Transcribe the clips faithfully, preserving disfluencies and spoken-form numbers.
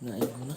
Ay, ano?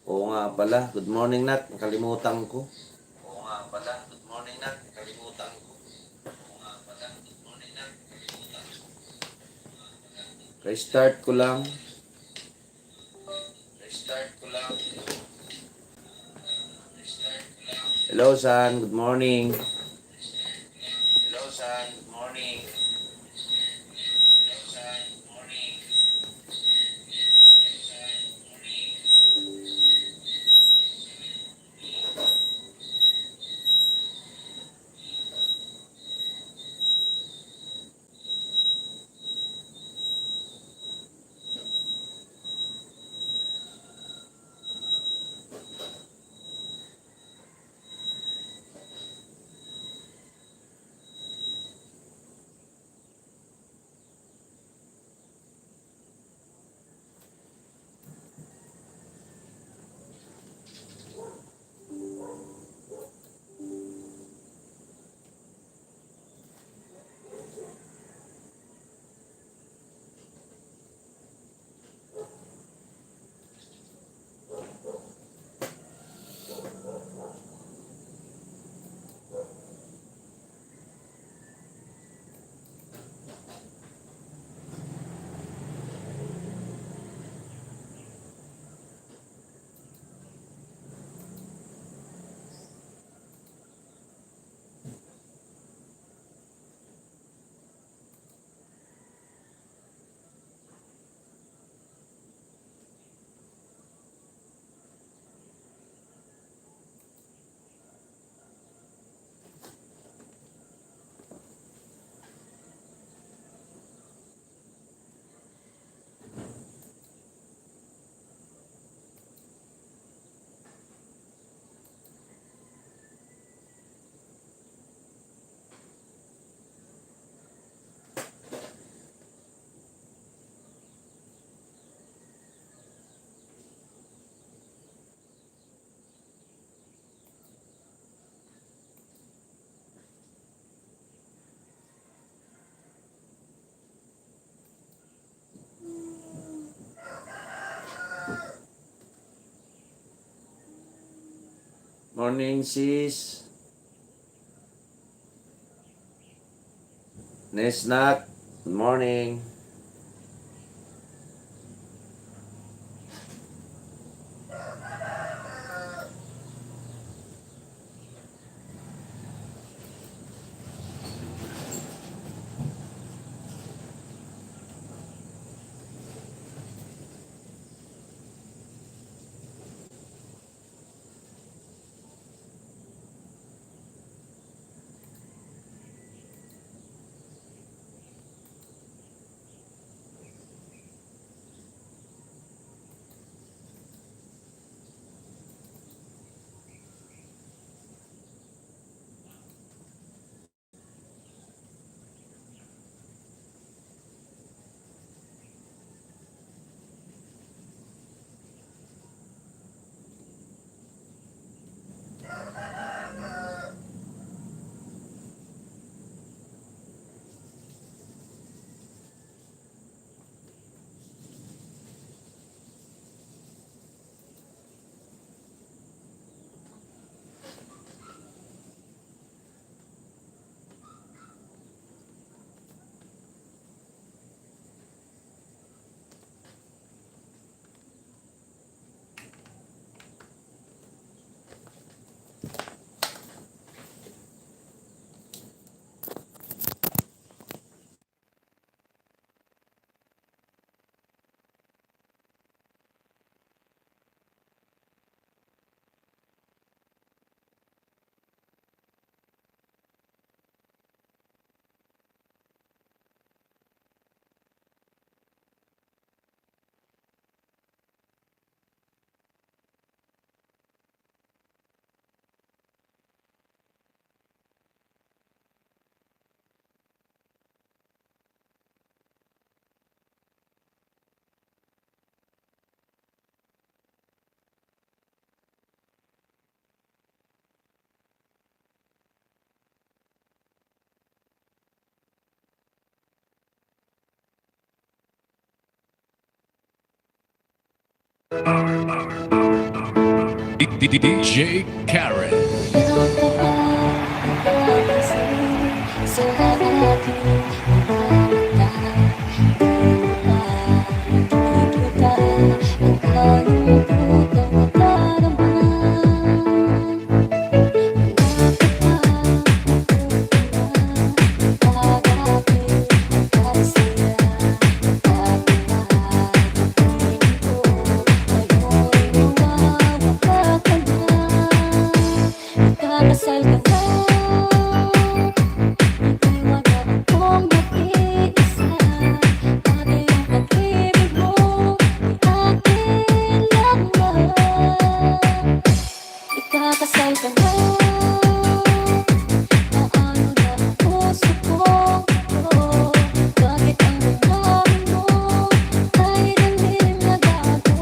Oo nga pala. Good morning, Nak. Nakalimutan ko. Oo nga pala. Good morning, Nak. Nakalimutan ko. Oo nga pala. Good morning, Nak. Nakalimutan ko. Restart ko lang. Restart ko lang. Hello, San. Good morning. Hello, San. Good morning. Hello, San. Good morning. Morning, sis. Nesnak, good morning. D-, D-, D J Karen. Ikakasal ka na. Paano na ang puso ko? Bakit ang damdamin mo ay daling nagbago?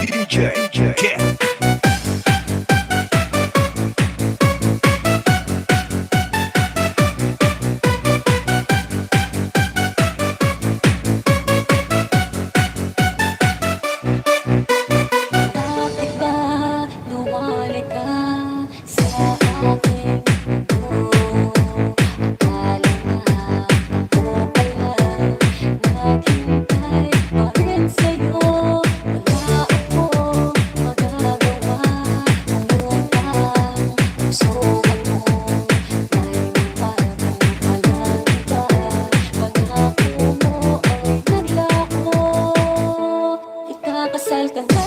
D J Ken. Bakit ba lumalik ka sa aking mundo? Akala nga ako pala naghintay pa rin sa'yo. Wala akong magagawa. Ngayon ang puso ko ay may bagong pag-asa. Pangako mo ay naglako. Ikakasal ka na.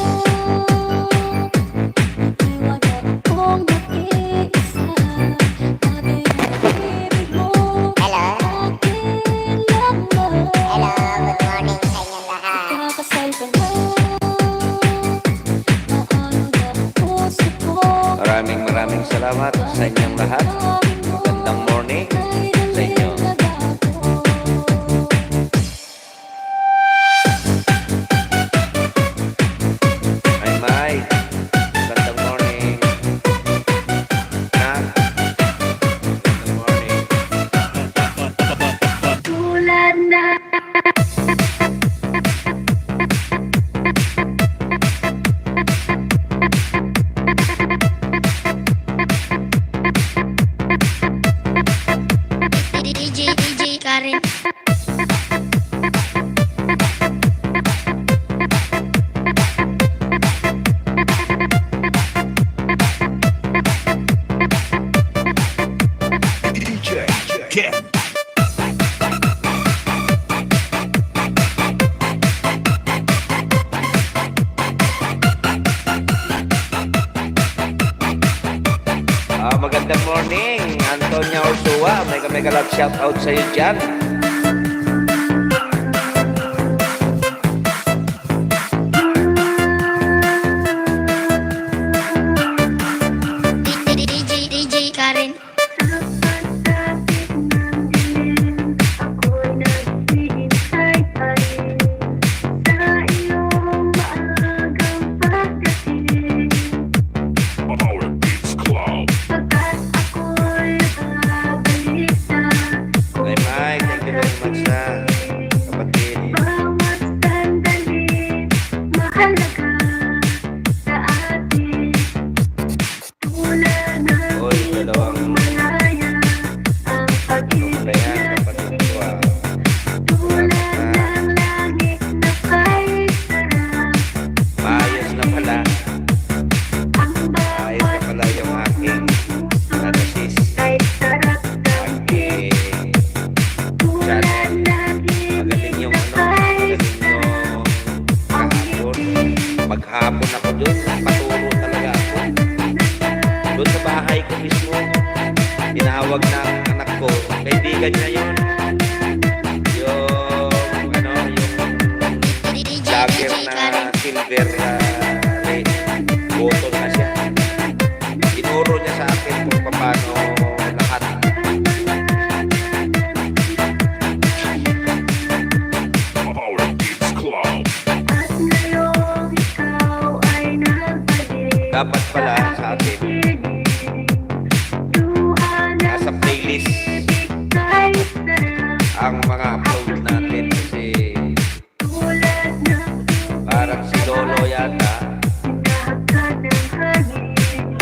Iwan na akong mag-iisa. Dati ang pag-ibig mo. Hello? Akin lamang. Hello, good morning sa inyong lahat. Ikakasal ka na. Paano na ang puso ko? Maraming, maraming salamat sa inyong lahat. Magandang morning sa inyo. Hi, Mike. Magandang morning. Nak. Magandang morning. Tulad na. D J, D J Karen. D J Ken. Ah, magandang morning, Antonia Ursua. Mega, mega love shout out sa'yo dyan. D J, D J Karen. Sa pagsapit ng dilim, ako'y naghihintay pa rin sa iyong maagang pagdating. Power Beats Club. Pagkat ako'y nakabalik na. Ay, Mike, thank you very much, ha, kapatid. Bawat sandali, mahalaga sa atin. Uy, dalawang malaya ang pag-ibig natin. Tulad ng langit na kay sarap. Maayos na pala. Ang bawat puso. Maayos na pala yung aking anasis. Kay sarap ng aking chat. Magaling yung ano, magaling yung kahapon. Maghapon ako doon, nagpaturo talaga ako. Doon sa bahay ko mismo, tinawag ng anak ko, kaibigan niya yun. Yung, ano, yung vlogger na silver, ah, button na siya. Tinuro niya sa akin kung paano lahat. Power Beats Club. At ngayong ikaw ay Dapat pala sa atin, nasa playlist ang mga upload natin kasi parang si Lolo yata,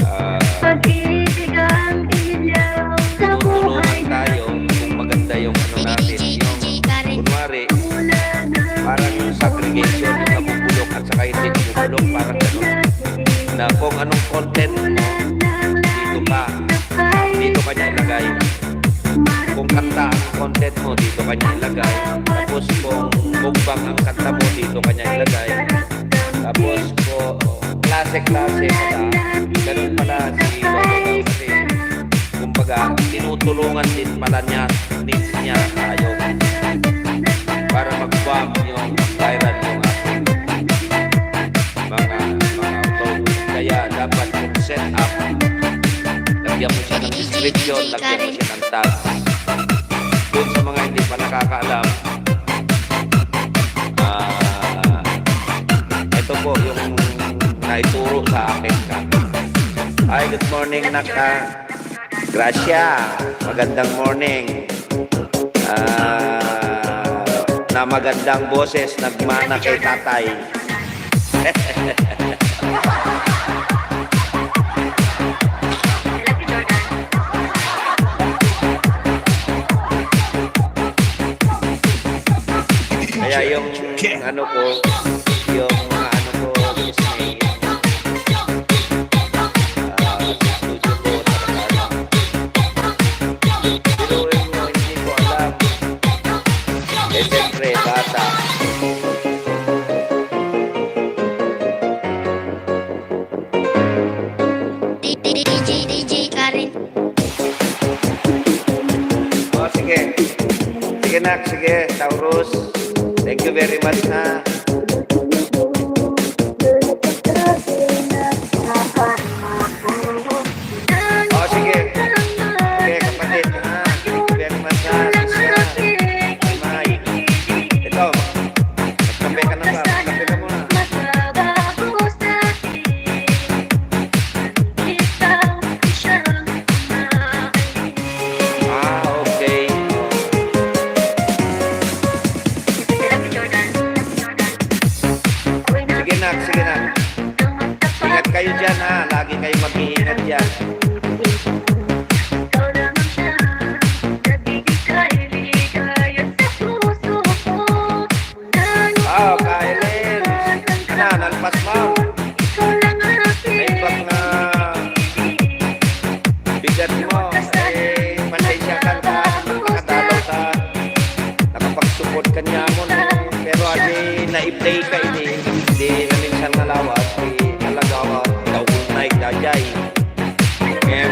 ah, tinutulungan tayo kung maganda yung ano natin, yung kunwari, parang segregation, yung nabubulok at saka hindi nabubulok, parang ganun. Na kung anong content mo, dito ka, dito ka niya ilagay. Kung kanta ang content mo, dito ka niya ilagay. Tapos kung mukbang ang kanta mo, dito ka niya ilagay. Tapos kung klase-klase pala, ganun pala si Lolo daw kasi, kumbaga, tinutulungan din pala niya, needs niya tayo para mag-bomb yung viral yung ating mga, mga upload. Kaya dapat yung set up, lagyan mo siya ng description, lagyan mo siya ng tag. Doon sa mga hindi pa nakakaalam, ah, ito po yung naituro sa akin. Hi, good morning, Nak, ah. Gracia, magandang morning. Ah, na magandang boses, nagmana kay tatay. Kaya yung ano ko, yung mga ano ko, is may, ah, studio ko, talaga. Pero yung hindi ko alam, eh, siyempre, bata. D J, D J Karen. Oh, sige. Sige, nak. Sige, Taurus. Thank you very much, ha. Oh, sige. Sige, kapatid, ha. Thank you very much, ha. Sis, ha. Bye. Ito. Magkape ka na ba? Magkape ka muna. Ah, okay. Sige, nak, sige, nak. Ingat kayo dyan, ha. Lagi kayo mag-iingat dyan. Ah, Kailin. Ana, nalpas mo. Ay, bak nga bigat mo. Eh, pasensya ka, nakadalaw ka. Nakapag-support ka niya mo, no? Pero adi, na-play ka ini. Di na minsan nga lawas, di talaga, daw night, dayay. Ngem,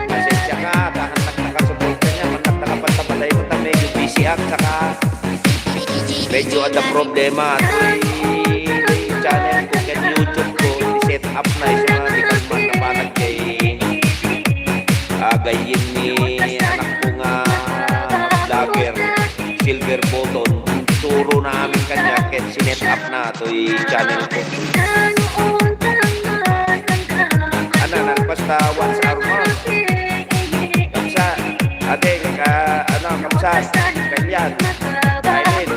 pasensya ka, dahan nakasupport kaniak, man nakapagtabalay ko ta medyo busy ak, saka medyo adda problema. Toy channel ko ken YouTube ko, i-set up na, isu nga di ka man nabanag kay, ah, gayyem ni anak ko nga vlogger. Silver Button. Turo na amin kaniak ket sinet up na toy channel ko. Ana, nalpas ta once a month. Kamsa, ate, ka, ano, kamsa, kanian. Kailin.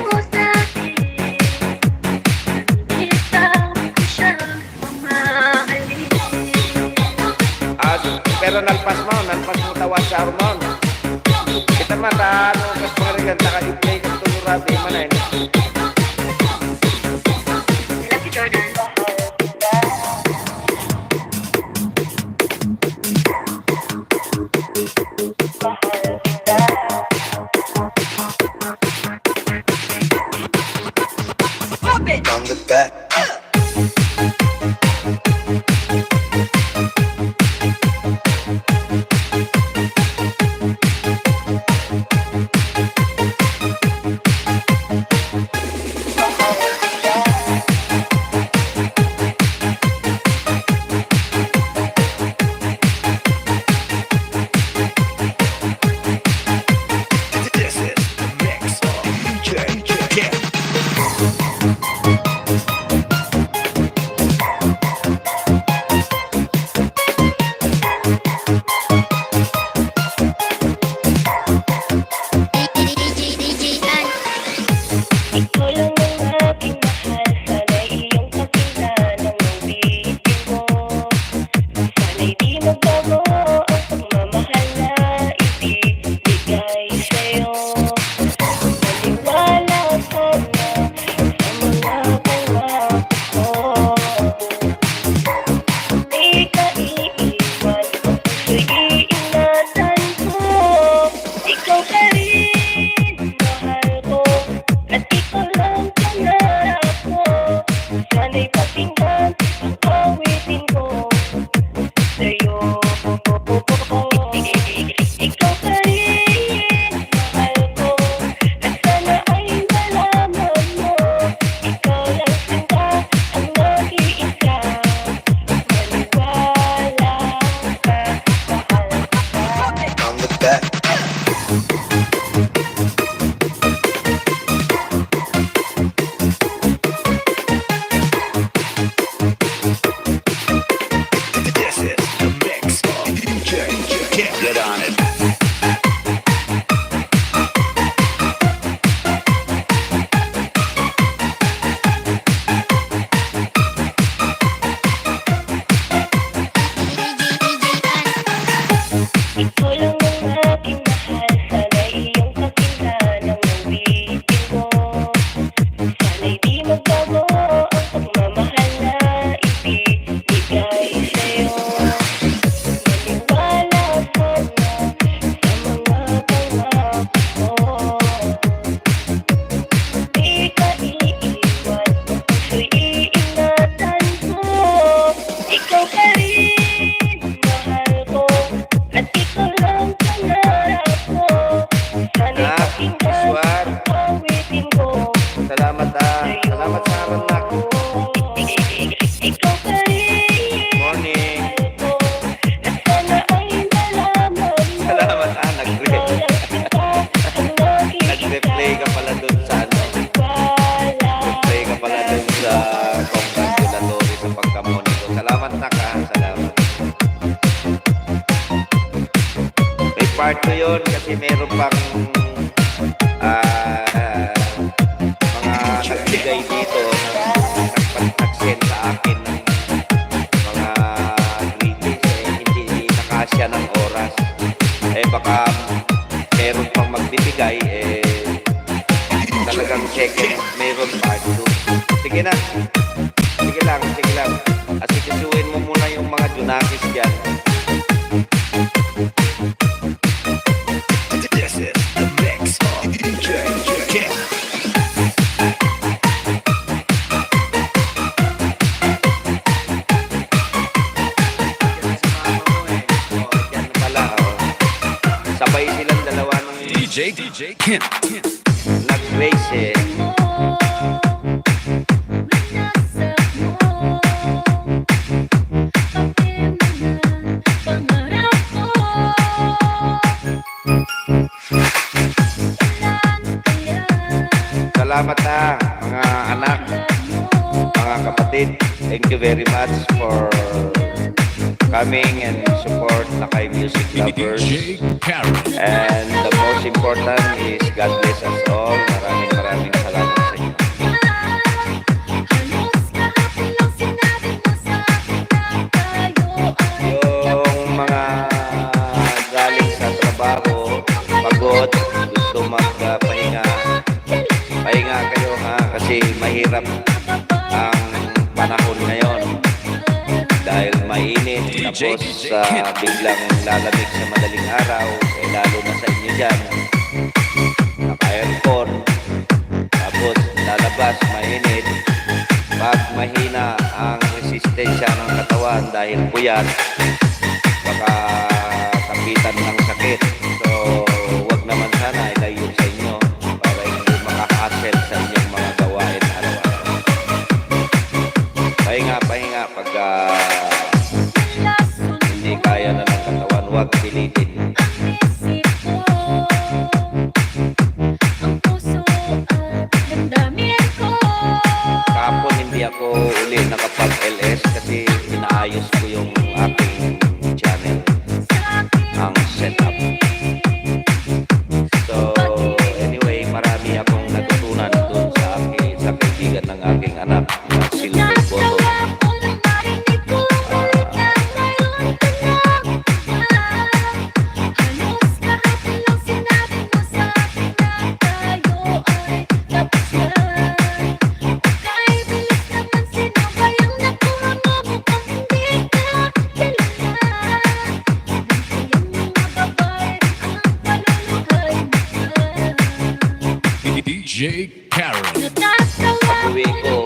Ah, pero nalpas mo, nalpas mo ta once a month. Kita man ta, ano, kas pangarigan, taka i-play ka to, rabi, manay. From the back. Naka, salamat. May part two yun kasi meron pang, ah, mga nagbigay dito, nagpa-, nag-send sa akin ng mga greetings, eh, hindi nakasya ng oras. Eh, baka meron pang magbibigay, eh, talagang second, meron part two. Sige na. Sige lang, sige lang. Asikasuhin mo muna yung mga Junakis dyan. This is the mix of D J Kim. Dyan pala, oh. Sabay silang dalawa ng D J, D J Kim. Nag-race eh. Salamat ha, mga anak, mga kapatid. Thank you very much for coming and support Lakay Music Lovers. D J Karen. And the most important is God bless us all. Maraming, maraming salamat sa inyo. Yung mga galing sa trabaho, pagod, gusto magpahinga, pahinga kayo ha, kasi mahirap ang panahon ngayon. Dahil mainit, tapos, ah, biglang lalamig sa madaling araw, eh, lalo na sa inyo dyan, naka-aircon, tapos lalabas, mainit. Pag mahina ang resistensya ng katawan dahil puyat, baka kapitan ng sakit. So, wag naman sana, ilayo sa inyo para hindi maka-hassle sa inyong mga gawain araw-araw. Pahinga, pahinga pagka hindi kaya na ng katawan, wag pilitin. Kahapon hindi ako uli nakapag-L S kasi inaayos ko yung aking channel, ang setup. So, anyway, marami akong natutunan dun sa akin, sa kaibigan ng aking anak, na Silver Bottom. Ah, D J Karen. Pag-uwi ko,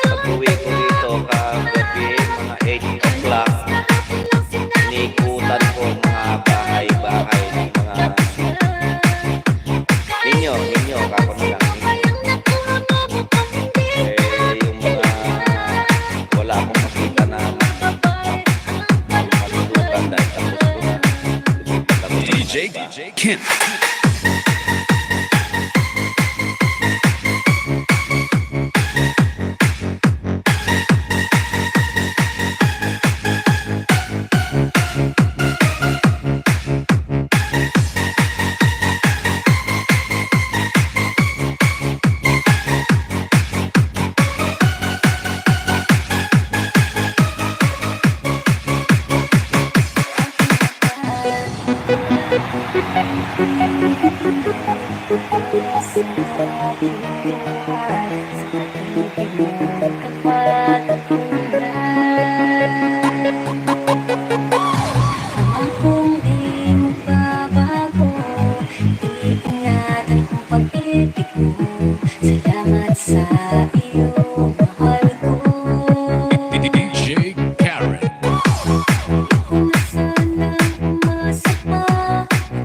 pag-uwi ko dito kagabi, mga eight o'clock, inikutan ko ang mga bahay-bahay ng mga ninyo, ninyo, kako na lang, ninyo. Eh, yung mga wala akong makita na matulukan dahil tapos ko na. Tapos D J, na. D J Kim. Salamat sa iyo, mahal ko. D J Karen. Ayoko na sanang umasa pa.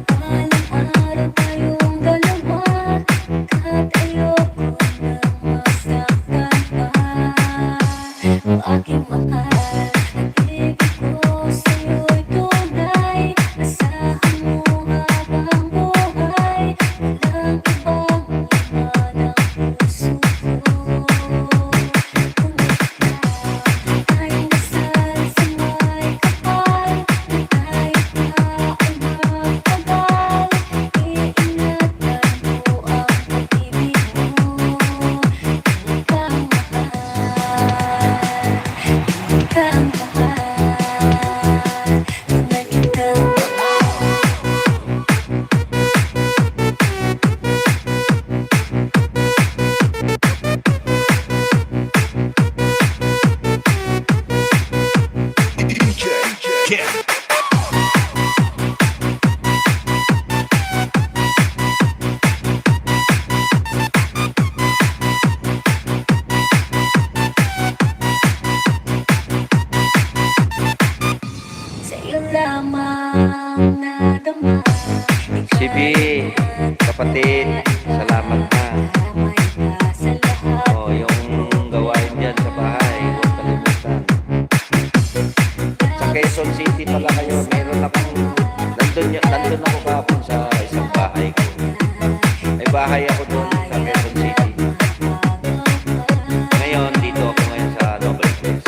Balang araw tayong dalawa. At ayoko na masaktan pa. Aking mahal, ang ibig ko sa'yo'y tunay. Asahan mo habang buhay, walang ibang laman ang puso ko. Kung ikaw pala kayo, meron akong, nandun, y- nandun ako kahapon sa isang bahay ko. May bahay ako doon sa Quezon City. Ngayon, dito ako ngayon sa Novaliches.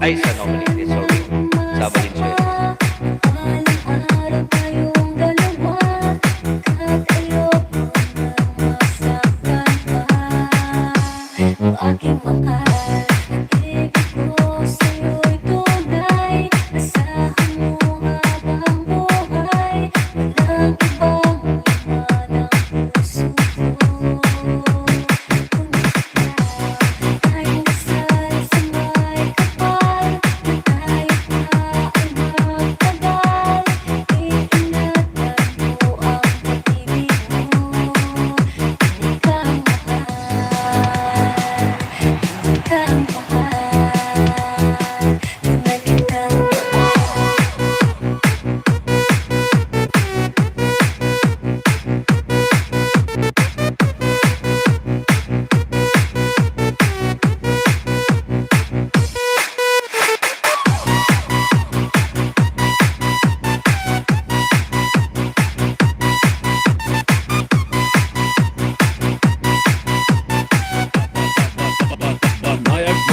Ay, sa Novaliches, sorry. Sa Valenzuela.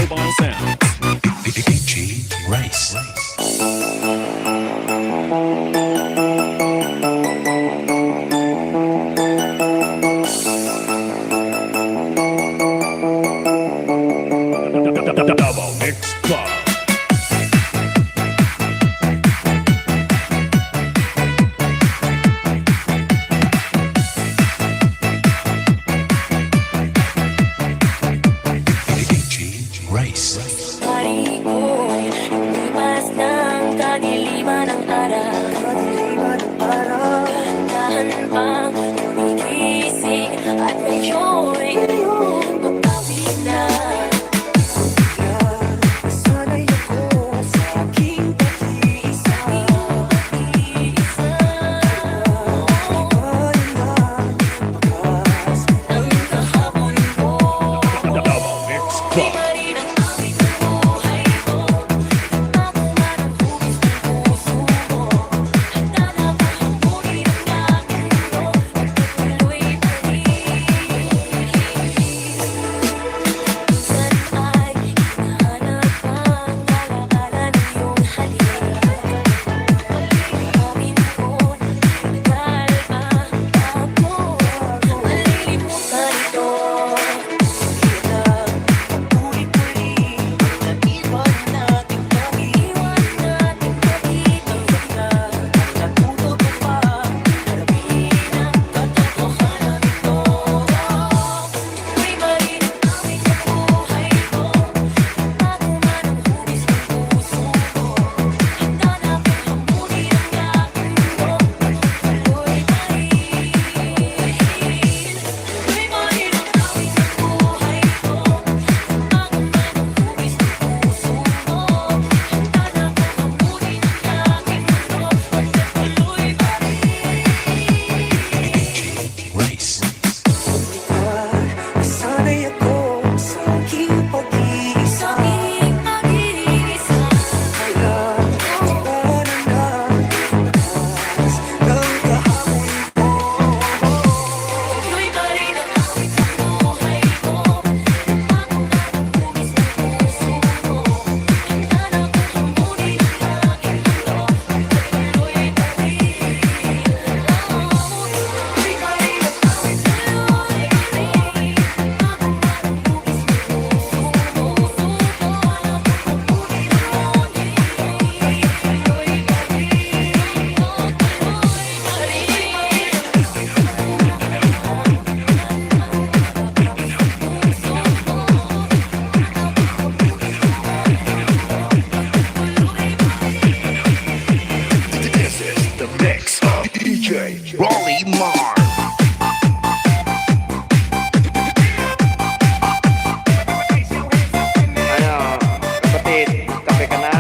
Mobile Sounds. D J Rice. Double Mix Club. D J Rice. Pari ko, ipas ng kadiliman ng araw. Dahan pang gumigising at may joy. Magkawin na. Sanay ako sa aking pag-iisa. Double Mix Club. Rice. Nasanay ako sa aking pag-iisa. Sa aking pag-iisa. Kaya, di ko na lang mataas ang kahapon ko. Ito'y pa rin ang awit ng buhay ko. Ako na ang hugis ng puso ko. Handa na akong hambunin ang langit. This is the mix of D J Rolly Mar. Ano, kapatid, kape ka na?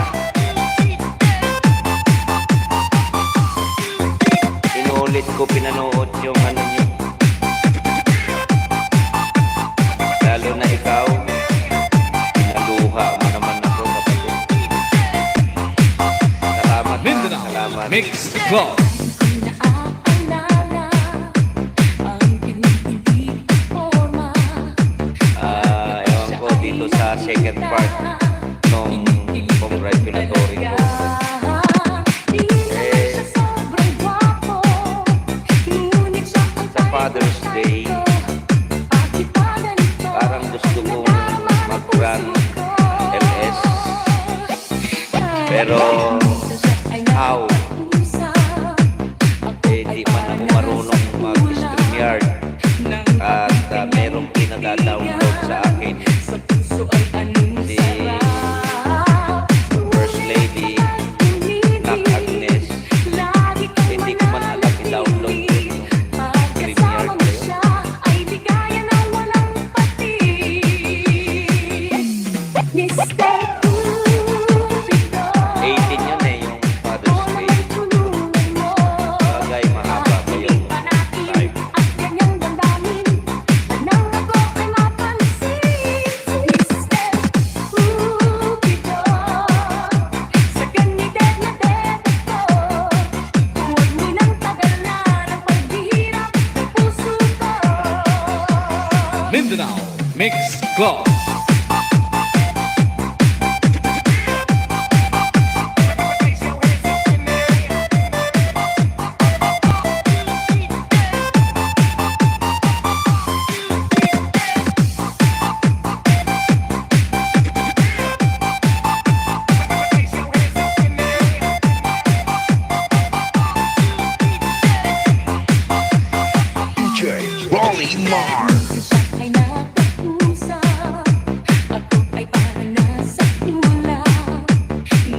Inulit ko, pinanuot yung ano niyo. Lalo na ikaw, pinaluha mo naman ako, kapatid. Salamat. Club. Ah, ewan ko dito sa second part nung congratulatory ko. Eh, sa Father's Day, parang gusto kong mag-run L S. Pero, how? Eh, di man ako marunong mag-StreamYard. At, ah, merong pinadadownload sa akin si First Lady Nak Agnes. Hindi ko man alam i-download yung StreamYard na yun. Eighteen yun eh, yung Father's Day. Bagay, mahaba pa yung time. Mindanao Mix Club. D J Ronnie Mars. Ay natapusan, ako ay parang nasa ulap.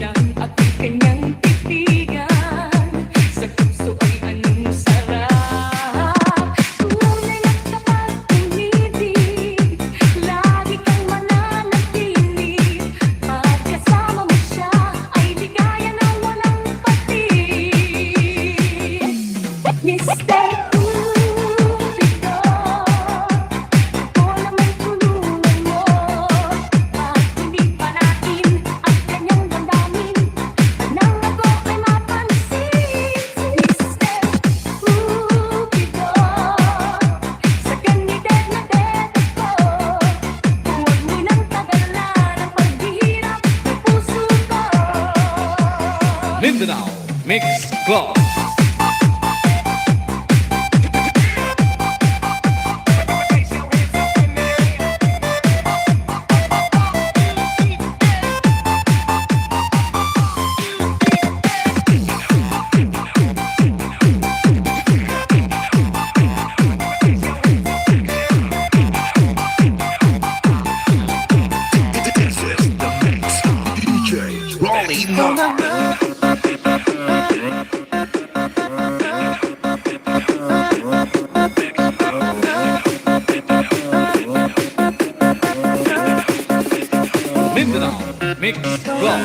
Nang ako'y kanyang titigan, sa puso ay anong sarap. Tunay na kapag tumitig, lagi kang mananatiling. Pagkasama mo siya, ay ligaya na walang patid. Mister Cupido, ako naman tulungan mo. At hindi palain ang kanyang damdamin. Nang ako ay mapansin, Mister Cupido, sa kanyang dede na dede ko, huwag mo nang tagalan ang paghihirap ng puso ko. Mindanao Mix Club. This is the mix of D J Ronnie Mars. Mindanao Mix Club.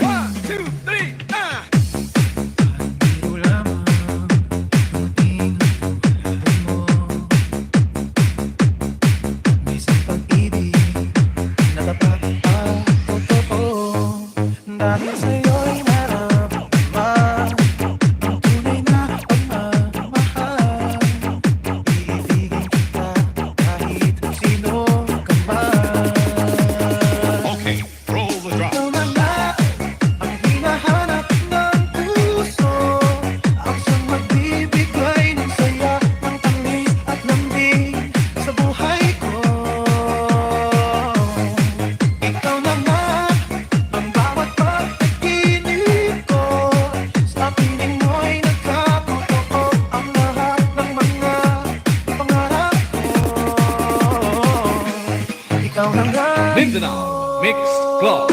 One, two, three, ah! Biro lamang, dumating ang buhay mo. May isang pag-ibig na tapat at totoo. Dahil sa'yo'y naramdaman ang tunay na pagmamahal. Iibigin kita kahit sino ka man. Okay, roll the drop. Ikaw na nga ang hinahanap ng puso, ang siyang magbibigay ng saya, ng tamis at lambing sa buhay ko. Ikaw na nga ang bawat pagpipilian ko, sa piling mo'y nagkatotoo ang lahat ng mga pangarap ko. Ikaw na nga. Mindanao Mix Club.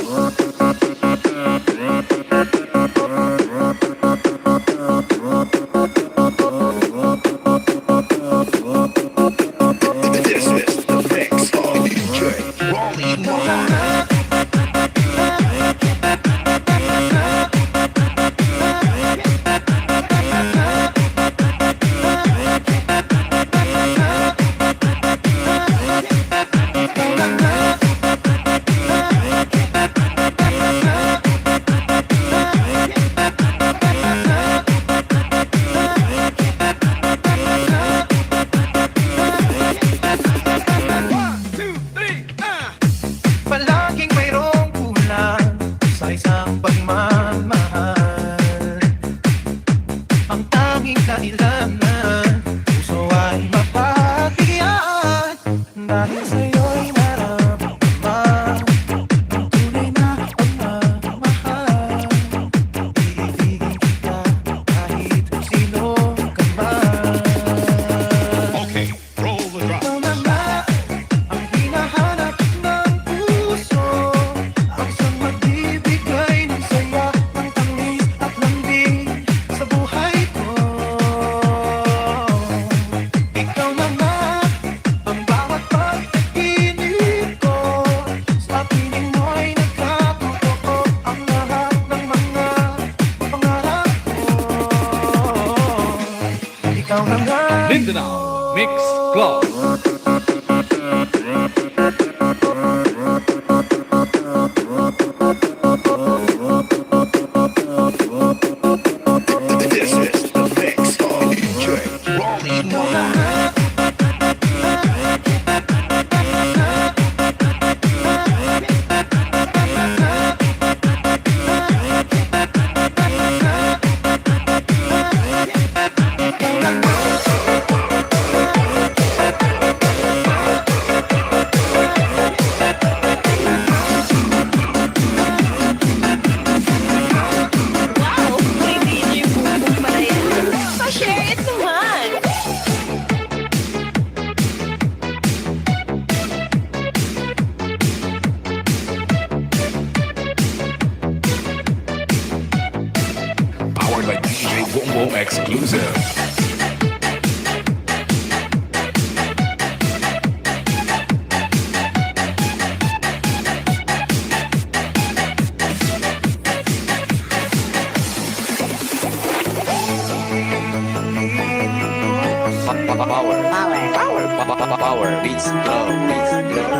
Mindanao Mix Club. This is the mix of D J Ronnie Mona. Wow! May D J Boom Boom pala yan. Pa-share it naman! Powered by D J Boom Boom Exclusive. Power. Power. Power. Power. Power. Beats. Love. Beats. Love.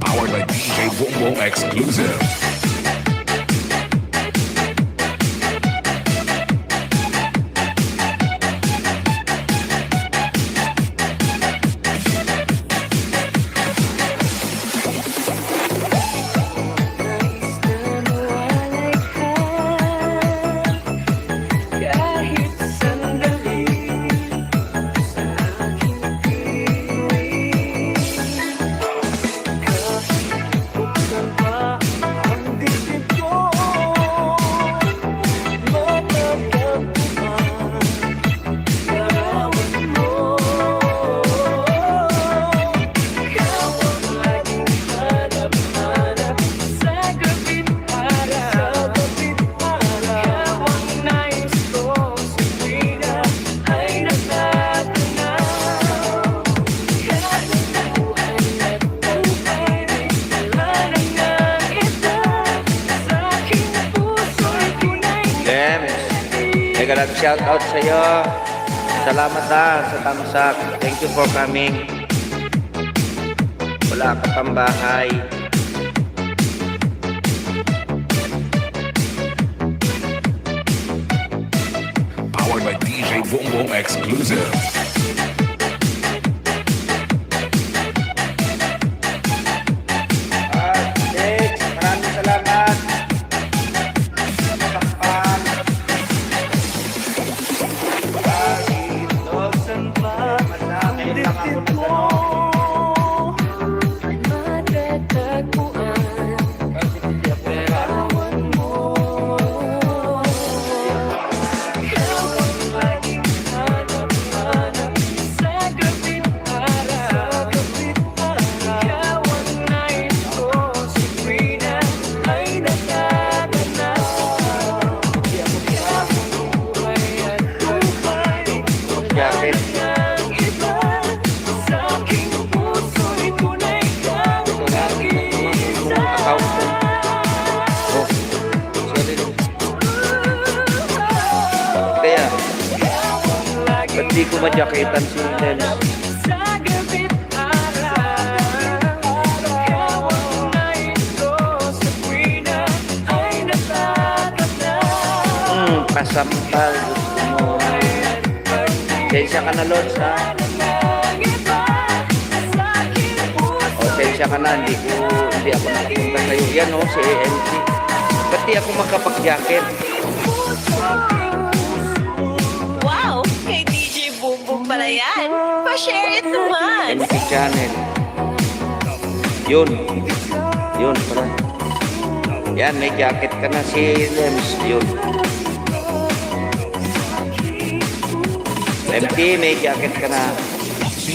Powered by D J Boom Boom Exclusive. James, mega love shout out sa'yo. Salamat ha, sa thumbs up. Thank you for coming. Wala ka pang bahay. Powered by D J Boom Boom Exclusive. Ah, Dex, maraming salamat. Pakpak. Jacket. Ito na, ito na, ito na, ito na, account ko. Oh, sorry. Kaya, ba't di ko majaketan si Nels? Hmm, kasampal, gusto mo. Sensya ka na, Lods, ha? Pasensya ka na, hindi ko, hindi ako nakapunta sa'yo. Yan, oh, si A M C. Ba't di ako makapag-jacket? Wow! Kay D J Boom Boom pala yan. Pa-share it naman. M T Channel. Yun. Yun, pala. Yan, may jacket ka na si Lems. Yun. M T, may jacket ka na.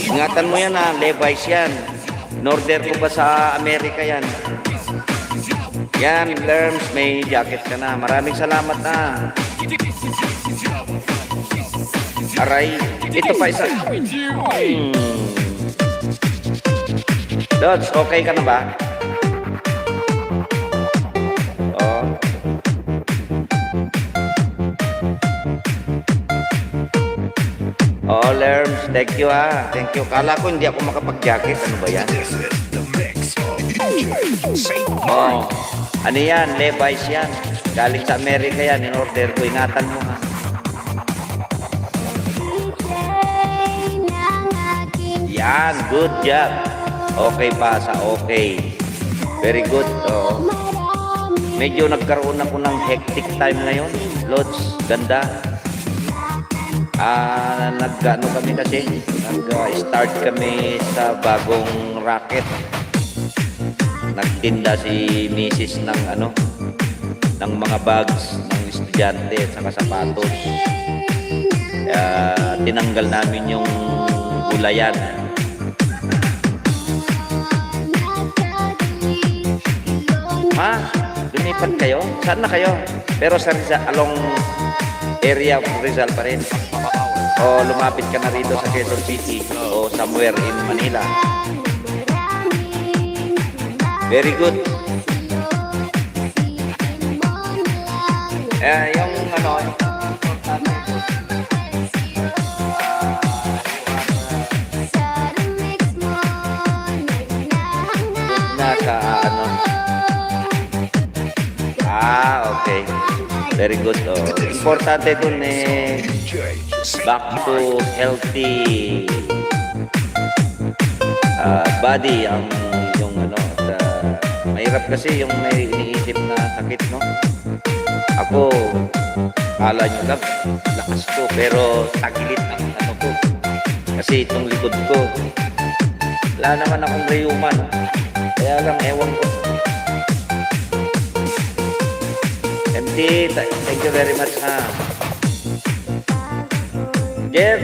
Ingatan mo yan, ha. Levi's yan. In-order ko pa sa Amerika yan. Yan, Lerms, may jacket ka na. Maraming salamat, ha. Aray, ito pa isa. Hmm. Lods, okay ka na ba? Oh. Oh, Lerms, thank you, ha. Thank you. Kala ko hindi ako makapag-jacket. Ano ba yan? This is the mix of D J Saint Oh. Mark. Ano yan? Levi's yan. Galing sa Amerika yan. In-order ko. Ingatan mo, ha. Yan. Good job. Okay pa sa okay. Very good. Oh. Medyo nagkaroon ako ng hectic time ngayon. Lods, ganda. Ah, nag-ano kami kasi, nag-start kami sa bagong racket. Nagtinda si misis ng ano, ng mga bags ng estudyante at saka sapatos. Kaya tinanggal namin yung gulayan. Ha? Lumipat kayo? Saan na kayo? Pero sa Rizal, along area of Rizal pa rin. O lumapit ka na rito sa Quezon City o somewhere in Manila. Very good. Eh, yung ano, nasa ano? Ah, okay. Very good. Oh. Importante dun eh, back to healthy ah, body ang yung ano. At, ah, mahirap kasi yung may iniisip na sakit, no? Ako, kala nyo lang, lakas ko, pero tagilid ang ano ko. Kasi itong likod ko, wala naman akong rheuma, no? Kaya lang, ewan ko. M T, th- thank you very much, ha. Jeff,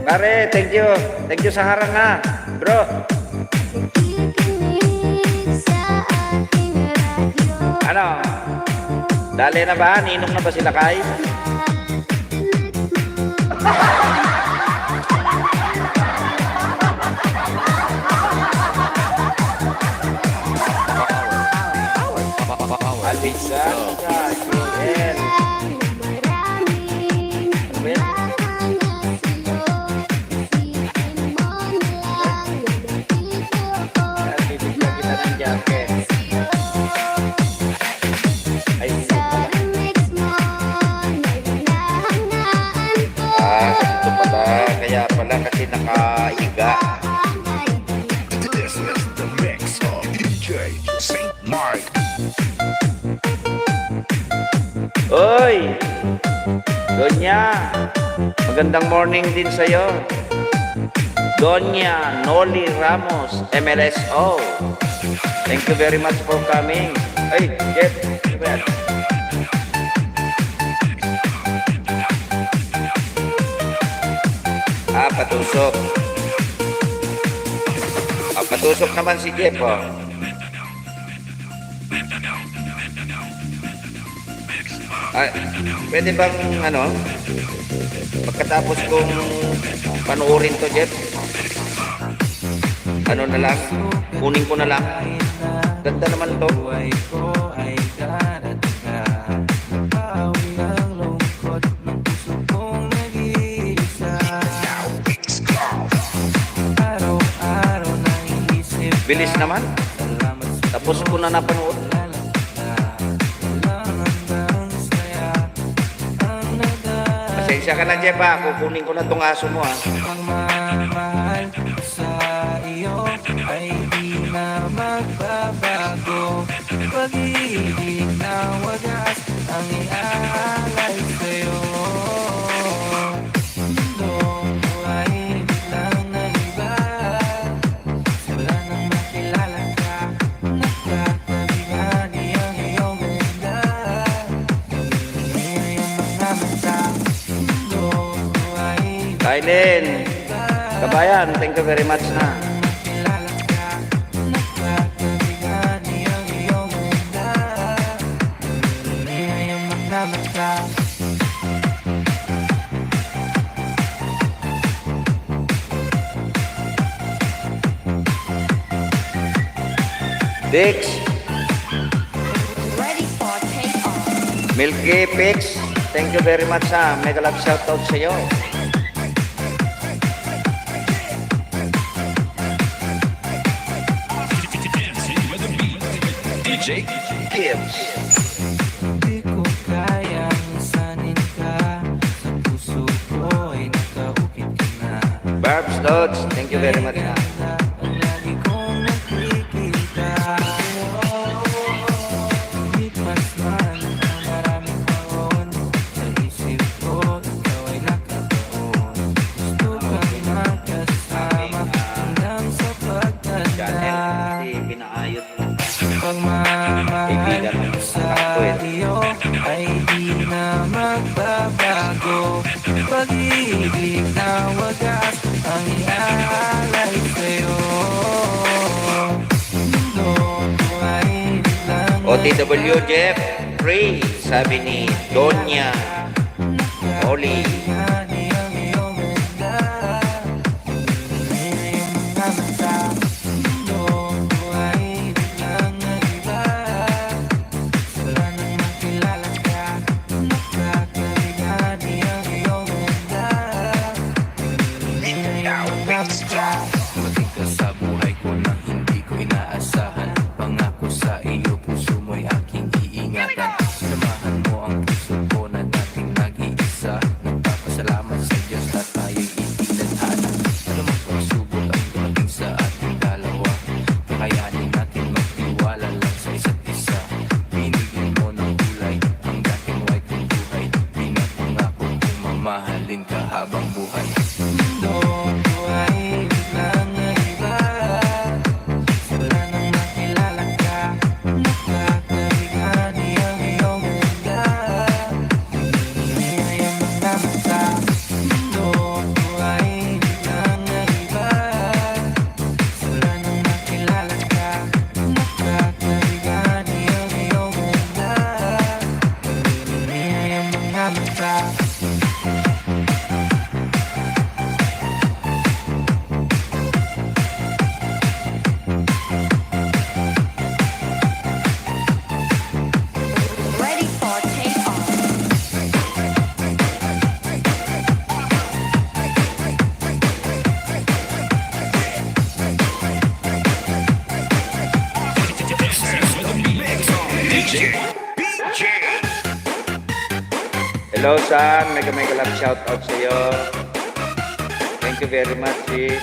pare, thank you. Thank you sa harang, ha, bro. Ano? Dali na ba? Ninong na ba sila, Kay? Alvin, Joel. Bibigyan kita ng jacket. Ay, hindi pala. Ah, ganito pala. Kaya pala kasi nakahiga. This is the mix of D J Saint Mark. Oy! Doña, magandang morning din sa'yo. Doña Noli Ramos, M L S O. Thank you very much for coming. Ay, Jeff, ano ba yan? Ah, patusok. Ah, patusok naman si Jeff, oh. Ah, pwede bang, ano, pagkatapos kong panoorin to, Jeff, ano na lang, kunin ko na lang. Ganda naman to. Bilis naman. Tapos ko na napanood. Pasensya ka na, Jeff, ha. Kukunin ko na tong aso mo, ha. Pagmamahal sa iyo ay di na Aileen, kabayan, thank you very much na. Dix. Ready for takeoff. Milky Pix, thank you very much ha. Mega love shoutout sa'yo. D J Gibbs. Di ko kayang insanin ka. Sa puso ko ay nakaukit ka na. Barbs Lods, thank you very much ha. Ang lagi kong nakikita. Lipas man ang maraming taon, sa isip ko ikaw ay nakatuon. Gusto kang makasama hanggang sa pagtanda. Channel, si Pinaayos. Pagmamahal ko sa iyo ay di na magbabago. Pag-ibig na wagas ang iaalay sa'yo. Mundo ko ay lang O T W Jeff, free, sabi ni Doña Oli. Dumating ka sa buhay ko na hindi ko inaasahan. Pangako sa iyo, puso mo'y aking iingatan. Sinamahan mo ang puso ko na dating nag-iisa. Nagpapasalamat sa Diyos na tayo'y itinadhana. Anumang pagsubok ang dumating sa ating dalawa, kakayanin natin magtiwala lang sa isa't isa. Binigyan mo ng kulay ang dati mo'y kong buhay. Pinapangako kong mamahalin ka habang buhay. Mundo ko ay biglang naiba. Simula nang nakilala ka, nakakarigan ang iyong ganda. Hindi na yan magmamasa. Mundo ko ay biglang naiba. Simula nang nakilala ka, nakakarigan ang iyong ganda. Hindi na yan magmamasa. Ready for takeoff. D J. Hello, San. Mega, mega love shout out sa'yo. Thank you very much, sis.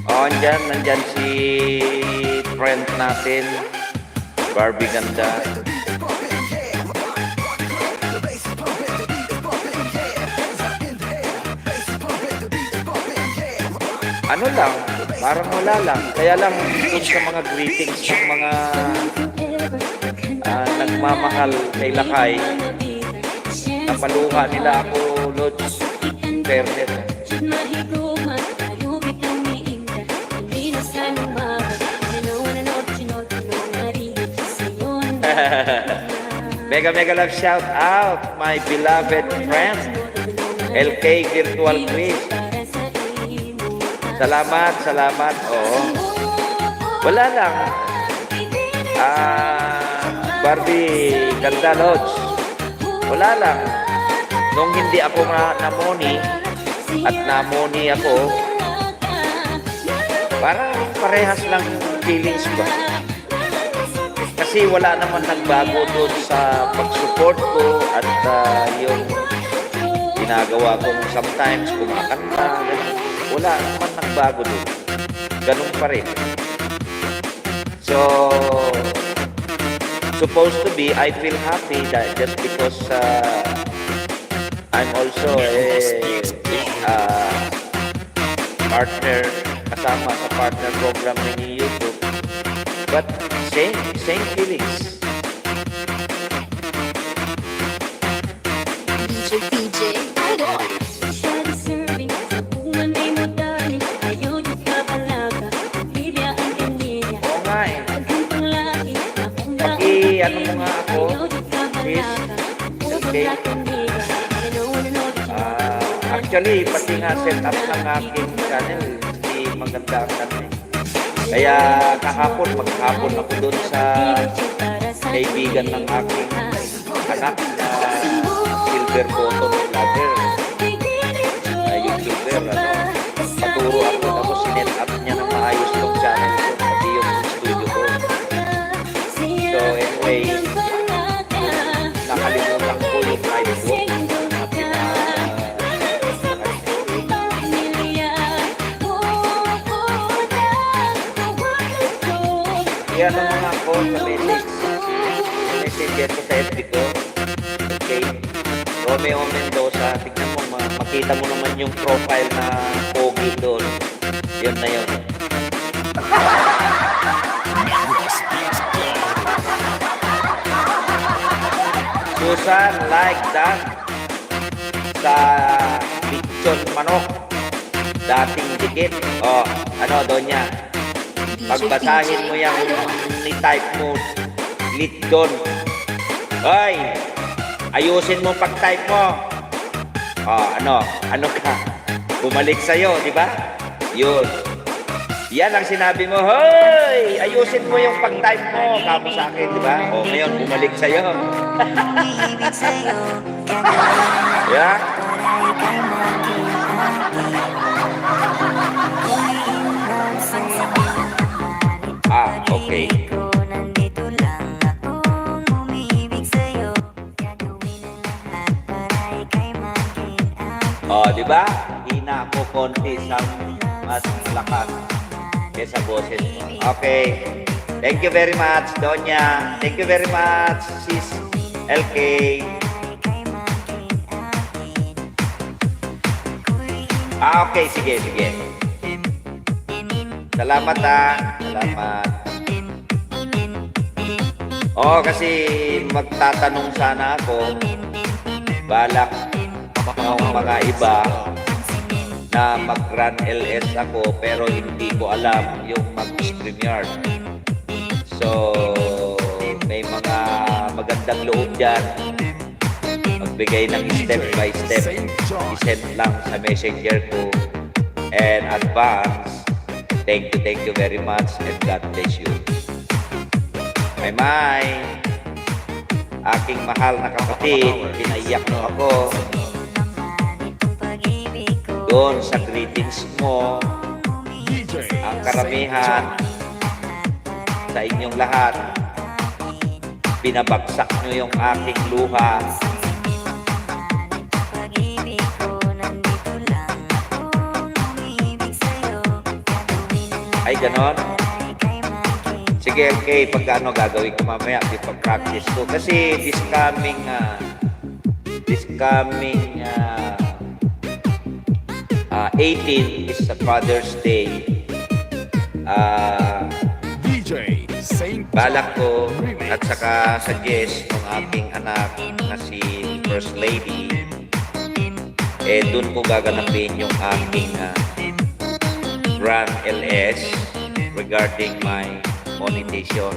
Oh, andyan, nandyan si friend natin, Barbie Ganda. Ano lang, parang wala lang. Kaya lang, dun sa mga greetings ng mga, ah, nagmamahal kay Lakay, napaluha nila ako, Lods. Fairness. Mega, mega love shout out, my beloved friend, L K Virtual Chris. Salamat, salamat. Oo. Wala lang. Ah, Barbie Ganda Lods. Wala lang. Nung hindi ako na-, namoni at namoni ako, parang parehas lang feelings ba? Kasi wala naman nagbago doon sa pag-support ko at, ah, yung ginagawa kong sometimes kumakanta, ganun. Wala naman nagbago doon. Ganun pa rin. So, supposed to be, I feel happy that just because, uh, I'm also a, uh, partner, kasama sa partner program ng YouTube. But same, same feelings. D J P J Idol. Ano mo nga ako, sis? Okay. Ah, actually, pati nga setup ng aking channel, hindi maganda ang ano eh. Kaya kahapon, maghapon ako doon sa kaibigan ng aking anak na silver button vlogger, na YouTuber, ano. Paturo ako, tapos sinet up niya ng maayos yung channel ko, pati yung studio ko. So, anyway, nakalimutan ko yung live ko. Iyan ang mga ako sa message. Messenger ko sa F B ko. Okay. Romeo Mendoza, tignan mo, ma- makita mo naman yung profile na pogi doon. Yun na yun. Susan, like that sa lechon manok. Dating dikit. Oh, ano, Donya? Pagbasahin mo yung ni-type mo, lechon. Hoy, ayusin mo pag-type mo. Oh, ano? Ano ka? Bumalik sa'yo, di ba? Yun. Yan ang sinabi mo, "Hoy! Ayusin mo yung pag-type mo." Kamo sa akin, di ba? O, ngayon, bumalik sa'yo. Yeah? Ah, okay. Oh, di ba? Hina ko konti sa mas malakas kaysa boses mo. Okay. Thank you very much, Donya. Thank you very much, Sis L K. Ah, okay. Sige, sige. Salamat, ah. Salamat. Oo, kasi magtatanong sana ako, balak ng mga iba na mag-run L S ako, pero hindi ko alam yung mag-StreamYard. So, may mga magandang loob dyan. Magbigay ng step by step. I-send lang sa messenger ko. And advance, thank you, thank you very much, and God bless you. May may, aking mahal na kapatid, pinaiyak mo ako doon sa greetings mo. Ang karamihan sa inyong lahat, binabagsak nyo yung aking luha. Ay, ganon? Sige, okay. Pagka ano, gagawin ko mamaya, ipa-practice ko. Kasi this coming, ah, this coming, ah, ah, eighteen is sa Father's Day. Ah, D J Saint balak ko at saka sa guest ng aking anak na si First Lady, eh, doon ko gaganapin yung aking, ah, run L S regarding my monetization.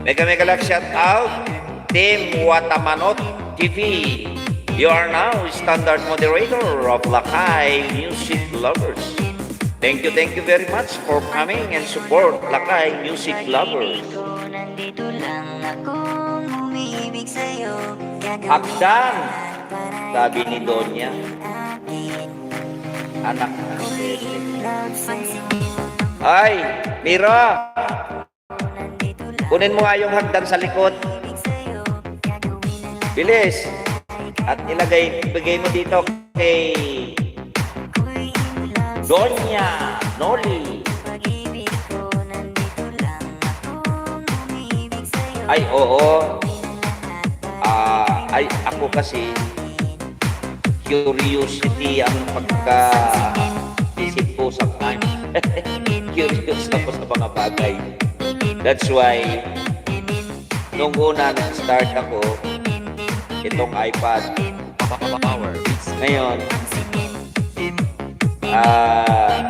Mega, mega love shout out, Team Watamanot T V. You are now standard moderator of Lakay Music Lovers. Thank you, thank you very much for coming and support Lakay Music Lovers. Hakdan, sabi ni Donya. Anak ng Ay, Mira! Kunin mo nga yung hagdan sa likod. Bilis. At ilagay, ibigay mo dito kay Doña Noli. Ay, oo. Ah, ay, ako kasi, curiosity ang pagka isip ko sa time. Curious ako sa mga bagay. That's why, nung una, nag-start ako, itong iPad. Ngayon, ah,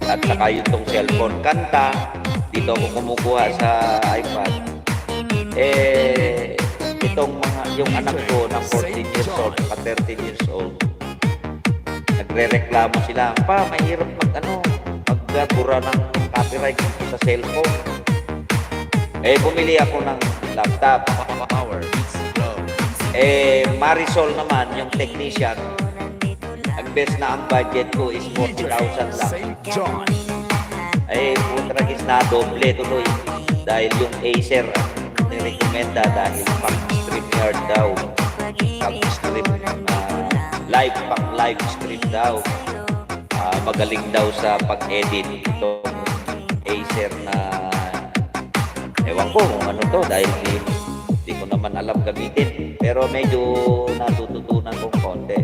at saka itong cellphone. Kanta, D dito ako kumukuha sa iPad. Eh, itong mga, yung anak ko na fourteen years old, saka thirteen years old, nagrereklamo sila, "Pa, mahirap mag, ano, magbura ng copyright sa cellphone." Eh, bumili ako ng laptop. Eh, Marisol naman, yung technician, ang best na ang budget ko is forty thousand lang. Ay, putragis na doble tuloy. Dahil yung Acer ang nirekomenda dahil pang StreamYard daw. Pang stream, ah, live, pang live stream daw. Ah, magaling daw sa pag-edit itong Acer na, ewan ko kung ano to, dahil di, di ko naman alam gamitin. Pero medyo natututunan kong konti.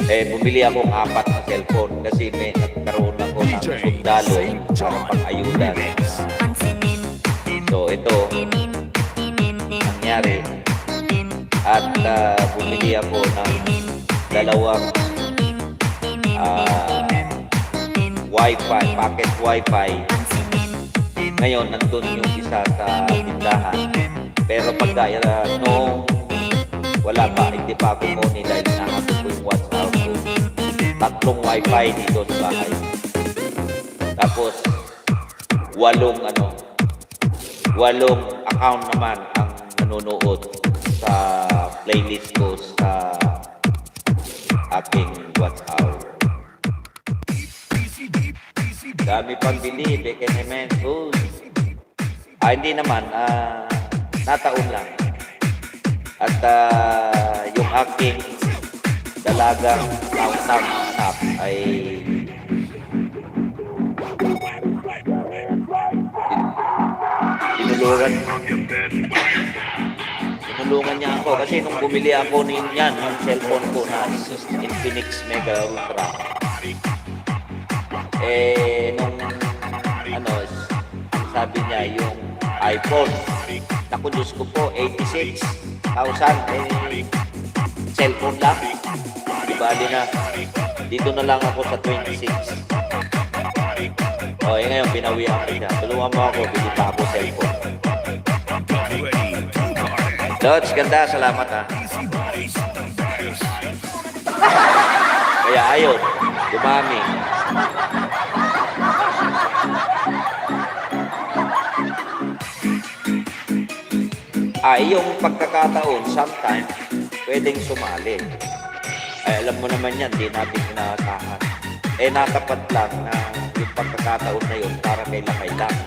Eh, bumili akong apat na cellphone kasi may nagkaroon ako ng sundalo para pang-ayuda. So, ito, nangyari. At, ah, bumili ako ng dalawang, ah, wifi, packet wifi. Ngayon, nandun yung isa sa tindahan. Pero pagka, ah, noong wala pa, hindi pa ako kunin dahil nga ako yung WhatsApp ko. Tatlong wifi dito sa bahay. Tapos, walong, ano, walong account naman ang nanonood sa playlist ko sa aking WhatsApp. Dami pang bili, Beken Jimenez. Uy. Ah, hindi naman. Ah, nataon lang. At, ah, yung aking dalagang taon-taon anak ay tin-, tinulungan, tinulungan niya ako kasi nung bumili ako niyan, yung cellphone ko na Infinix Mega Ultra, eh, nung, ano, ang sabi niya, yung iPhone. Naku, Diyos ko po, eighty-six thousand, eh, cellphone lang. Di bali na. Dito na lang ako sa twenty-six. O, eh, ngayon, binawian ko siya. Tulungan mo ako, bili pa ako cellphone. Lods, ganda. Salamat, ha. Kaya ayun, dumami. Ay, yung pagkakataon, sometimes, pwedeng sumali. Ay, alam mo naman yan, di natin inaasahan. Eh, natapat lang na yung pagkakataon na yun para kay Lakay lang.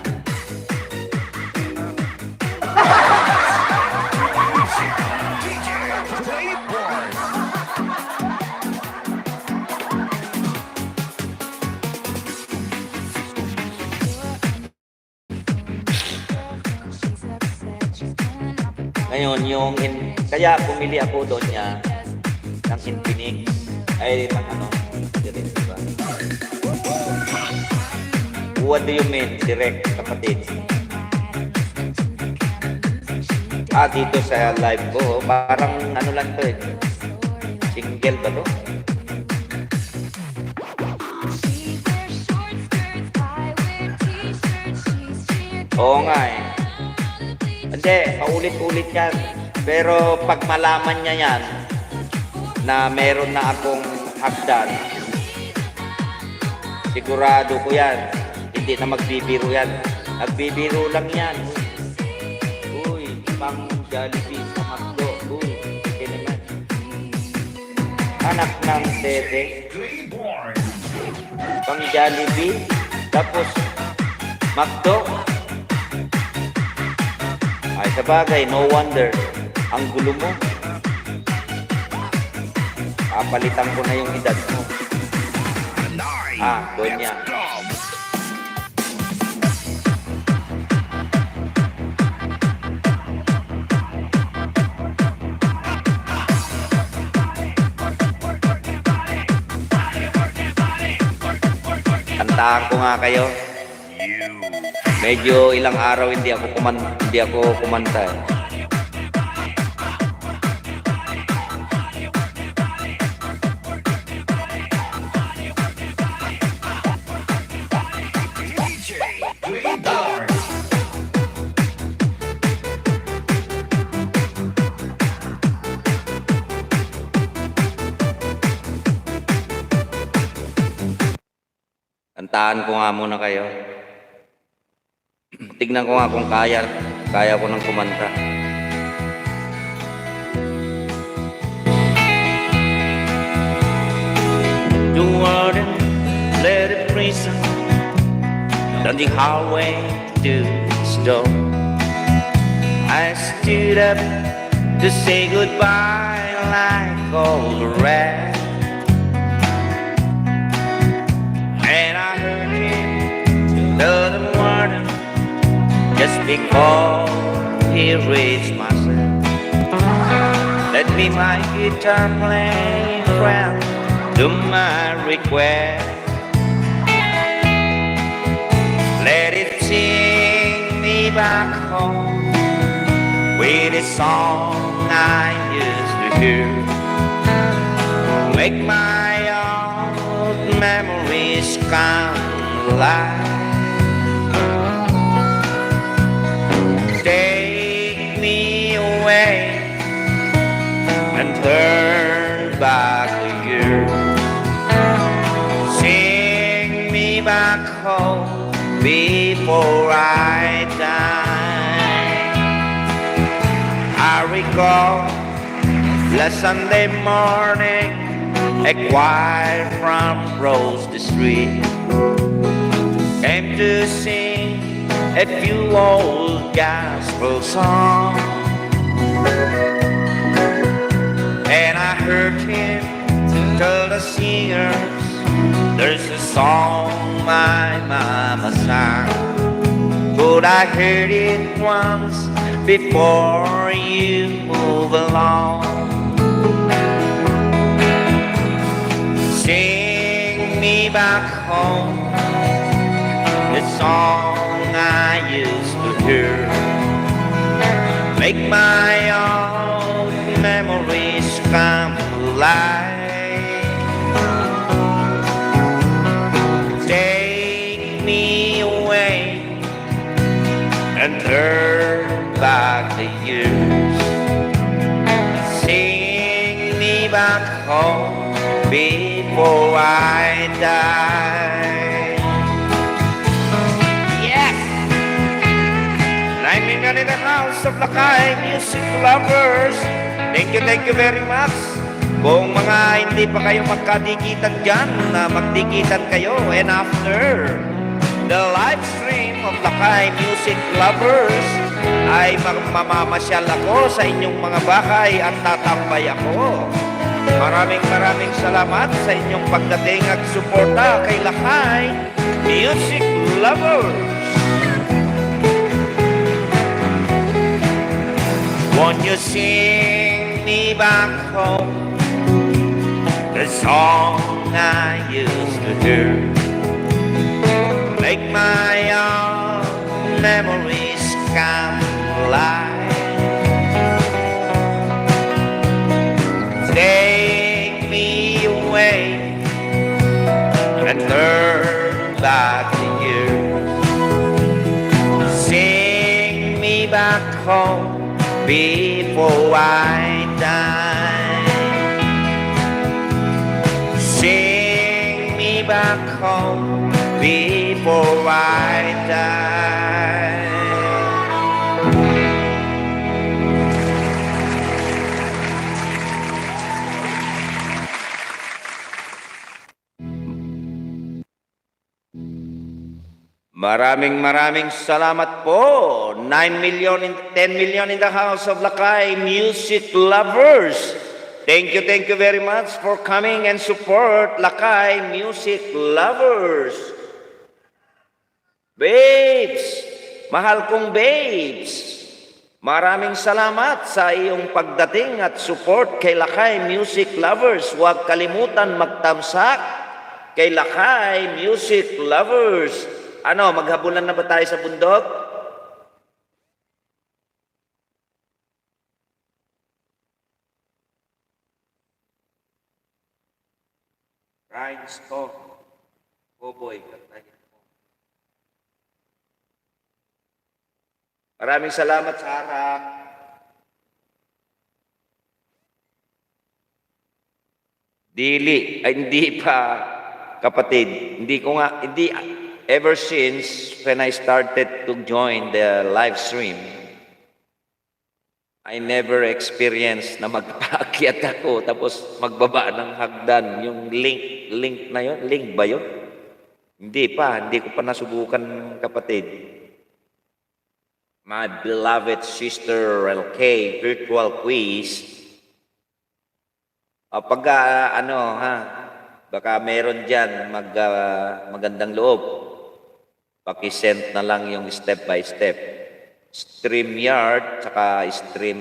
Ngayon, yung in-, kaya pumili ako doon niya ng Infinix. Ay, ng ano, di ba? What do you mean, direct, kapatid? Ah, dito sa live ko, parang ano lang to eh. Single ba to? Oo nga eh. Hindi, paulit-ulit yan. Pero pag malaman niya yan, na meron na akong hagdan, sigurado ko yan, hindi na magbibiro yan. Nagbibiro lang yan. Uy, pang Jollibee sa McDo. Uy, hindi naman. Anak ng tete. Pang Jollibee. Tapos, McDo. Ay, sabagay, no wonder. Ang gulo mo. Papalitan ko na yung edad mo. Ah, Donya. Kantahan ko nga kayo. Medyo ilang araw hindi ako kuman-, hindi ako kumanta eh. Kantahan ko nga muna kayo. Tignan ko nga kung kaya, kaya ko nang kumanta. The warden led the prisoner down the hallway to his door. I stood up to say goodbye like all the rest. And I heard him tell the warden just before he reached my cell, "Let me my guitar playing friend do my request. Let it sing me back home with a song I used to hear. Make my old memories come alive. Take me away and turn back the years. Sing me back home before I die." I recall last Sunday morning, a choir from Rose District came to sing a few old gospel songs. And I heard him tell the singers, "There's a song my mama sang, but I heard it once before you move along." Sing me back home the song I used to hear. Make my old memories come alive. Take me away and turn back the years. Sing me back home before I die. Yes! Nine million in the house of Lakay Music Lovers. Thank you, thank you very much. Kung mga hindi pa kayo magkadikitan dyan, na magdikitan kayo. And after the live stream of Lakay Music Lovers, ay mag-, mamamasyal ako sa inyong mga bahay at tatambay ako. Maraming maraming salamat sa inyong pagdating at suporta kay Lakay Music Lovers. Won't you sing me back home the song I used to hear? Make my own memories come alive. Take me away and turn back the years. Sing me back home before I die. Sing me back home before I die. Maraming, maraming salamat po. Nine million in, ten million in the house of Lakay Music Lovers. Thank you, thank you very much for coming and support Lakay Music Lovers. Babes! Mahal kong babes! Maraming salamat sa iyong pagdating at support kay Lakay Music Lovers. Huwag kalimutan magtamsak kay Lakay Music Lovers. Ano, maghabulan na ba tayo sa bundok? Rhinestone. Cowboy, kantahin mo. Maraming salamat, Sarah. Dili, ay, hindi pa. Kapatid, hindi ko nga, hindi, ever since when I started to join the live stream, I never experienced na magpaakyat ako tapos magbaba ng hagdan. Yung link, link na yon, link ba yon? Hindi pa, hindi ko pa nasubukan, kapatid. My beloved sister L K, virtual quiz. O, pagka, ano, ha, baka meron diyan mag-, ah, magandang loob. Paki-send na lang yung step by step. StreamYard, saka stream,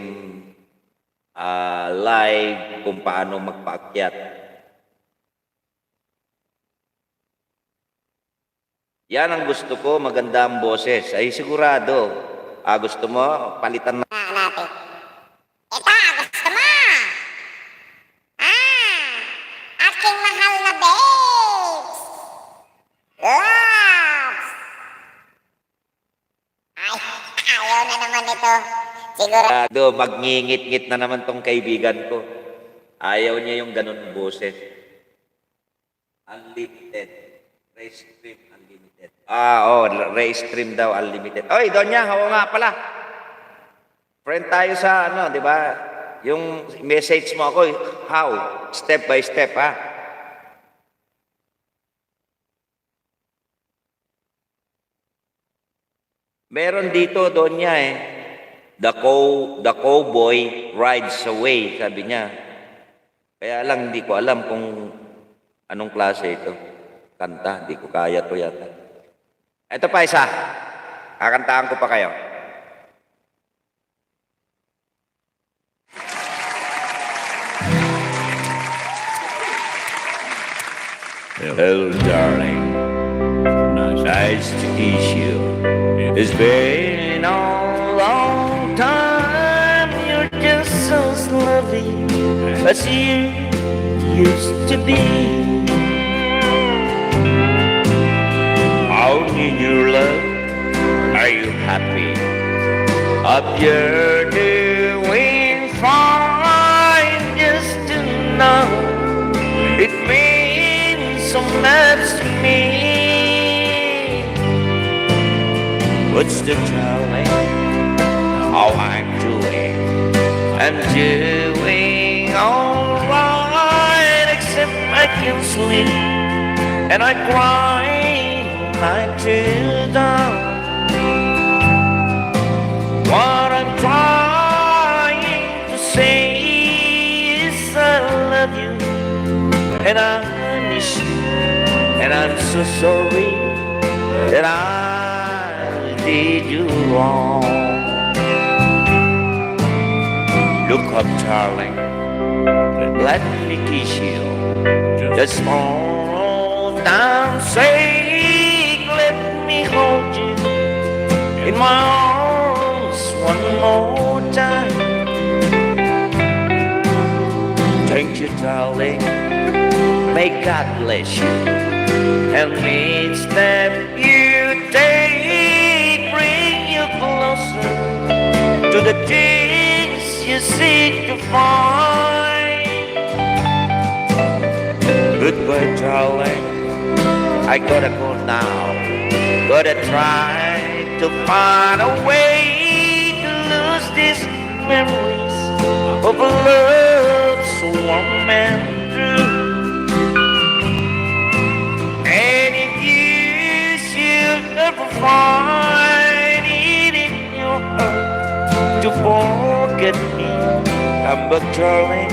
ah, live, kung paano magpaakyat. Yan ang gusto ko, maganda ang boses. Ay, sigurado. Ah, gusto mo, palitan na. Ah, natin. Ito, gusto mo? Ah, aking mahal na babes. Loves. Ay, ayaw na naman ito. Sigurado, magngingit-ngit na naman tong kaibigan ko. Ayaw niya yung ganun boses. Unlimited. Restream Unlimited. Ah, oh, Restream daw Unlimited. Oy, Donya, oo nga pala. Friend tayo sa ano, di ba? Yung message mo ako, how? Step by step, ha? Meron dito, Donya, eh. The cow-, the cowboy rides away, sabi niya. Kaya lang, hindi ko alam kung anong klase ito. Kanta, hindi ko kaya to yata. Ito pa isa. Kakantahan ko pa kayo. Hello, darling. Nice to meet you. It's been a long time. You're just so lovely as you used to be. I need your love. Are you happy? Hope you're doing fine. Just to know it means so much to me. What's the telling how I'm doing? I'm doing alright, except I can't sleep and I cry night till dawn. What I'm trying to say is I love you and I miss you, and I'm so sorry that I did you wrong. Look up, darling, let me kiss you. Just for old time's sake, let me hold you in my arms one more time. Thank you, darling. May God bless you. And each step you take bring you closer to the things you seek to find. Goodbye, darling. I gotta go now. Gotta try to find a way to lose these memories of a love so warm and true. And if you should ever find it in your heart to forget me, come back, darling.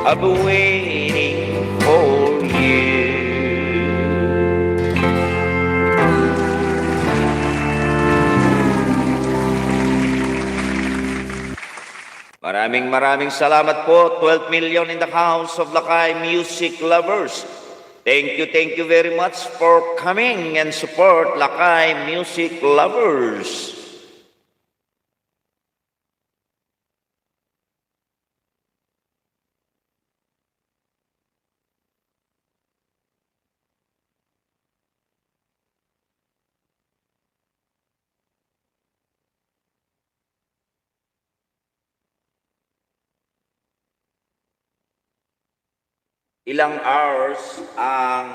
I'll be waiting for you. Maraming, maraming salamat po. Twelve million in the house of Lakay Music Lovers. Thank you, thank you very much for coming and support Lakay Music Lovers. Ilang hours ang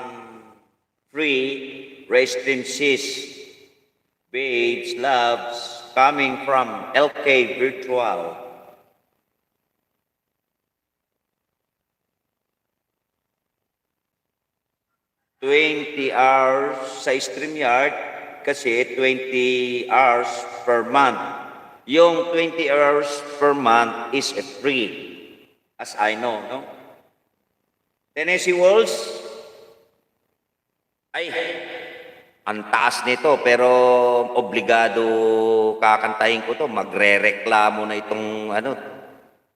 free residencies, babes, loves, coming from L K Virtual. Twenty hours sa StreamYard kasi twenty hours per month. Yung twenty hours per month is a free, as I know, no? Tennessee Walls, ay, ang taas nito, pero obligado kakantahin ko to. Magrereklamo na itong, ano,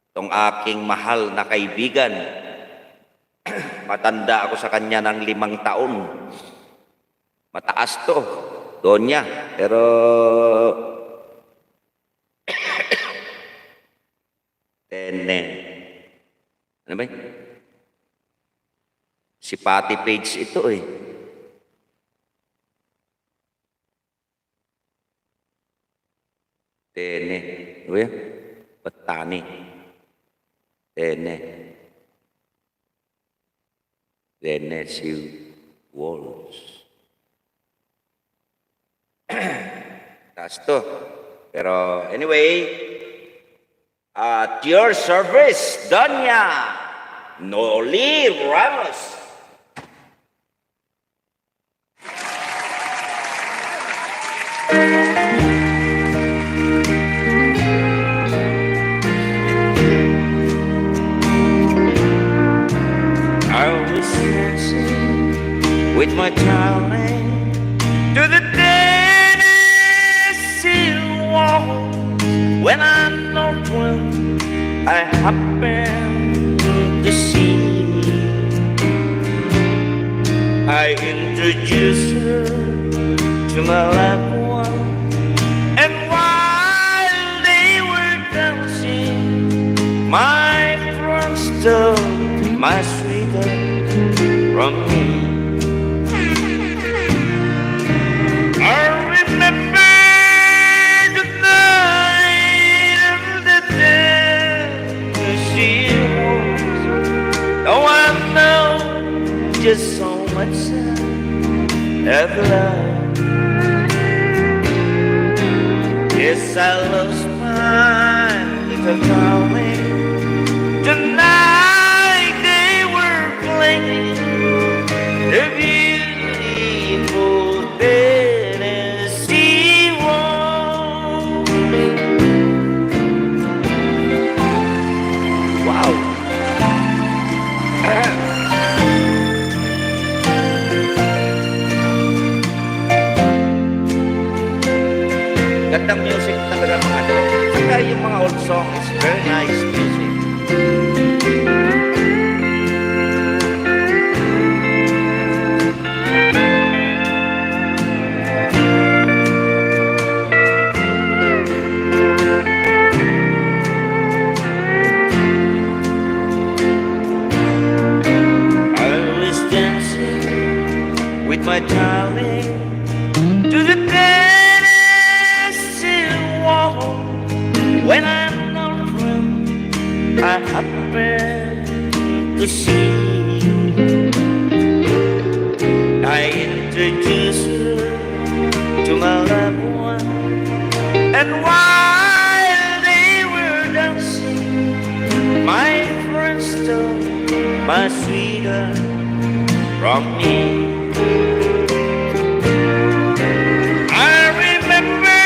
itong aking mahal na kaibigan. Matanda ako sa kanya ng limang taon. Mataas to, Donya. Pero, tene. Ano ba yun? Si Pati Page ito eh. Tene. Ano ba yun? Patani. Tene. Tennessee Walls. Taas to. Pero anyway, at your service, Doña Noli Ramos. I was dancing with my darling to the Tennessee Waltz when I know when I happened to see. I introduced her to my loved one, and while they were dancing, my friends stole my sweetheart from me. I remember the night of the day she was. Oh, I know just so much of love. Yes, I lost my little darling. Tonight they were playing the beautiful Tennessee Waltz. Wow! Gandang music talaga, mga ano. Saka yung mga old song, it's very nice music. I was dancing with my darling to the Tennessee Waltz when I know when I happened to see. I introduced her to my loved one, and while they were dancing, my friends stole my sweetheart from me. I remember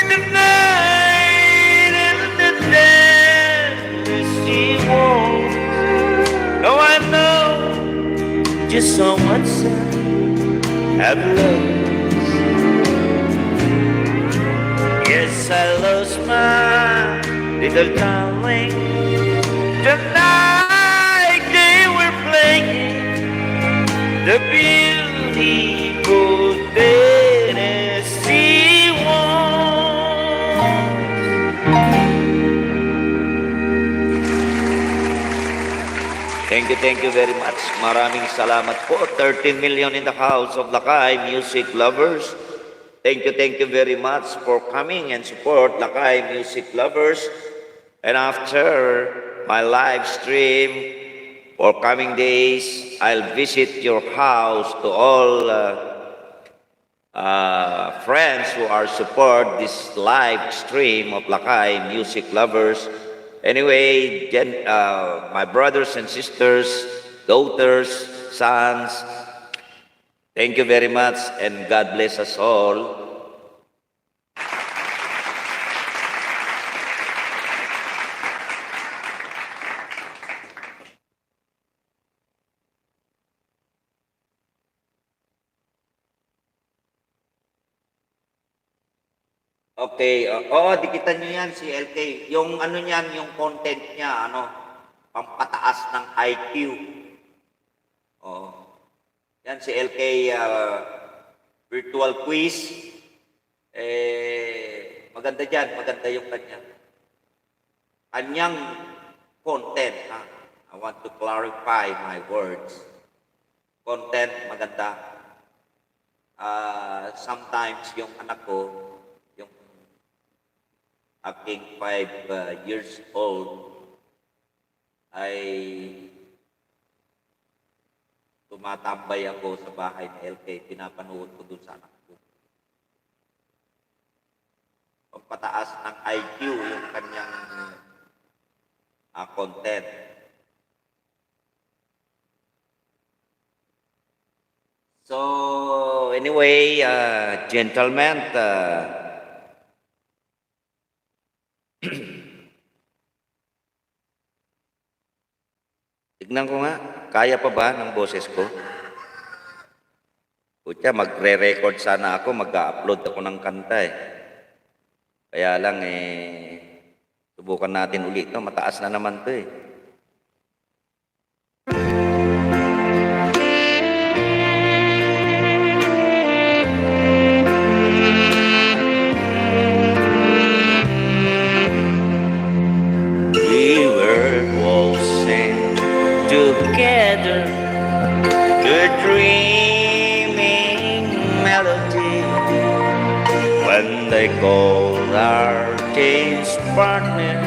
the night and the day she was. Oh, I know just how much I have lost. Yes, I lost my little darling. Tonight they were playing the beautiful Tennessee Waltz. Thank you, thank you very much. Maraming salamat po. Thirteen million in the house of Lakay Music Lovers. Thank you, thank you very much for coming and support Lakay Music Lovers. And after my live stream, for coming days, I'll visit your house to all, uh, uh, friends who are support this live stream of Lakay Music Lovers. Anyway, gen-, uh, my brothers and sisters, daughters, sons, thank you very much and God bless us all. Okay, o-, oo, dikitan nyo yan, si L K. Yung ano niyan, yung content niya, ano, pampataas ng I Q. Oo. Yan, si L K, ah, virtual quiz. Eh, maganda dyan, maganda yung kanya. Kanyang content, ha? I want to clarify my words. Content, maganda. Ah, sometimes yung anak ko, yung aking five, ah, years old, ay tumatambay ako sa bahay ni L K, pinapanood ko dun sa anak ko. Pagpataas ng I Q yung kanyang, ah, content. So, anyway, ah, gentlemen, ah, tignan ko nga, kaya pa ba ng boses ko? Kutya, magre-record sana ako, mag-upload ako ng kanta eh. Kaya lang eh, subukan natin uli to. Mataas na naman to eh. We were waltzing together, the dreaming melody, when they called our dance partner,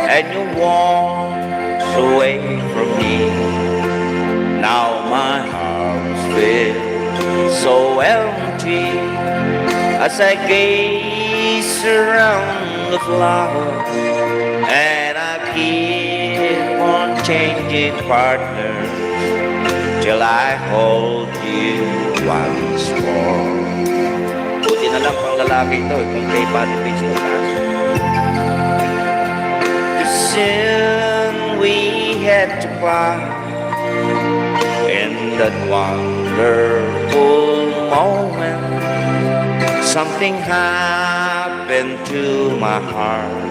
and you walked away from me. Now my arms feel so empty as I gaze around the flower, and I keep on changing partners till I hold you once more. Buti na lang pang lalaki ito, eh, kung gay body paints to taas. Soon we had to part in that wonderful moment. Something happened to my heart,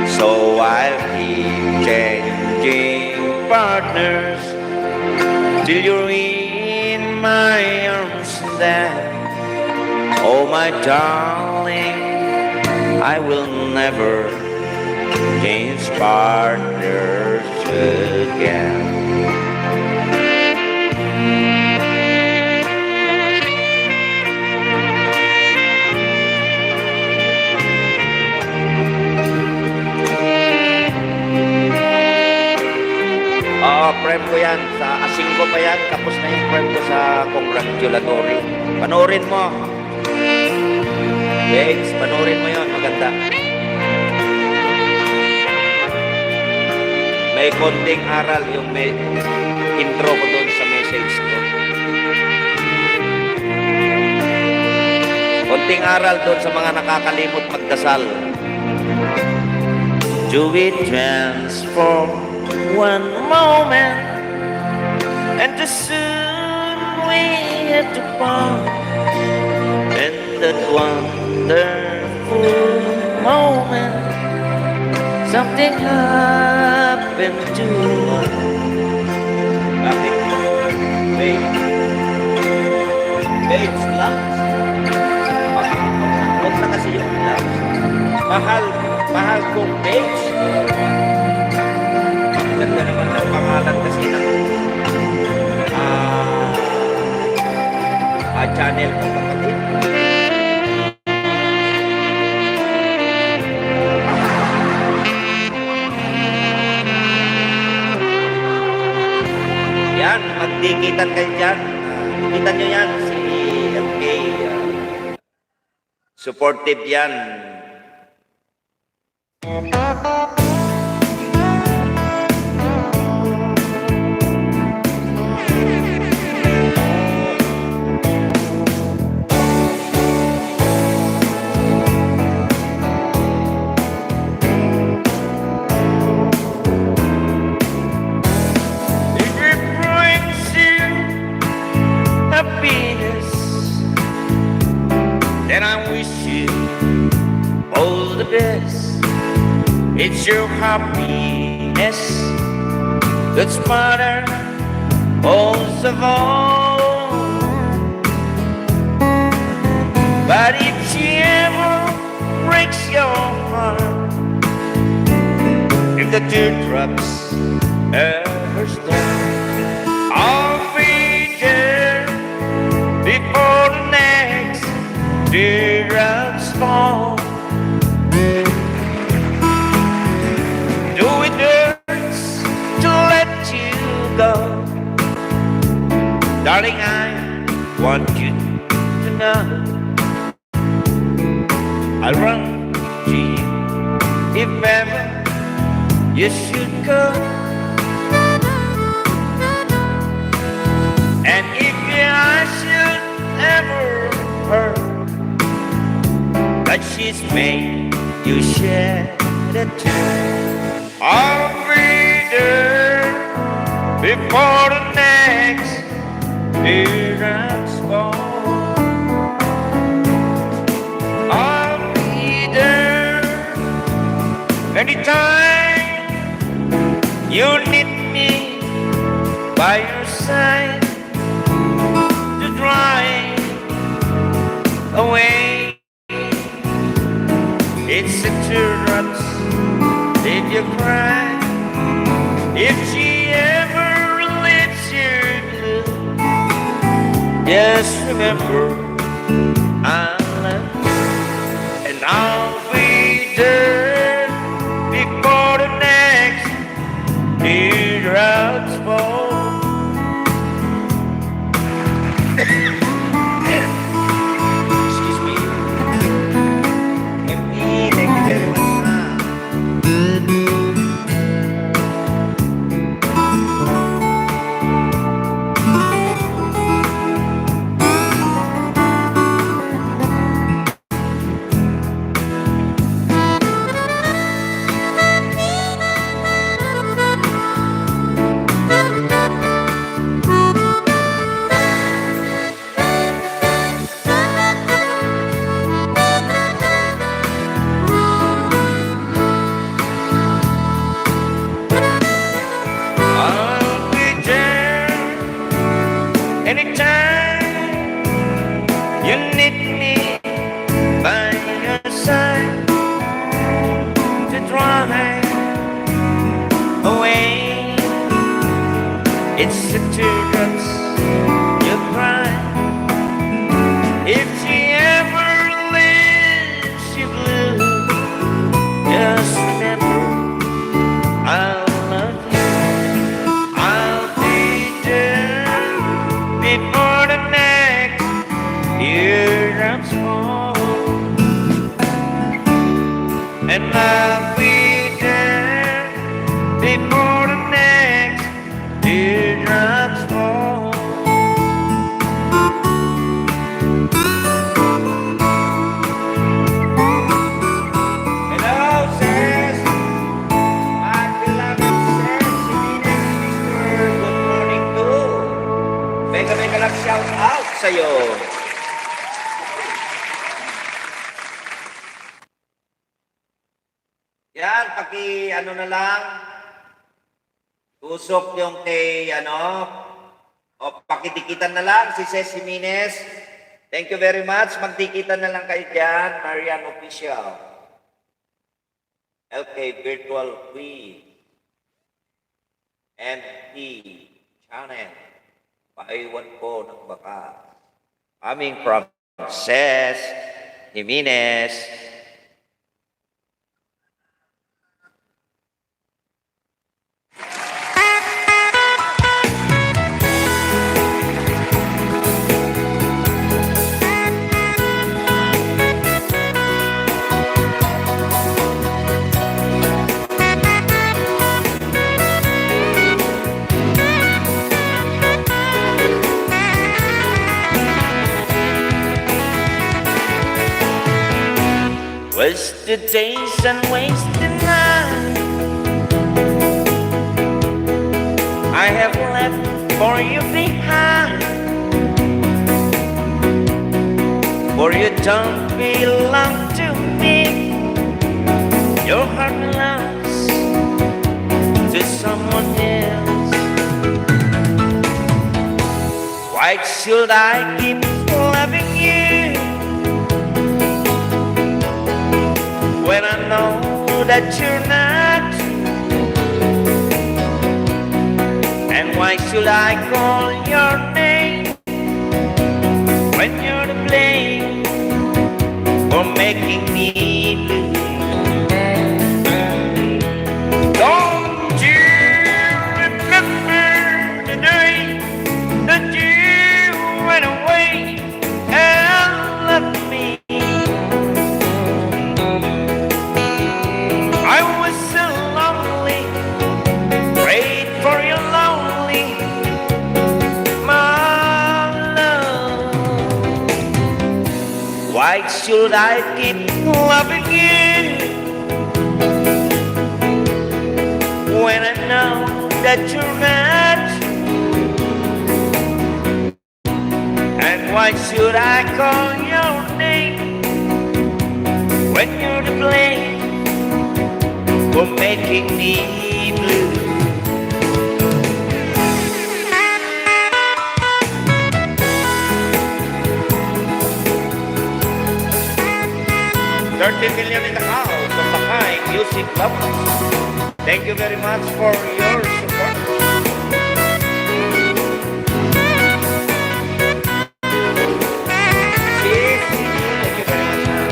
so I keep changing partners till you're in my arms. Then, oh my darling, I will never change partners again. Oo, friend ko yan. Sa Asinggo pa yan. Tapos na yung friend ko sa congratulatory. Panoorin mo. Babes, panoorin mo yon. Maganda. May konting aral yung may intro ko doon sa message ko. Konting aral doon sa mga nakakalimot magdasal. Do we transform one moment and the soon we had to part. In that wonderful moment, something happened to us. Bakit? Babe. Babes, relax. Huwag na kasi yung relax. Mahal, mahal kong babes. Ang ganda naman ng pangalan kasi ng, ah, ah, channel ko, kapatid. Yan, magdikitan kayo dyan. Ah, dikitan nyo yan, si M K, ah, supportive yan. If it brings you happiness, then I wish you all the best. It's your happiness that's matter most of all. But if she ever breaks your heart, if the teardrops ever start, I'll be there before the next teardrops fall. Though it hurts to let you go, darling, I want you to know I'll run to you if ever you should go. And if I should ever hurt, but she's made you shed a tear. I'll be there before the next teardrops fall. I'll be there anytime you need me by your side to dry away. It's the teardrops that you cry. If she ever leaves you blue, just remember I love you. And I'll be there before the next teardrops fall. Excuse me. M P, thank you very much, ma'am. I'll be there anytime you need me by your side to dry away. It's the teardrops you cry. If she ever leaves you blue, just remember I love you. I'll be there before the next teardrops fall. And I'll be there before the next teardrops fall. Hello, sis. My beloved sis, Ines Victor, good morning to. Mega, mega love shout out sa'yo. Yan, paki, ano na lang, tusok yung kay, ano, o pakidikitan na lang si Ses Jimenez. Thank you very much. Magdikitan na lang kayo dyan, Marian Official. L K Virtual Queen. N T Channel. Paiwan ko ng baka. Coming from Ses Jimenez. Wasted days and wasted nights I have left for you behind. For you don't belong to me. Your heart belongs to someone else. Why should I keep loving you when I know that you're not? And why should I call your name when you're to blame for making me blue? Don't you remember the day that you went away and left me? I was so lonely, prayed for you lonely, my love. Why should I keep loving you when I know that you're not? And why should I call your name when you're to blame for making me blue? Thirty million in the house of Bahay Music Lovers. Thank you very much for your support. Yes, thank you very much, ma'am.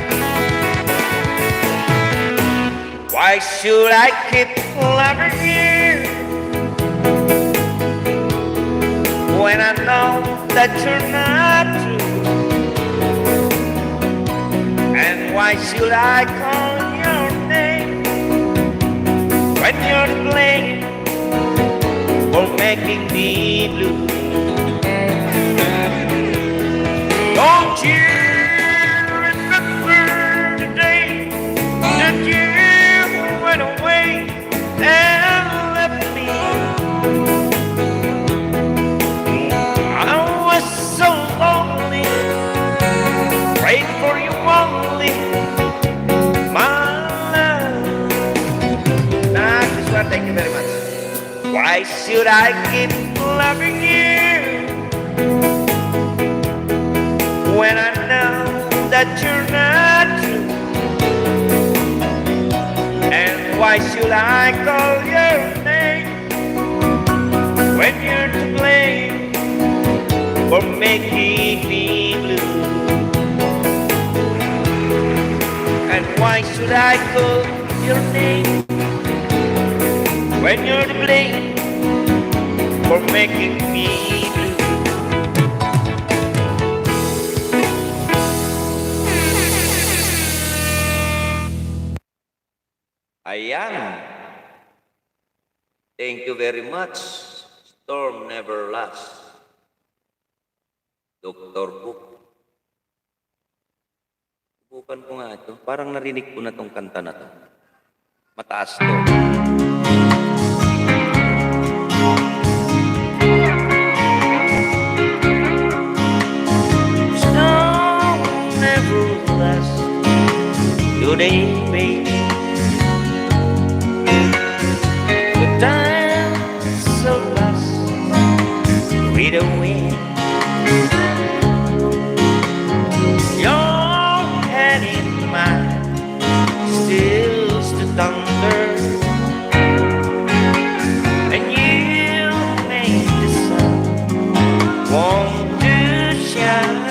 Why should I keep loving you when I know that you're not true? And why should I call your name when you're to blame for making me blue? Don't you remember the day that you went away and left me? I was so lonely, prayed for you only, my love. Nah, this one, thank you very much. Why should I keep loving you when I know that you're not true? And why should I call your name when you're to blame for making me blue? And why should I call your name when you're to blame for making me blue? Ayan. Thank you very much. Storm never lasts. Doctor Book. Subukan ko nga ito. Parang narinig ko na tong kanta na to. Mataas to. Snow never lasts today, baby. The time so fast with the wind. Your hand in mine stills the thunder, and you make the sun want to shine.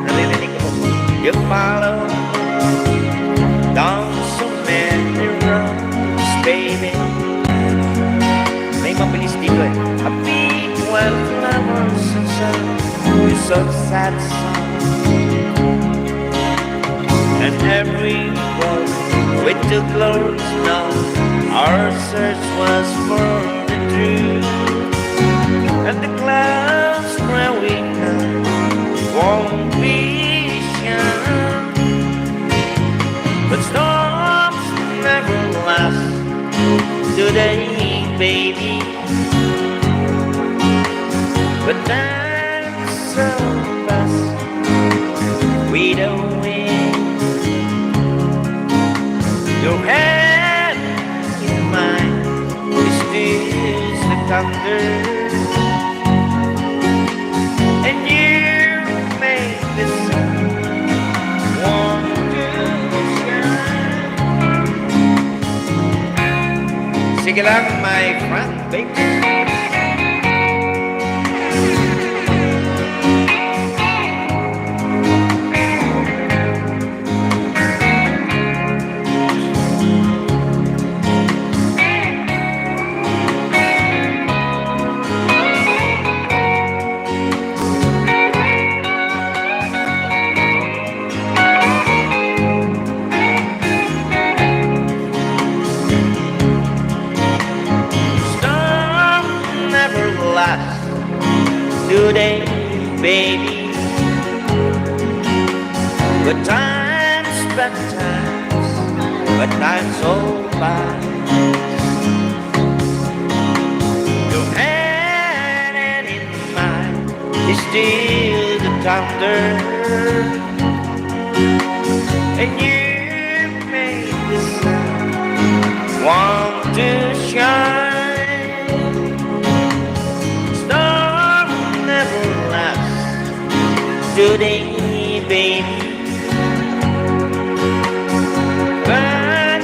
Naririnig ko. You follow down so many roads, baby. May mabilis dito eh. A big wildflower sunshine with a sad song. And everyone with the clothes now, our search was for the truth. And the clouds growing up won't be sure. today, baby. But that's so fast with the wind. Your hand in mine is this the thunder, and you make the sun want to shine. Sige lang, my friend, baby. Storm never lasts today, baby. But time's bad times, but time's all by. Your hand in mine is still the thunder, and you made the sun want to shine. Storm never lasts today, baby. But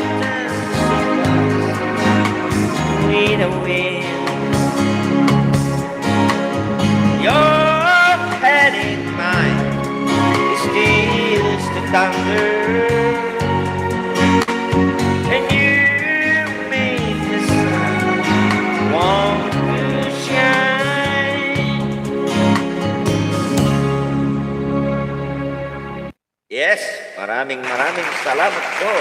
with the wind, your hand in mine is still the thunder, and you make the sun want to shine. Yes, maraming, maraming salamat po.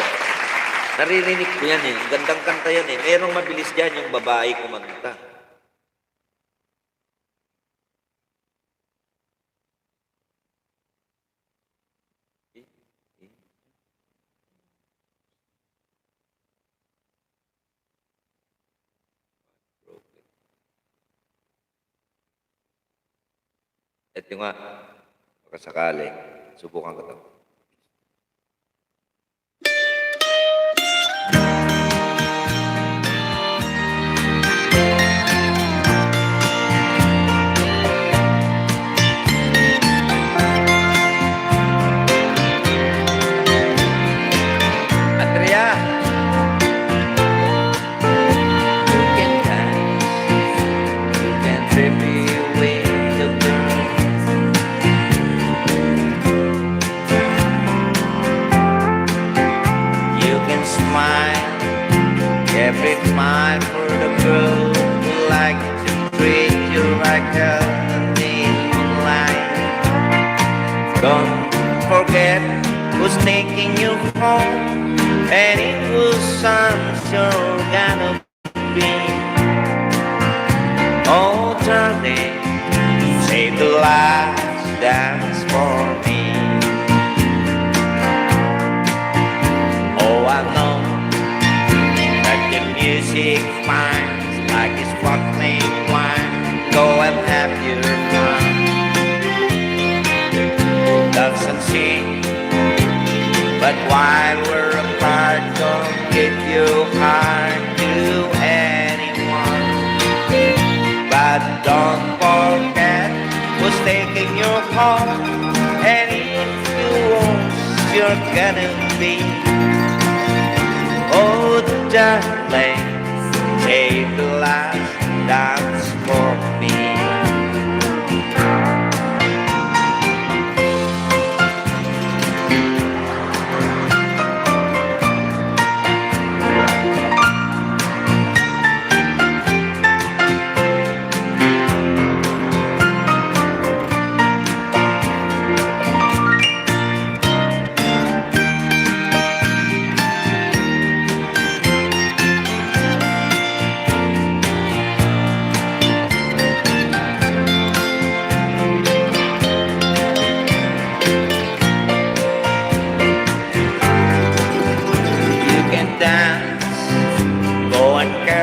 Naririnig ko yan eh. Ang gandang kanta yan eh. Merong mabilis dyan, yung babae kumanta. Ito nga, makasakali, subukan ko to. Andrea. You can dance, you can trip me away the blues. You can smile, every smile for the girl who like to treat you like a delight. Don't forget who's taking you home, and in whose arms you're gonna be. Oh, darling, save the last dance for me. Oh, I know that the music fine like a sparkling wine. Go and have your fun. Dance and sing, but while we're apart, don't give your heart to anyone. But don't forget who's taking you home. And if you won't, you're gonna be. Oh, darling, save the last dance for me.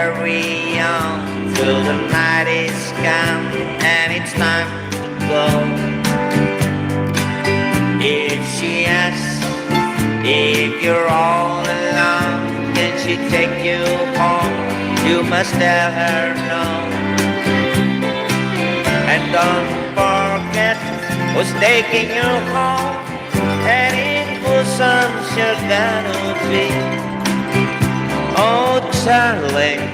Carry on till the night is come and it's time to go. If she asks if you're all alone, can she take you home? You must tell her no. And don't forget who's taking you home and in whose arms you're gonna be. Oh, darling,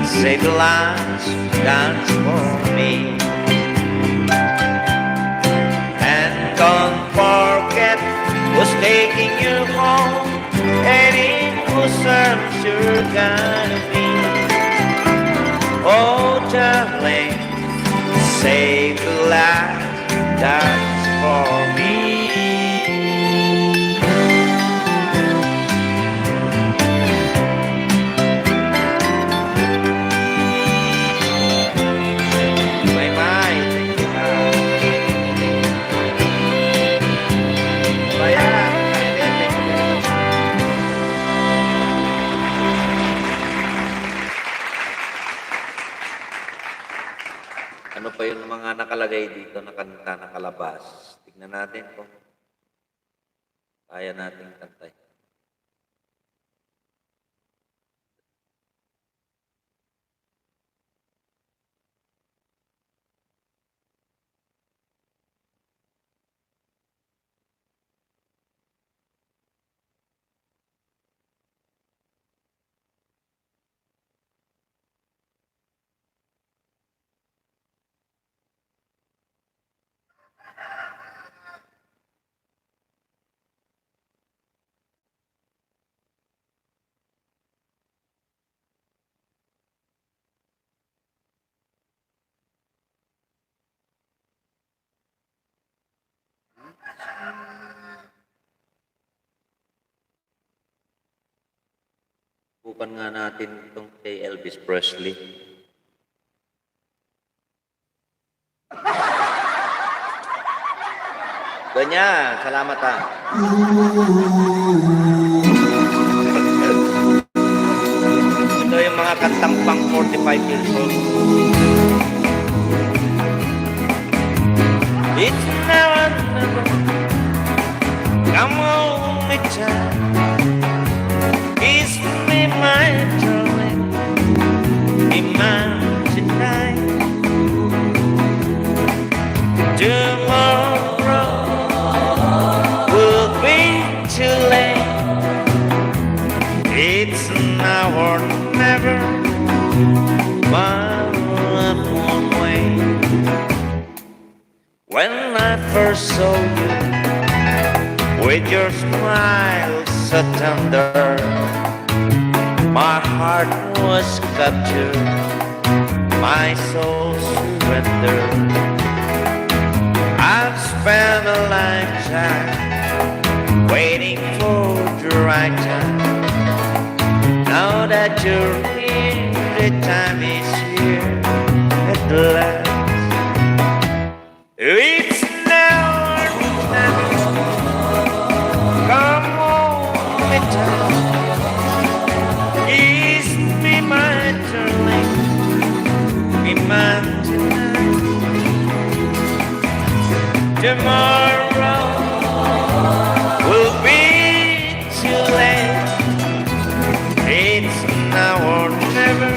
save the last dance for me. And don't forget who's taking you home and in whose arms you're gonna be. Oh, darling, save the last dance for me. Bye-bye. Thank you, ha. Bye-bye. Ano pa yung mga nakalagay dito na kanta, nakalabas? Tignan natin kung kaya nating kantahin. Subukan nga natin itong kay Elvis Presley. Ganyan. Salamat, ha. Ito yung mga kantang pang forty-five years old. It's now or never. Come on, it's time. Kiss me, my darling. Be mine tonight. Tomorrow will be too late. It's now or never. My love won't wait. When I first saw you, with your smile so tender, my heart was captured, my soul surrendered. I've spent a lifetime waiting for the right time. Now that you're here, the time is here at last. It's now or never. Come on, me time. Kiss me, my darling. Be mine tonight. Tomorrow will be too late. It's now or never.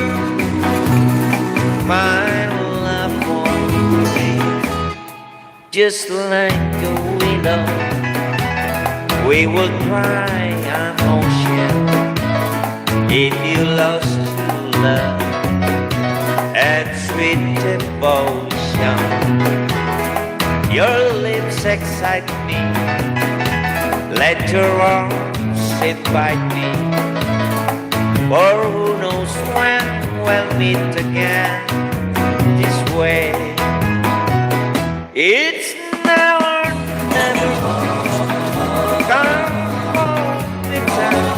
My love won't wait. Just like a window, we will cry an ocean if you lost to love and sweet devotion. Your lips excite me, let your arms invite me. For who knows when we'll meet again this way. It's now or never. Come on, me time.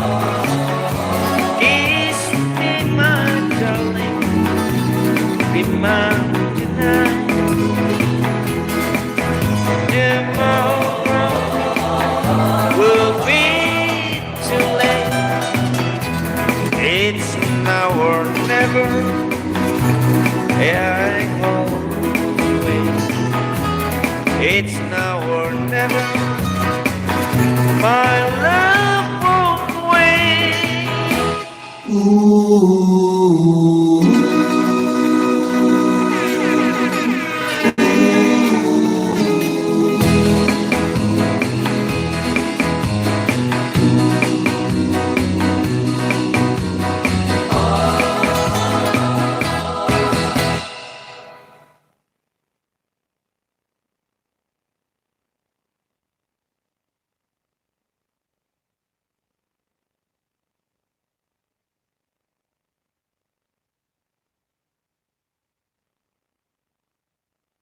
Kiss me, my darling. Be mine tonight. Tomorrow will be too late. It's now or never. Yeah, I always. It's now or never. My love won't wait.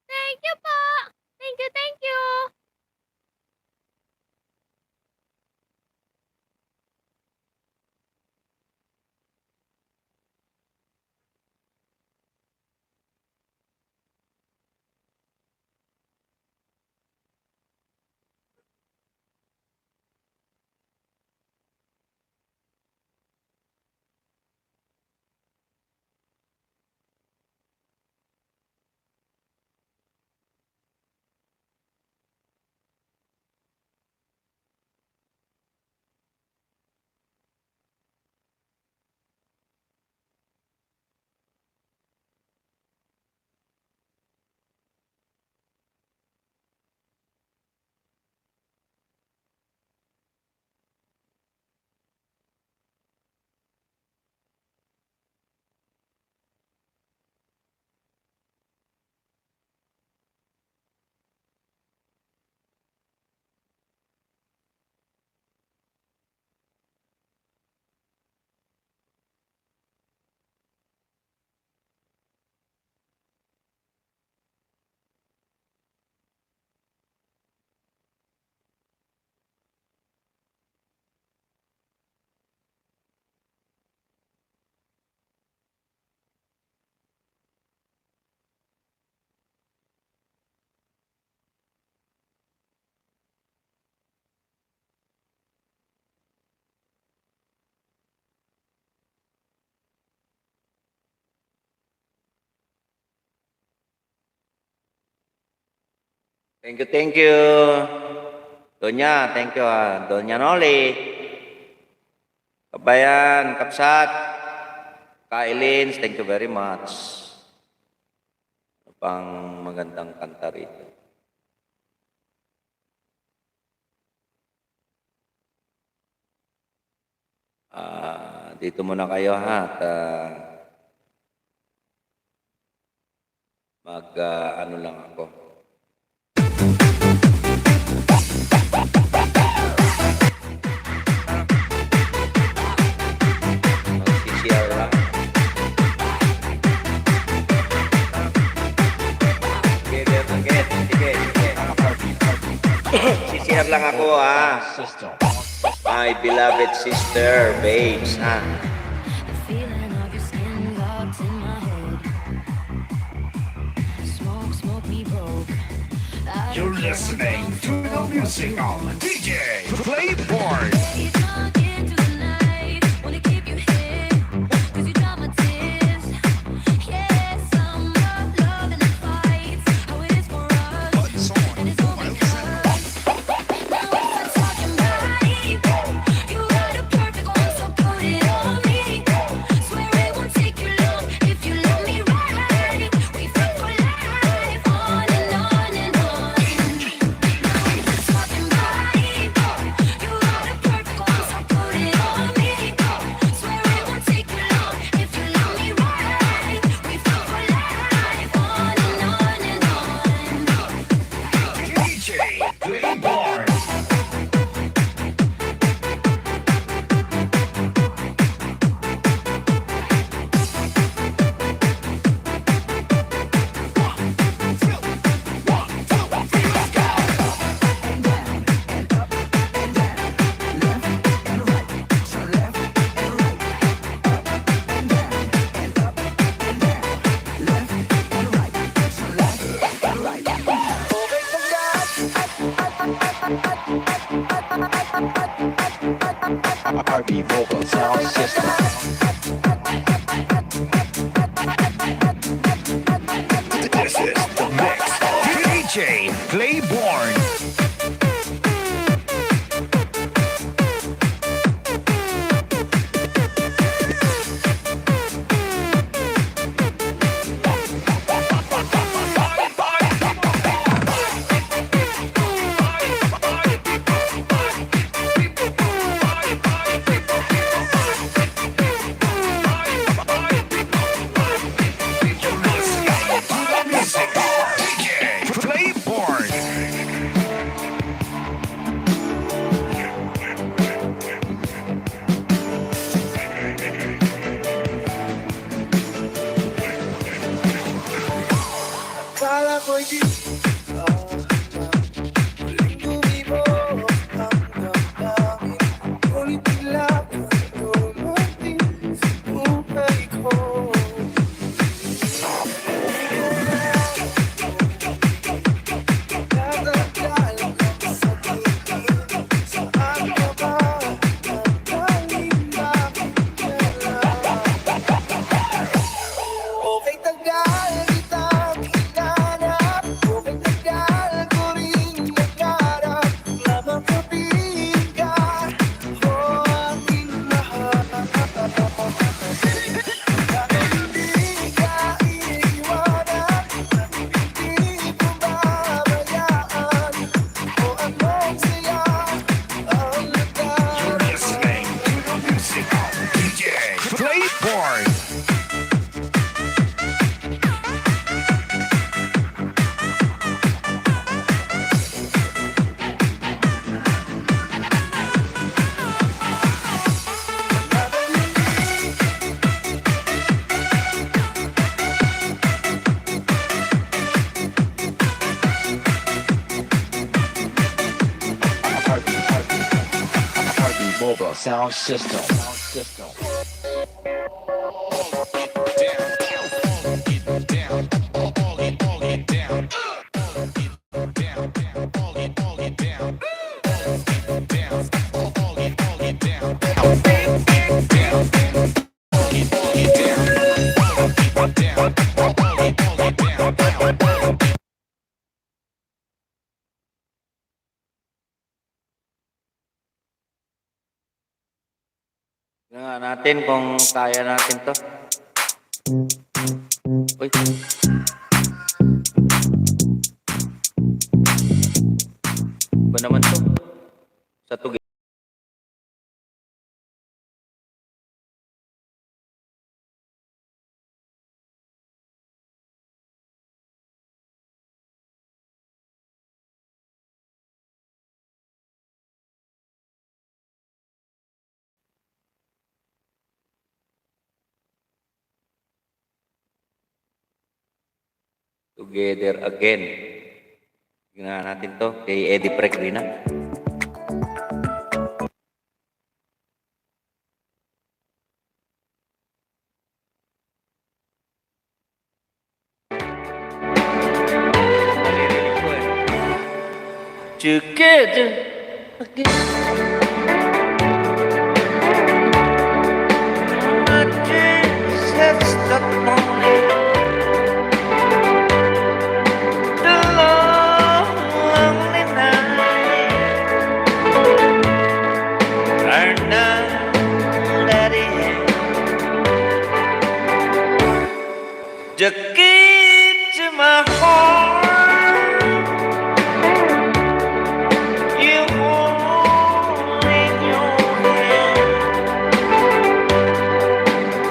Thank you po. Thank you, thank you. Thank you, thank you. Doña, thank you, ah. Doña Noli. Kabayan, Kapsat, Kailins, thank you very much. Pang magandang kanta rito. Ah, dito muna kayo, ha, at, ah, mag, ah, ano lang ako. Mag-C C R lang. Sige, sige, sige, sige. C C R lang ako, ah. My beloved sister, babes, ha? The feeling of your skin got in my head. Smoke, smoke me broke. You're listening to the music of D J Playboy. J Claiborne. You're listening to the music of D J Claiborne. Heartbeat, heartbeat, heartbeat mobile sound system. Tingnan natin kung kaya natin 'to. Uy. Iba naman 'to. Sa tugi. Together again. Tingnan natin 'to kay Eddie Peregrina. Together again. My dreams have stopped morning. The long, lonely night are now at the end. The key to my heart, you hold in your hand,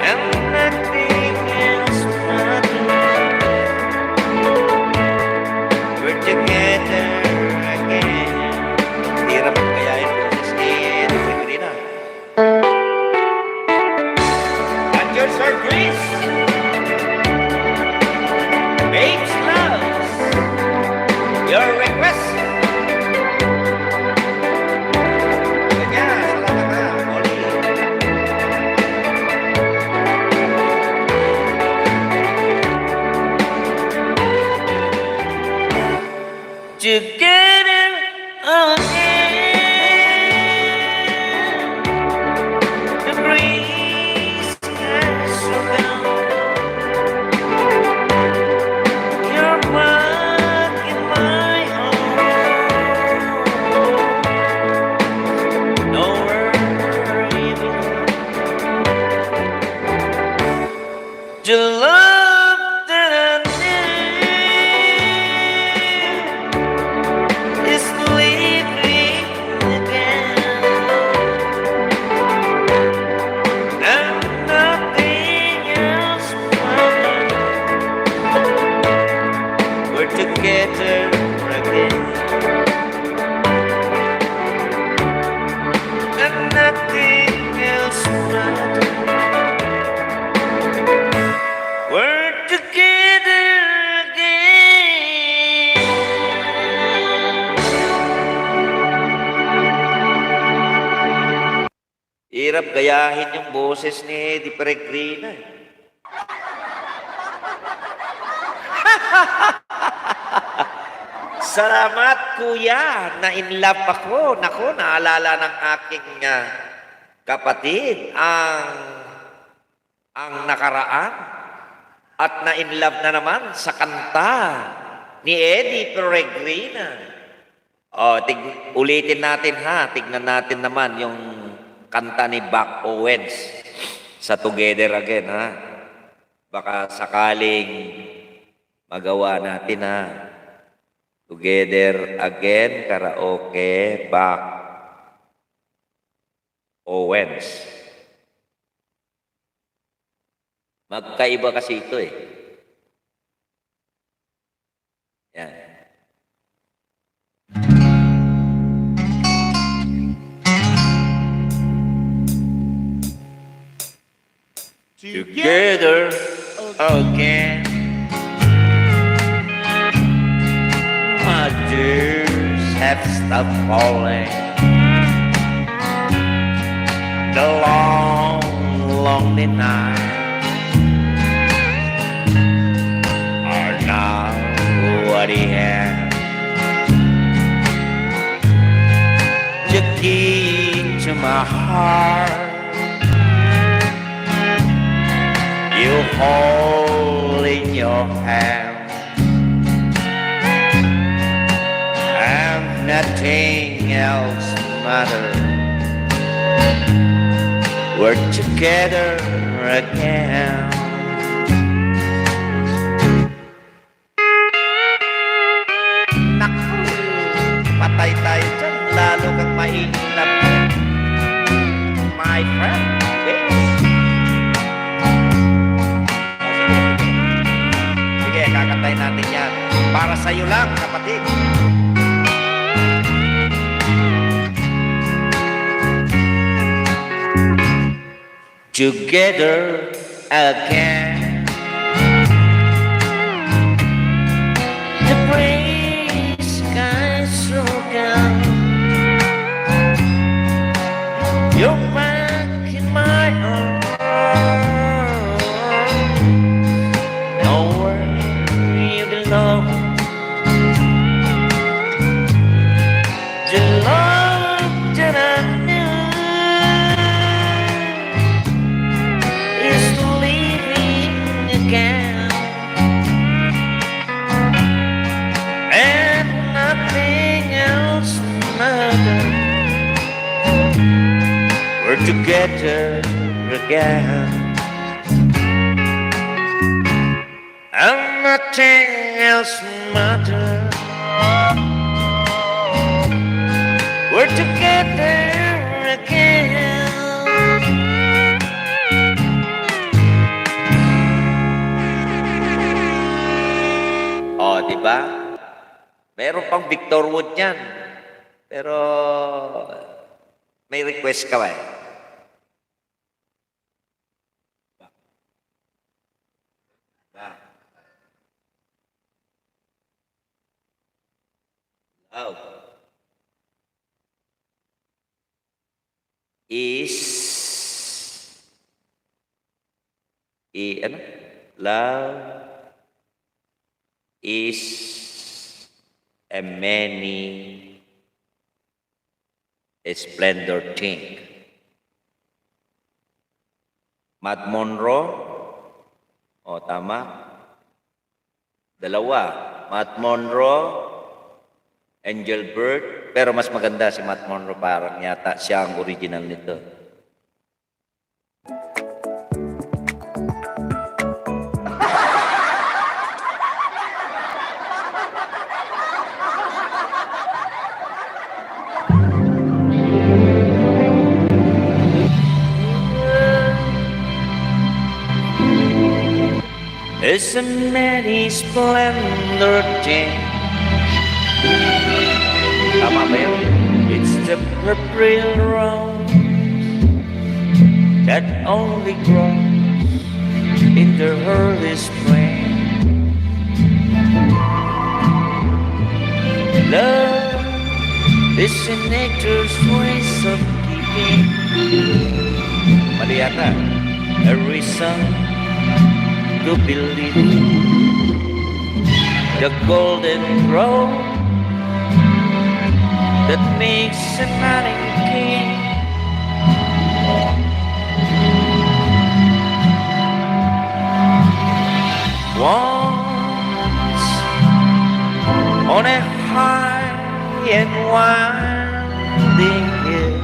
and nothing else matters. We're together again. Hirap kayain boses ni Eddie Peregrina. At your service, The love that I knew is leaving again, and nothing else matters. We're together again, and nothing else matters. We're together again. Hirap gayahin yung boses ni Eddie Peregrina, eh. Salamat, kuya. Na-in love ako. Naku, naalala ng aking, ah, kapatid ang, ang nakaraan. At na-in love na naman sa kanta ni Eddie Peregrina. O, tig-, ulitin natin, ha. Tignan natin naman yung kanta ni Buck Owens sa Together Again, ha. Baka sakaling magawa natin, ha. Together Again, karaoke, Buck Owens. Magkaiba kasi ito, eh. Yan. Together again. My dears have stopped falling. The long, lonely nights are now at the end. The key to my heart you hold in your hand, and nothing else matters. We're together again. Naku, patay tayo dyan. Lalo kang ma-in love, my friend. Yes. O, sige, sige. Sige, kakatayin natin yan. Para sa'yo lang, kapatid. Together again. The gray skies so gone. You're back in my arms. Nowhere you belong. The love that I knew is leaving again, and nothing else matters. We're together again. And nothing else matters. We're together again. O, di ba? Meron pang Victor Wood niyan. Pero may request ka ba, eh? Love is, i-, ano? Love is a many splendor thing. Matt Monro? O, tama. Dalawa. Matt Monro, Engelbert, pero mas maganda si Matt Monro, parang yata siya ang original nito. It's a many splendor thing. Tama ba yun? It's the purple rose that only grows in the early spring. Love is a nature's ways of giving. Mali yata. A reason to believe. The golden rose that makes a man king. Once on a high and winding hill,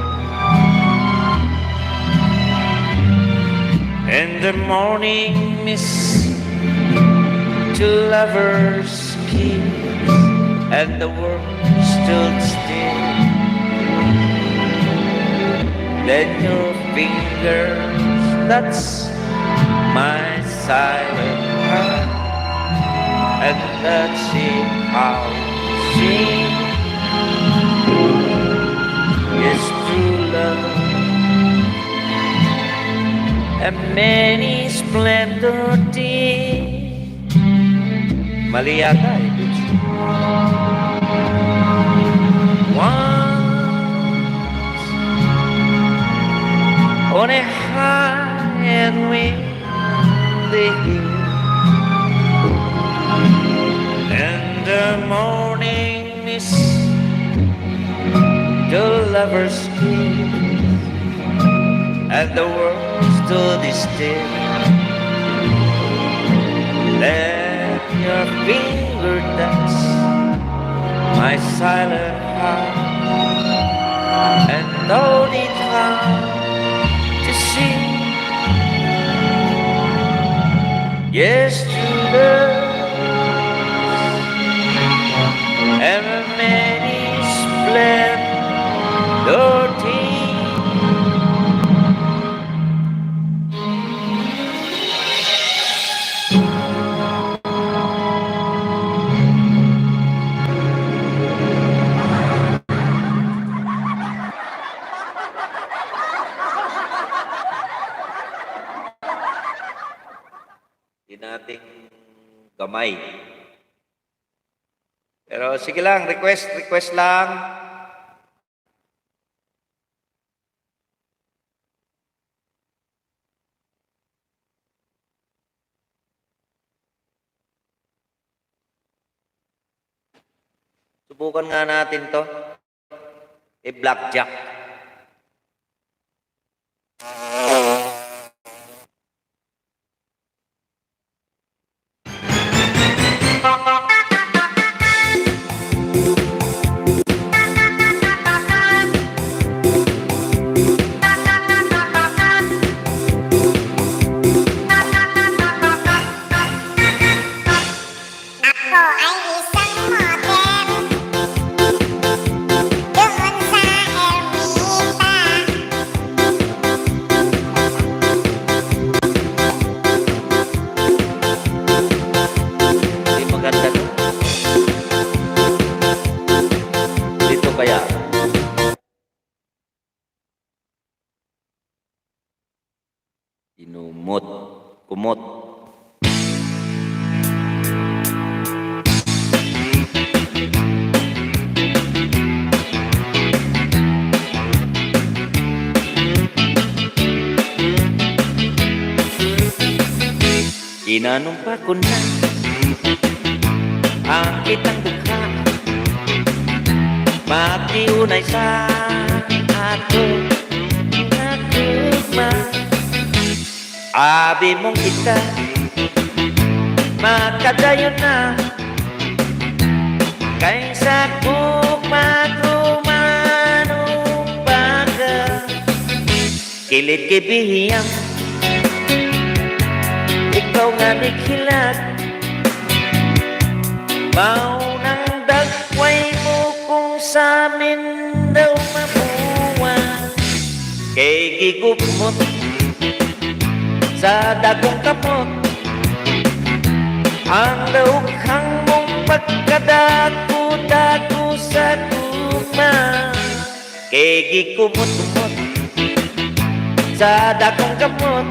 in the morning mist, two lovers kiss, and the world stood still. Then your fingers touch my silent heart, and that's it how sing is true love. A many splendor thing. Mali yata eh. Once on a high and windy hill, and the morning mist, the lovers kiss, and the world stood still. Then your finger touched my silent heart, and told it how to sing. Yes, true love, and many splendor thing. Di nating gamay. Pero sige lang, request, request lang. Subukan nga natin 'to. Eh, blackjack. Ako ay isang model doon sa Ermita. Di maganda to. Dito kaya? Inumot. Kumot. Kinanong pa kunna, ang kitang dukha, mati unay sa ato nga tugma. Abi mong kita, makadayon na, kaysa kung magrumano pa ka. Kilit kibihiyam, ikaw nga naghilat. Maunang dagway mo kung samin daw mabuwa. Kay gigupmot sa dagong kamot. Ang daukhang mong pagkadakudako sa gugma, kay gikumot-kumot sa dakong kamot.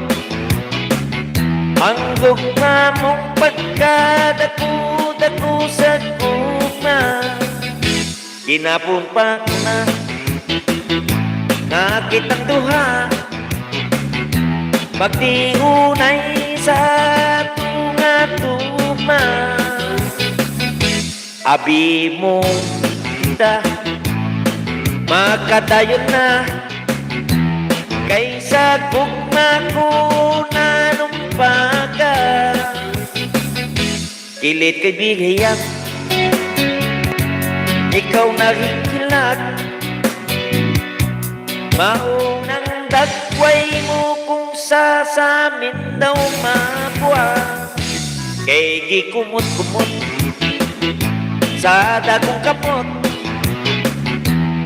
Ang gugma mong pagkadakudako sa gugma, ginapumpak na nga kitang duha, magtiunay sa tunga tuma. Abi mo ta, makadayon na, kaysa gugma ko nanumpaga. Kilit kay bigayam, ikaw na rin kilat. Maunang dagway mo kung sasamin daw mabuang. Kay gikumot-kumot sa dakong kamot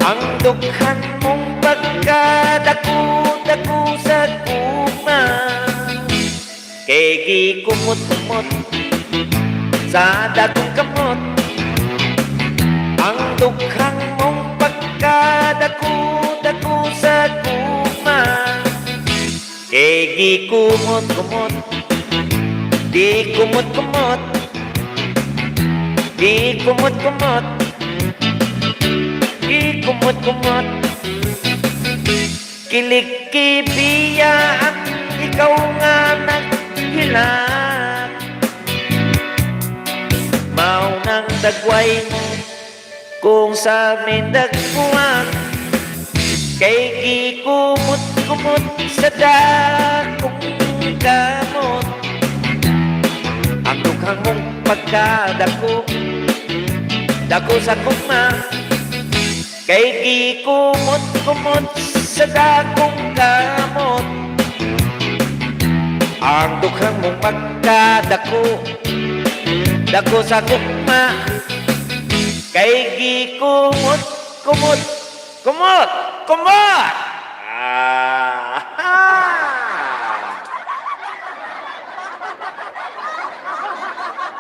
ang dukhan mong pagkadako-dako sa gugma. Kay gikumot-kumot sa dakong kamot ang dukhang mong pagkadako-dako sa gugma. Kay gikumot-kumot, gikumot-kumot, gikumot-kumot, gikumot-kumot. Kilikibiyaan, ikaw nga naghilat. Maunang dagway mo kung sa mindagkuan. Kay gikumot-kumot sa dakong kamot ang dukhang mong pagkadako, dako sa gugma. Kay gikumot-kumot sa dakong kamot ang dukhang mong pagkadako, dako sa gugma. Kay gikumot-kumot, kumot, kumot. Ah.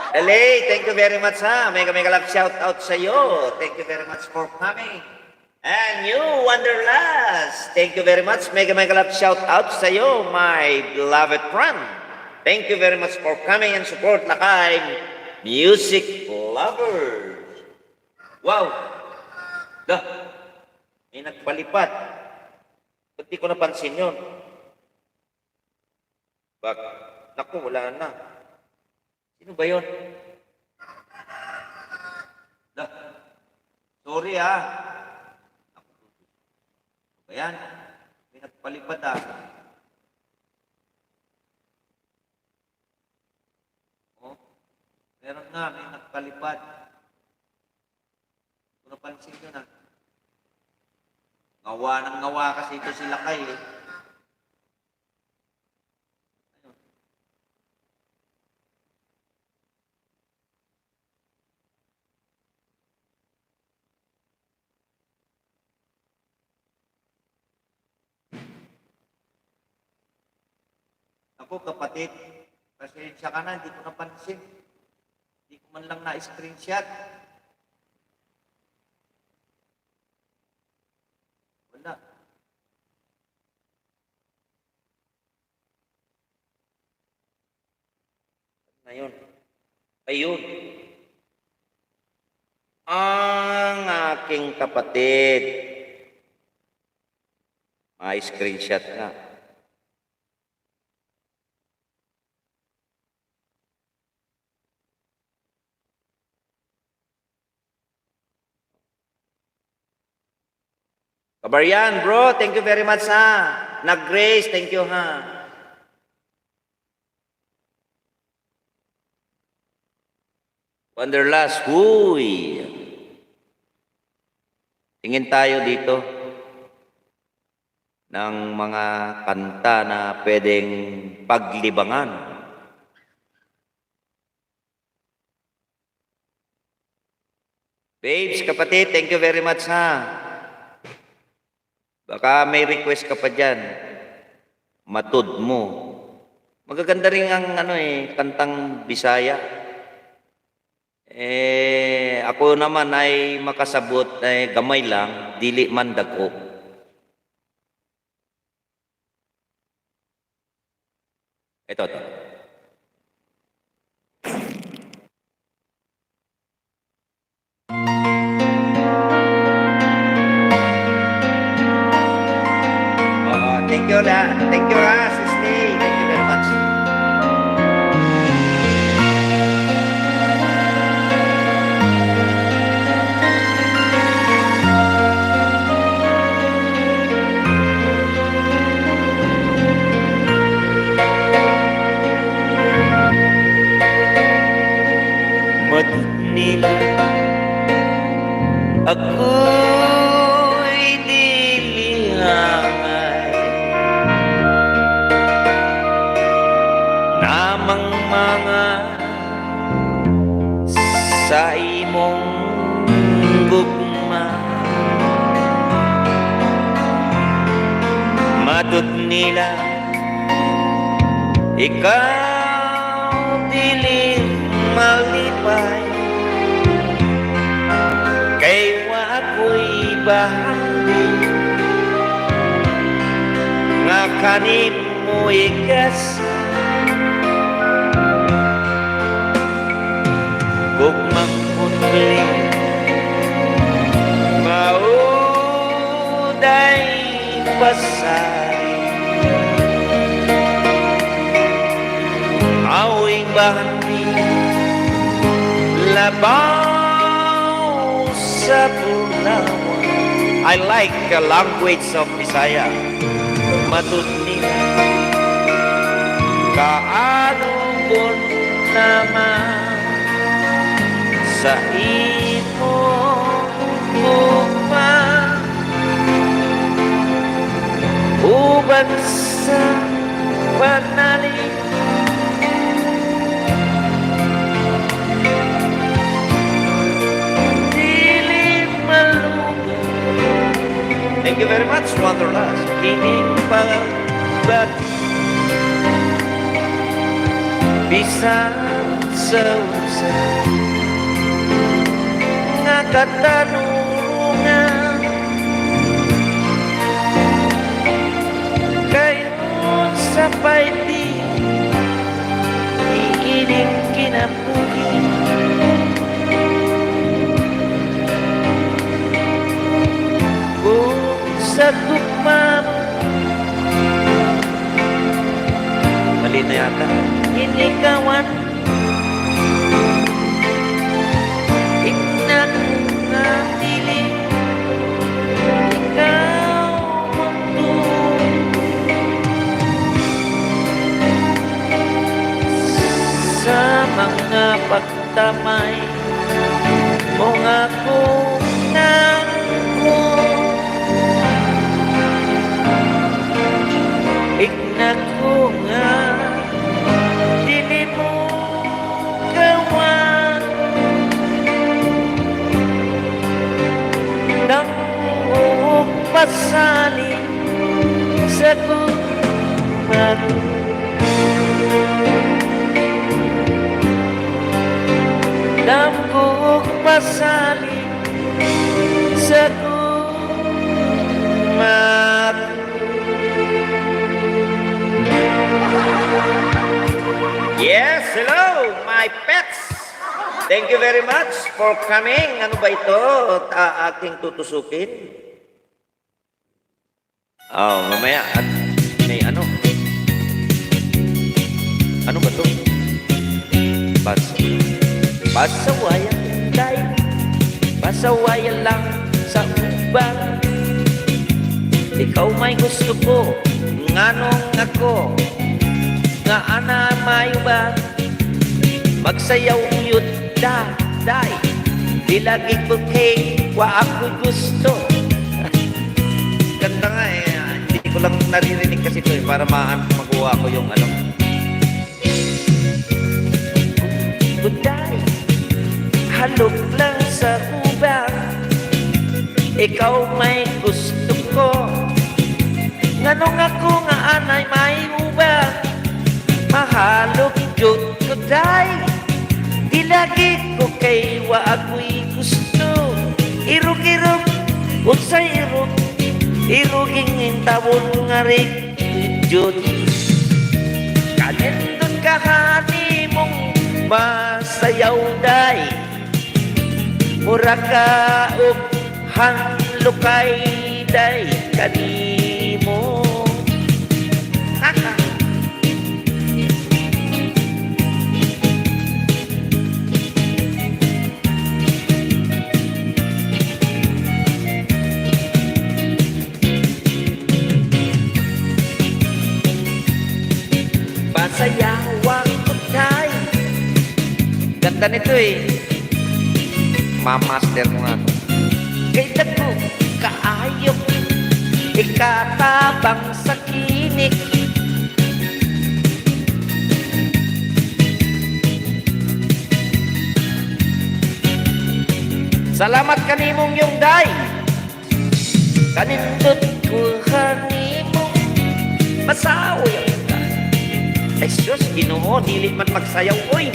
L A, thank you very much, ha. Mega, mega love shout out sa'yo. Thank you very much for coming. And you, Wanderlust, thank you very much. Mega, mega love shout out sa'yo, my beloved friend. Thank you very much for coming and support Lakay Music Lovers. Wow! Da, may nagpalipad. Ba't di ko napansin yun? Bak-, naku, wala na. Sino ba yun? Da, sorry, ah. Naku, ba yan? May nagpalipad, ah. Oh, meron nga, may nagpalipad. Kung napansin nyo na, ngawa ng ngawa kasi ito si Lakay, eh. Ayun. Ako, kapatid, pasensya ka na, hindi ko napansin. Hindi ko man lang na-screenshot. Wala. Ngayon, ayun. Ang aking kapatid, ma-screenshot nga. Kabarian, bro, thank you very much, ha. Nag-grace, thank you, ha. Wanderlust, huy. Tingin tayo dito ng mga kanta na pwedeng paglibangan. Babes, kapatid, thank you very much, ha. Baka may request ka pa dyan. Matud mo. Magaganda rin ang, ano, eh, kantang Bisaya. Eh, ako naman ay makasabot, eh, gamay lang, dili man dagko. Ito, ito. Oo, thank you, la. Thank you, ha, Sis May. Thank you very much. Matutni la akoy di liangay, namangmanga sa imong gugma. Matutni la ikaw dili malipay, kay wa akoy bahandi nga kanim mo ikas. Gugmang putli, mauday pasari. Aw ing bahandi, labaw sa bulawan. I like the language of Bisaya. Matutni la. Kaano kon naman sa imo gugma, uban sa panali. Dili malugan. Thank you very much, Wanderlust. Ining pagbat bisan sa usa nga katanungan. Kay unsa pay ti iining kinabuhi? Kung sa gugmam, mali na yata. Inikawan Innak nga dili ikaw magtuo sa mga pagtamay mo nga kung nangko. Innak nga dili mo kawan. Damo ak pasali sa gugmam. Damo ak pasali sa gugmam. Yes, hello, my pets. Thank you very much for coming. Ano ba ito? Ah, aking tutusukin? Oh, mamaya at may ano. Ano ba 'to? Pas-, pasawayan, day. Pasawayan lang sa uban. Ikaw may gusto ko, nganong ako nga anay may uban? Magsayaw yut da, day. Di lagi ko kay wa ako gusto. Ganda nga eh. Hindi ko lang naririnig kasi 'to eh, para ma-, makuha ko yung ano. Uday, halok lang sa uban. Ikaw may gusto ko. Nganong ako nga anay may uban? Mahalok jud ko, day. Ti lagiko kaywa aguy gusto, iruk-iruk, unsay iruk, iruk ing intawon nga rikjut. Kanindot ka kanimong masayaw, day. Mura ka ukhan lukay, day, kanimo. Pasayawak ko, day. Ganda nito, eh. Mamaster ko nga. Kay dagko kaayo, ikatabang sa kinik. Salamat kanimong yung, day. Kanindot ko kanimo. Masayaw ka. Ay, sus, Ginoo, dili man magsayaw, oy.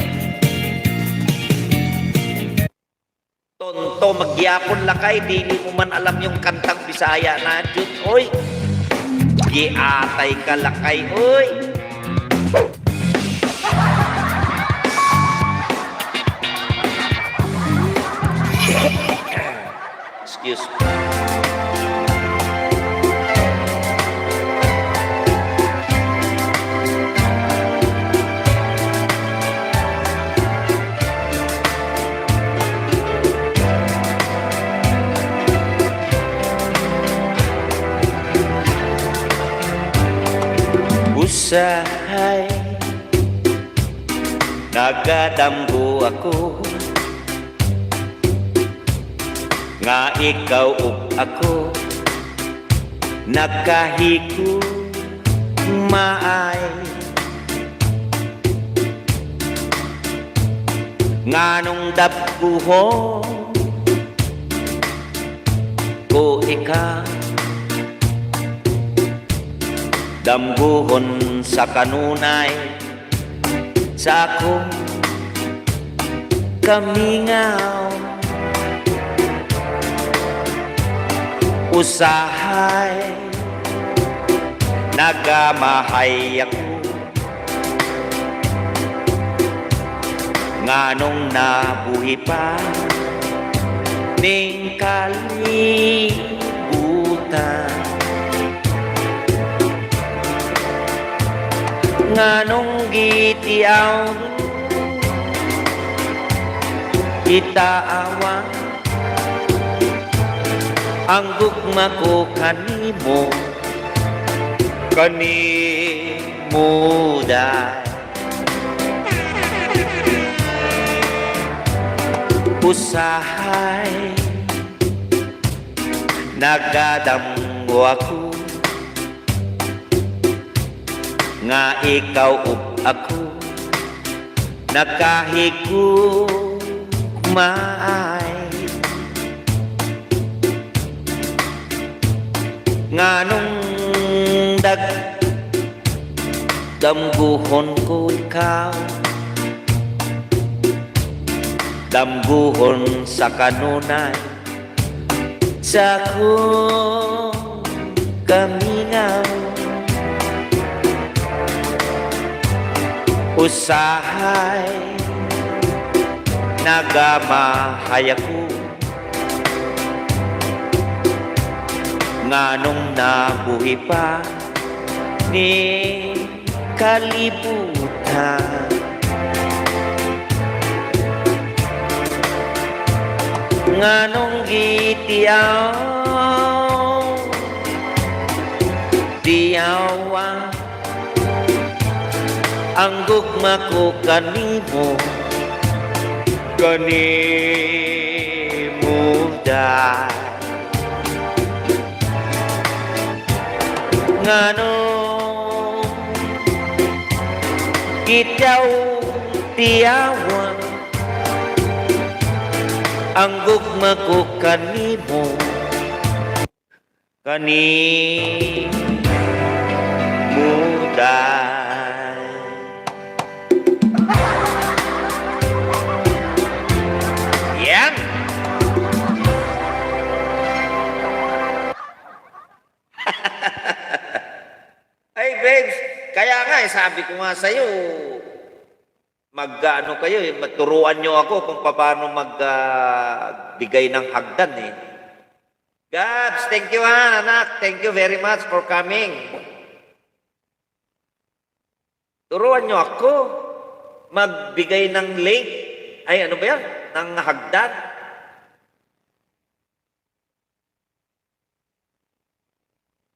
Tonto, magyapon lakay, dili mo man alam yung kantang Bisaya na, Jud, oy. Giatay ka lakay, oy. Excuse me. Usahay nagadamgo ako nga ikaw ug ako nakahigugmaay. Nganong dabguhon ko ikaw? Damguhon sa kanunay sa akong kamingaw. Usahay nagamahay ako. Nganong nabuhi pa ning kalibutan? Nganong gitiaw ita awan ang gugma ko kanimo? Kanimo, day. Usahay nagadamgo ako nga ikaw ug ako nakahigugmaay. Nganong dag-, damguhon ko ikaw? Damguhon sa kanunay sa akong kamingaw. Usahay nagamahay ako. Nganong nabuhi pa ni kalibutan. Nganong gitiaw, tiawa ang gugma ko kanimo, kanimo, day. Ngano iti aw ti awan ang gugma ko kanimo? Kanimo, day. Sabi ko nga sa'yo, mag-ano kayo eh, maturuan nyo ako kung paano mag, ah, bigay ng hagdan eh. Gabs, thank you ha, anak. Thank you very much for coming. Turuan nyo ako magbigay ng link. Ay, ano ba yan? Ng hagdan.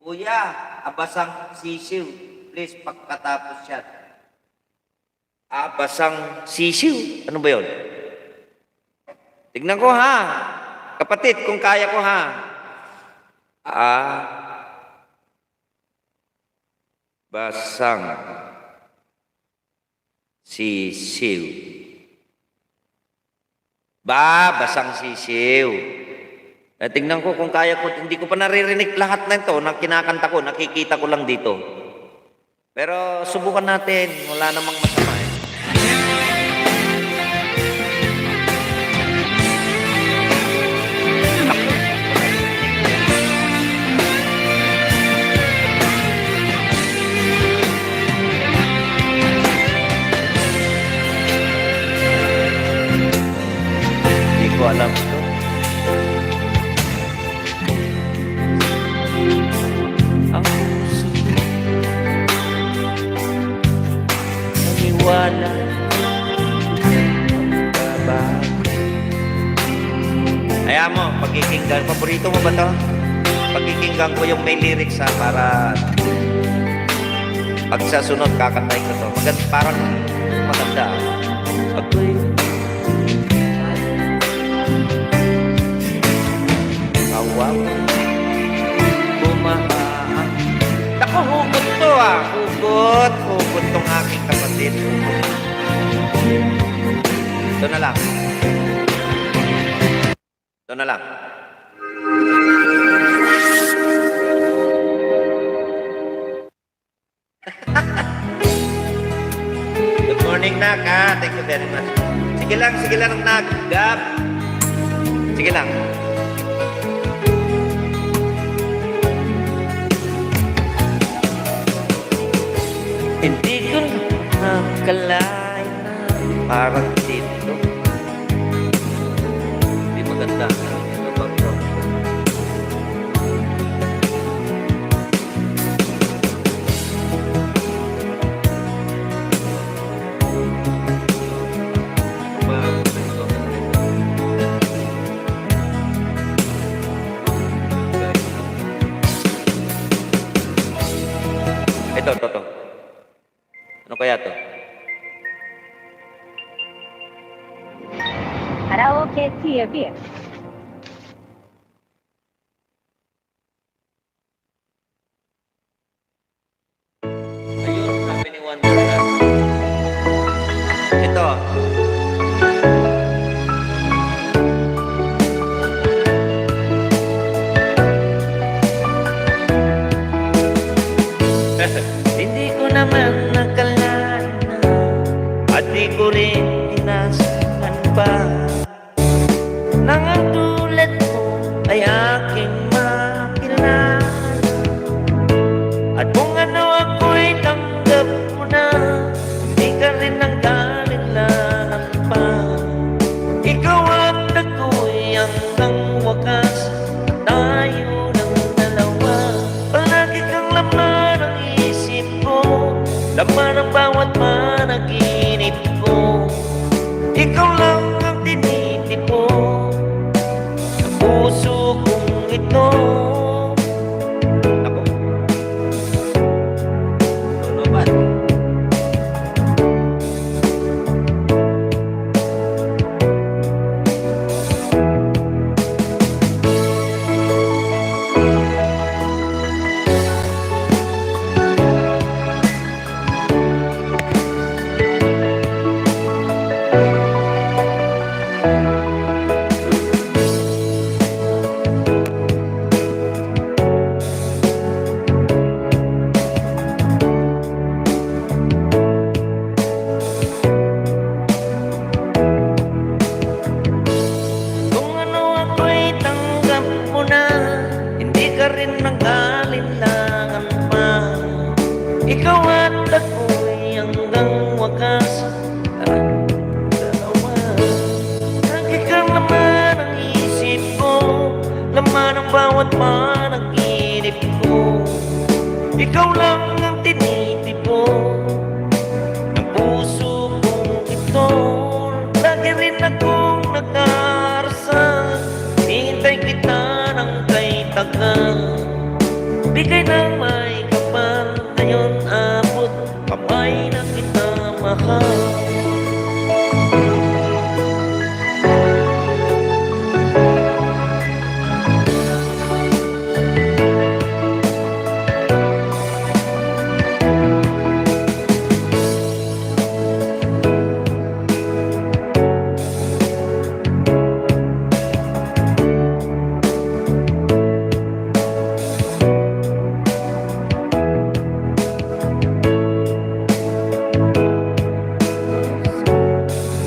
Kuya, abasang sisiw. Please, pagkatapos yan. Abasang sisiw. Ano ba yun? Tignan ko ha. Kapatid, kung kaya ko ha. Ah. Basang sisiw. Ba, basang sisiw. Eh, tingnan ko kung kaya ko. Hindi ko pa naririnig lahat na ito. Nang kinakanta ko, nakikita ko lang dito. Pero subukan natin. Wala namang masama eh. Di ko alam ito. Ang puso ko naniwala ang babae. Ayan mo, pakikinggan. Paborito mo ba to? Pakikinggan ko yung may lyrics ha, para pag sa sunod, kakantahin ko to. Maganda, parang maganda. Ako'y tawag, bumaha. Naku, hugot to ah. Hugot, hugot tong aking kapatid. Hugot. Ito na lang. Ito na lang. Good morning, Nak, ha? Thank you very much. Sige lang, sige lang, Nak. Gab. Sige lang. Hindi ko nakalain na parang dito. Di maganda. Ito ba? Ito, ito, ito. Ano kaya to? Karaoke T V. Ayun, sabi ni Wonder na. Ito. Hindi ko naman nakalain na at di ko rin inasahan pa. Nang ang Panaginip ko, ikaw lang ang tinitibo ng puso kong ito. Lagi rin akong nagdarasal, hinihintay kita ng kay tagal. Bigay ng may kapal, ngayon abot, kamay na kita mahal.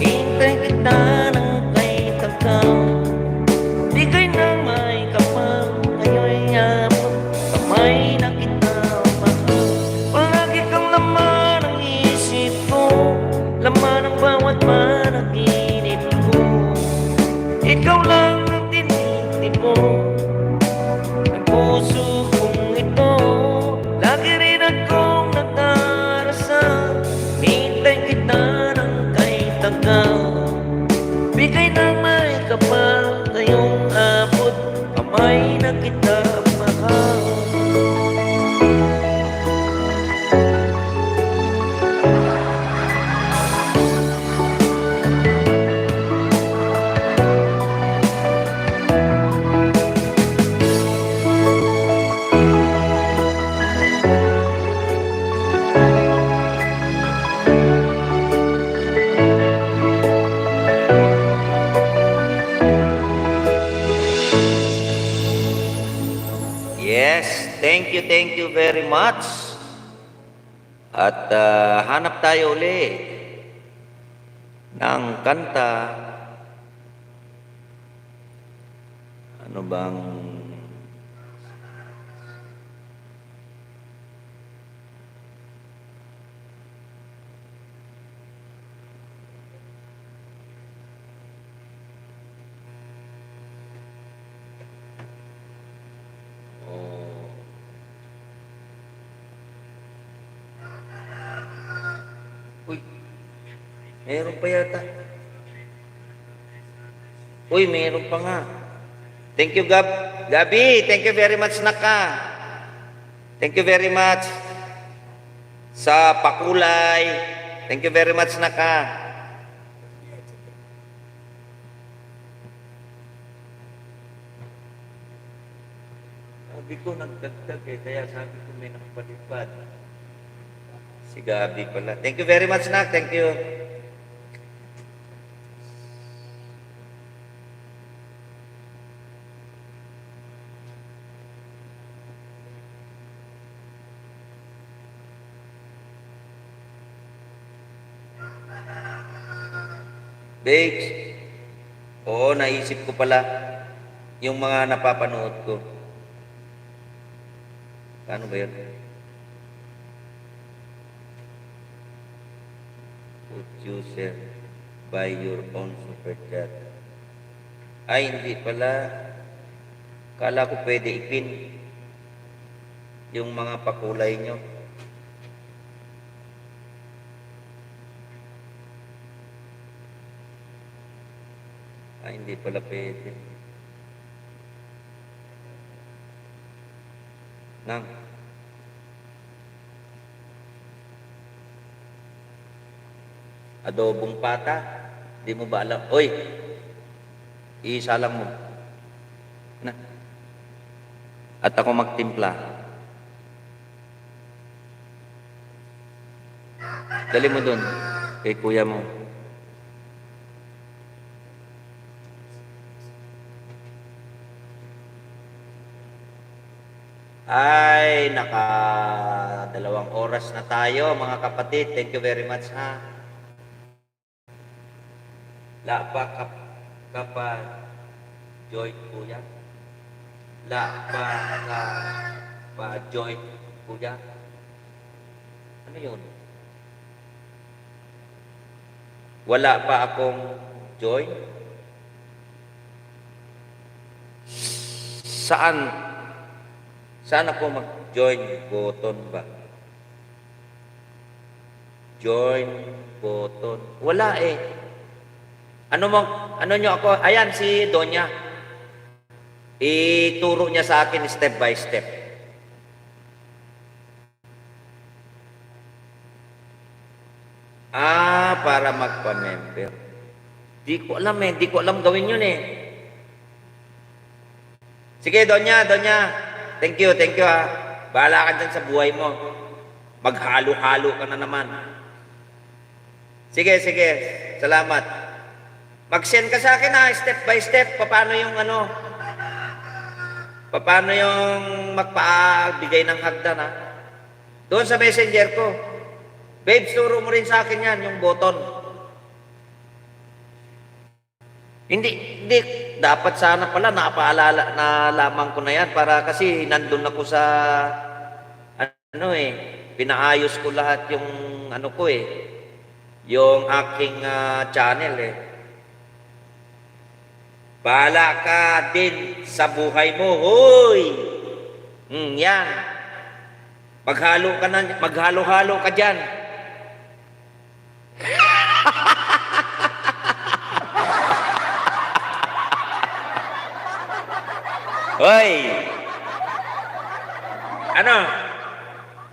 Hinihintay kita ng kay tagal. Bigay ng may kapal, ngayon abot, kamay na kita mahal. Palagi kang laman ng isip ko, laman ng bawat panaginip ko. Ikaw lang ang tinitibo ng puso kong ito. Lagi rin akong nagdarasal, hinihintay kita ng kay tagal. Bigay ng may kapal, ngayong abot, kamay na kita mahal. Yes, thank you, thank you very much. At, ah, hanap tayo uli ng kanta. Ano bang Oh. Uy, meron pa yata. Uy, meron pa nga. Thank you, Gab-, Gabi. Thank you very much, Naka. Thank you very much sa pakulay. Thank you very much, Naka. Sabi ko, nagdagdag eh. Kaya sabi ko, may nakapalipad. Si Gabi pala. Thank you very much, Nak. Thank you. Babes, oo, naisip ko pala yung mga napapanood ko. Paano ba yun? Producer, buy your own super chat. Ay, hindi pala. Kala ko pwede i-pin yung mga pakulay nyo. Ay, hindi pala pwede. Nang. Adobong pata. Di mo ba alam? Oy! Isalang mo. Na. At ako magtimpla. Dali mo dun. Kay kuya mo. Ay, naka dalawang oras na tayo, mga kapatid. Thank you very much, ha. La pa ka, ka pa join, kuya? La pa ka pa join, kuya? Ano yun? Wala pa akong join? Saan? Saan ako mag-join button ba? Join button. Wala eh. Ano mo, ano nyo ako? Ayan, si Donya. Ituro niya sa akin step by step. Ah, para magpa-member. Di ko alam eh. Di ko alam gawin yun eh. Sige, Donya, Donya. Thank you, thank you ha. Bahala ka dyan sa buhay mo. Maghalo-halo ka na naman. Sige, sige. Salamat. Mag-send ka sa akin ha, step by step. Paano yung ano? Paano yung magpabigay ng hagdan ha? Doon sa messenger ko. Babes, turo mo rin sa akin yan, yung button. Hindi, hindi. Dapat sana pala napaalala na lamang ko na yan para kasi nandun ako sa, ano eh, pinaayos ko lahat yung, ano ko eh, yung aking ah, channel eh. Bahala ka din sa buhay mo, hoy! Hmm, yan. Maghalo ka na, maghalo-halo ka dyan. Hoy! Ano?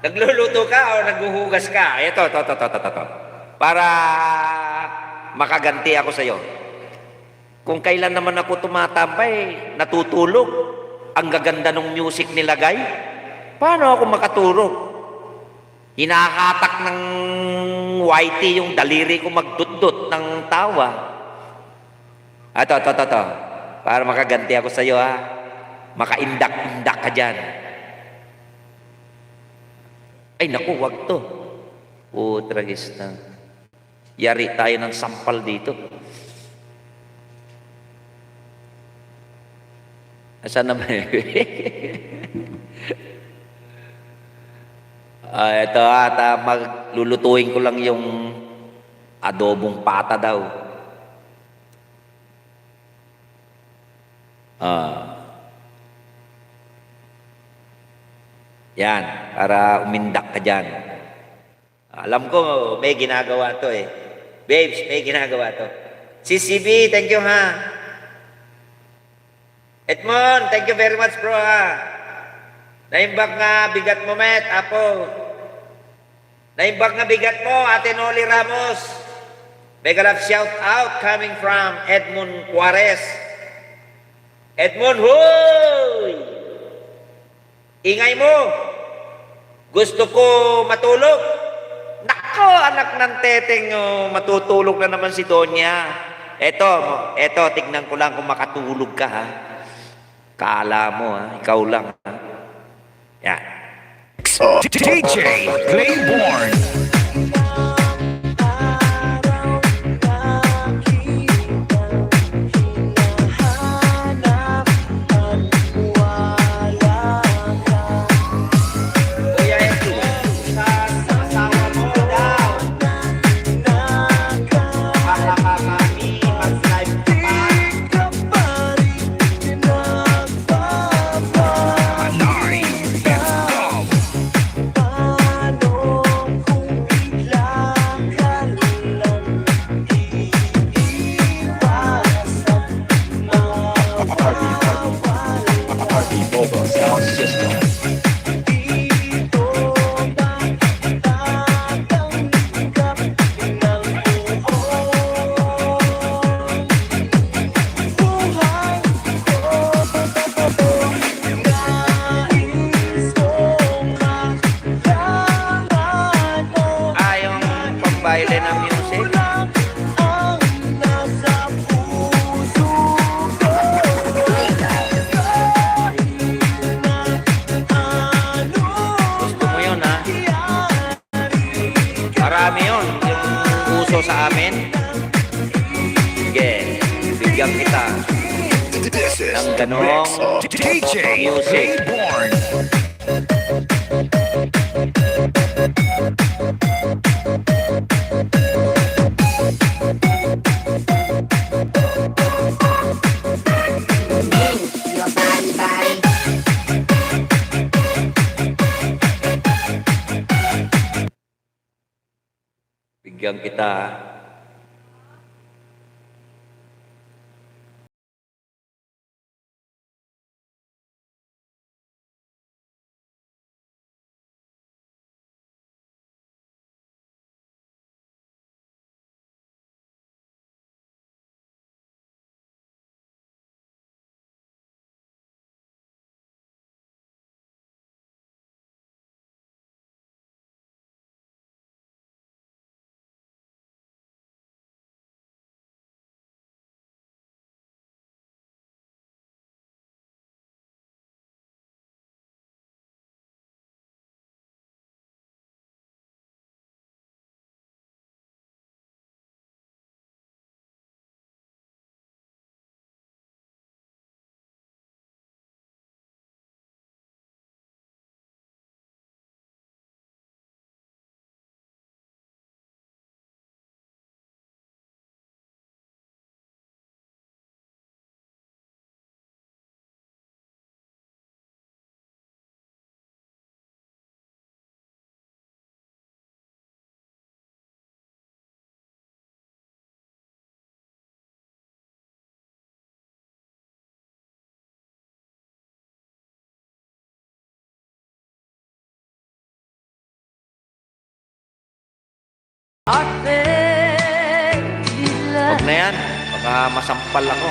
Nagluluto ka o naghuhugas ka? Ito, to, to, to, to, to, to. Para makaganti ako sa'yo. Kung kailan naman ako tumatambay, natutulog. Ang gaganda ng music nilagay. Paano ako makatulog? Hinahatak ng Y T yung daliri ko magdutdot ng tawa. Ato, ato, ato, ato. Para makaganti ako sa'yo, ha? Makaindak-indak ka dyan. Ay, naku, wag to. Putragis na. Yari tayo ng sampal dito. Asan naman? Ah, ito ata, maglulutuin ko lang yung adobong pata daw. Ah. Yan, para umindak ka dyan. Alam ko, may ginagawa to eh. Babes, may ginagawa to. C C B, thank you ha. Edmond, thank you very much bro ha. Naimbag nga bigat mo met, apo. Naimbag nga bigat mo, Ate Noli Ramos. Mega love shout out coming from Edmond Juarez. Edmond, hoy! Ingay mo! Gusto ko matulog. Nako, anak ng teteng, oh, matutulog na naman si Donya. Eto, mo, eto, tignan ko lang kung makatulog ka, ha. Kala mo, ha, ikaw lang, ha. Yan. D J Claiborne. Kuya Edu, sa, sa asawa mo daw. Baka kami mag-live pa. Ah, yung pambaile ng music. Gusto mo yun, ha? Marami yun, yung uso sa amin. Sige, bigyan kita ng ganong music. Kita. Ate, Ila. Wag na yan. Baka masampal ako.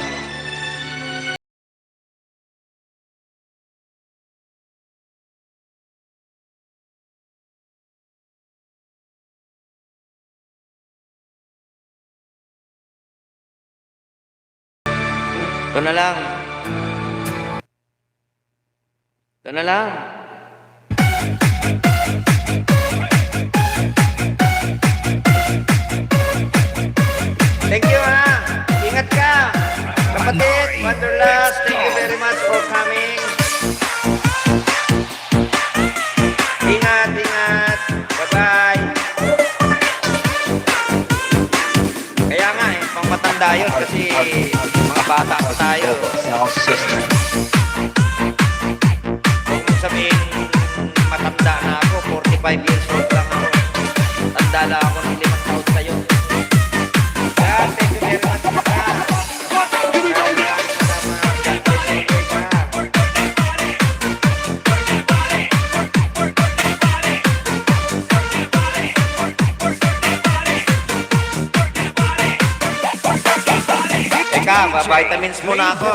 Ito na lang. Ito na lang. Thank you, ha. Ingat ka. Kapatid, Wanderlust, thank you very much for coming. Ingat, ingat. Bye-bye. Kaya nga eh, pang matanda yun kasi mga bata pa tayo. Sound system. Huwag mong sabihin, matanda na ako, forty-five years old lang ako. Tanda lang ako ng limang taon kayo. Yan, thank you very much. Teka, ba-vitamins muna ako.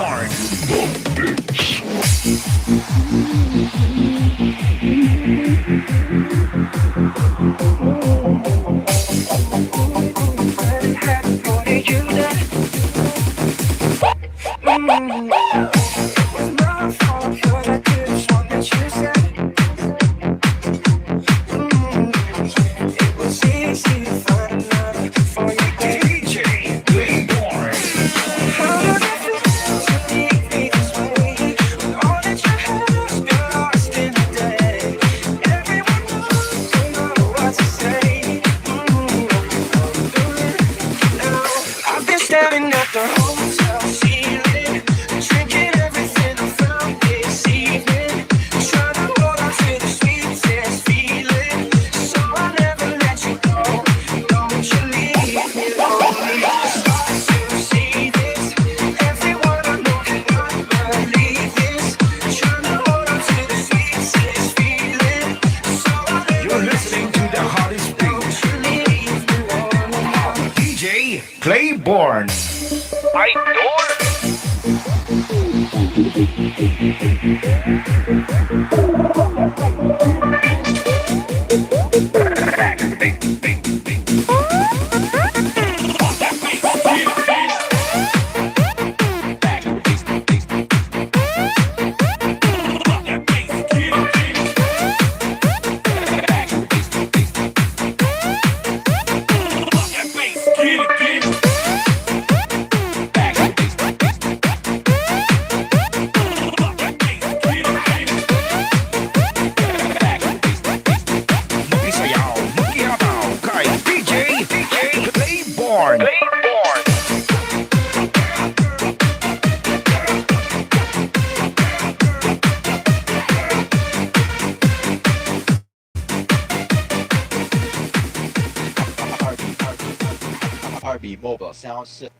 I've been staring at the hotel ceiling, drinking everything I found this evening, trying to hold on to the sweetest feeling. So I'll never let you go. Don't you leave me lonely. Stars to see this. Everyone I know cannot believe this. Trying to hold on to the sweetest feeling. So I'll never You're listening to the hottest beat. D J Claiborne. Idol! Makisayaw, makihataw, Sound System.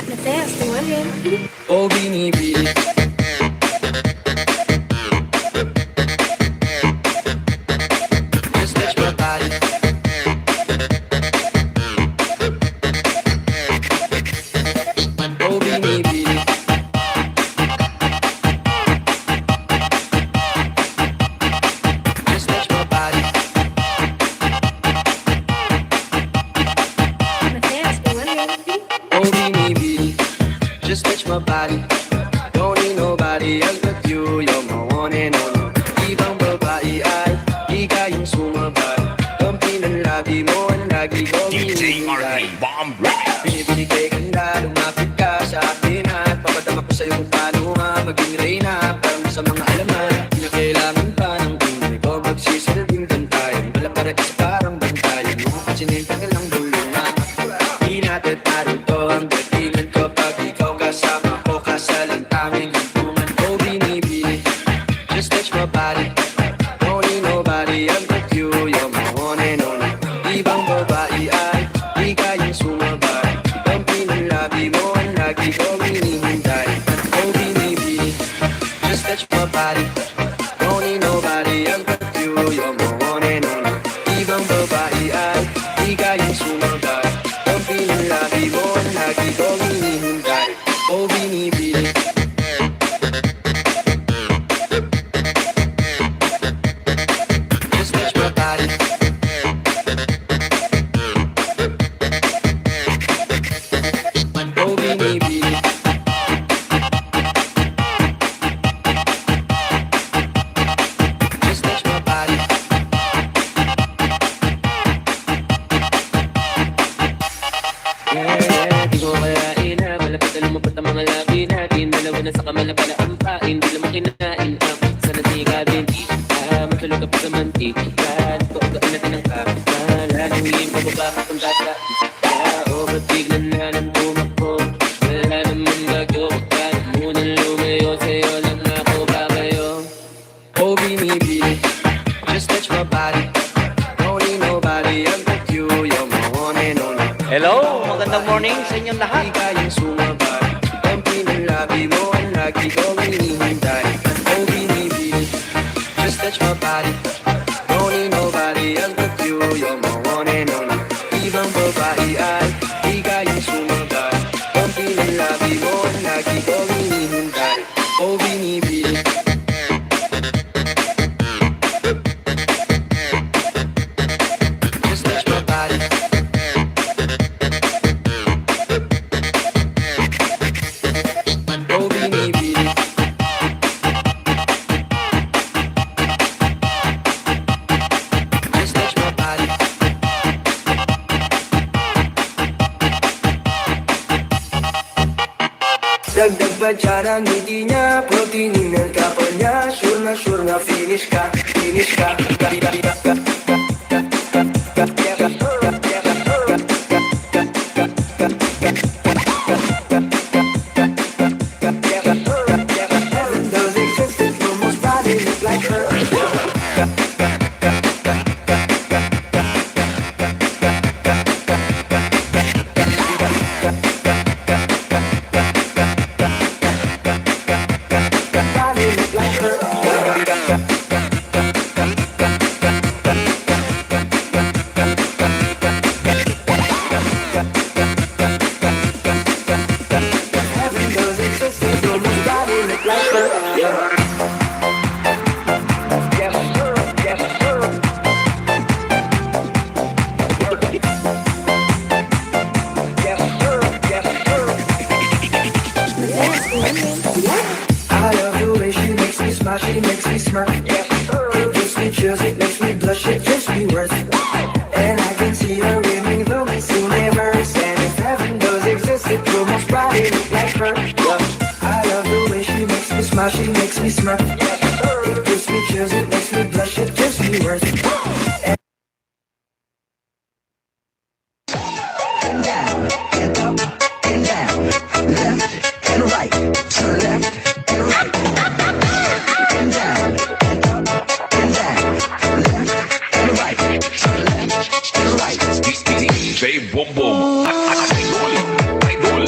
Mateas, tumawag. Oh, binibini. Just touch my body. Oh, binibini. Just touch my body. Mateas, tumawag. Oh, binibini. Just touch my body. Don't need nobody else but you. You're my one and only. Ibang babae ay di kayang sumabay. Kampi ng labi mo ang lagi kong D J R K hinihintay. Bomb Remix. Binibigay ganda, lumapit ka sa akin at papadama ko sa'yo kung paano nga maging reyna. Parang sa mga alamat, di na kailangan pa ng ingay ko. Magsisilbing bantayan, wala para isa parang bantayan mo. At sinintang lang bulungan. Di natin narito ang datingan ko. Pag ikaw kasama ko, kasalantaming hantungan ko, binibini. Just touch my body. Don't need nobody else but you. You're my one and only. Ibang babae ay di kayang sumabay. Kampi ng labi mo ang lagi kong hinihintay. Oh, binibini. Just touch my body. Don't need nobody else but you. You're my one and only. Ibang babae ay di kayang sumabay. Ikaw hinihintay, ikaw binibili. Just touch my body. Ikaw binibili. Just touch my body. Yeah, yeah, di ko kaya ina. Malapit na lumapit ang mga labi natin. Dalawa na sa kamalapala ang pain. Di na makinain ang sana di ka din. Ah, matulog ka pa sa mantika. Ito, ito, ang natin ang kapit. Malalim yung pababa, ang data. Yeah, oh, ba't bigla na lang tumakbo? Wala naman bagyo, huwag ka na munang lumayo. Sa'yo lang ako babayo. Oh, binibini, just touch my body. Don't need nobody, I'm with you. You're my one and only. Hello, magandang morning sa inyong lahat. Di kayang sumabay. Ang pinalabi mo ang lagi kong hinihintay. Oh, binibini, just touch my body. Don't need nobody, I'm with you. You're my one and only. Ibang babae ay di kayang sumabay. Ang pinalabi mo ang lagi kong hinihintay. Oh, binibini. Just touch my body. Oh, binibini. Just touch my body. Dagdag pa dyan ang ngiti niya, pero tiningnan ka pa niya. Sure na sure na finish ka, finish ka. Heaven does exist, it almost body look like her. I love the way she makes me smile, she makes me smirk. It gives me chills, it makes me blush, it gives me worth. And I can see her in me, the Miss Universe. And if heaven does exist, it will most probably look like her. I love the way she makes me smile, she makes me smirk. It gives me chills, it makes me blush, it gives me worth. And down, and up, and down, left and right, turn left and right, and down, and up, and down, left and right, turn left and right. D J Boom Boom, Idol, Idol.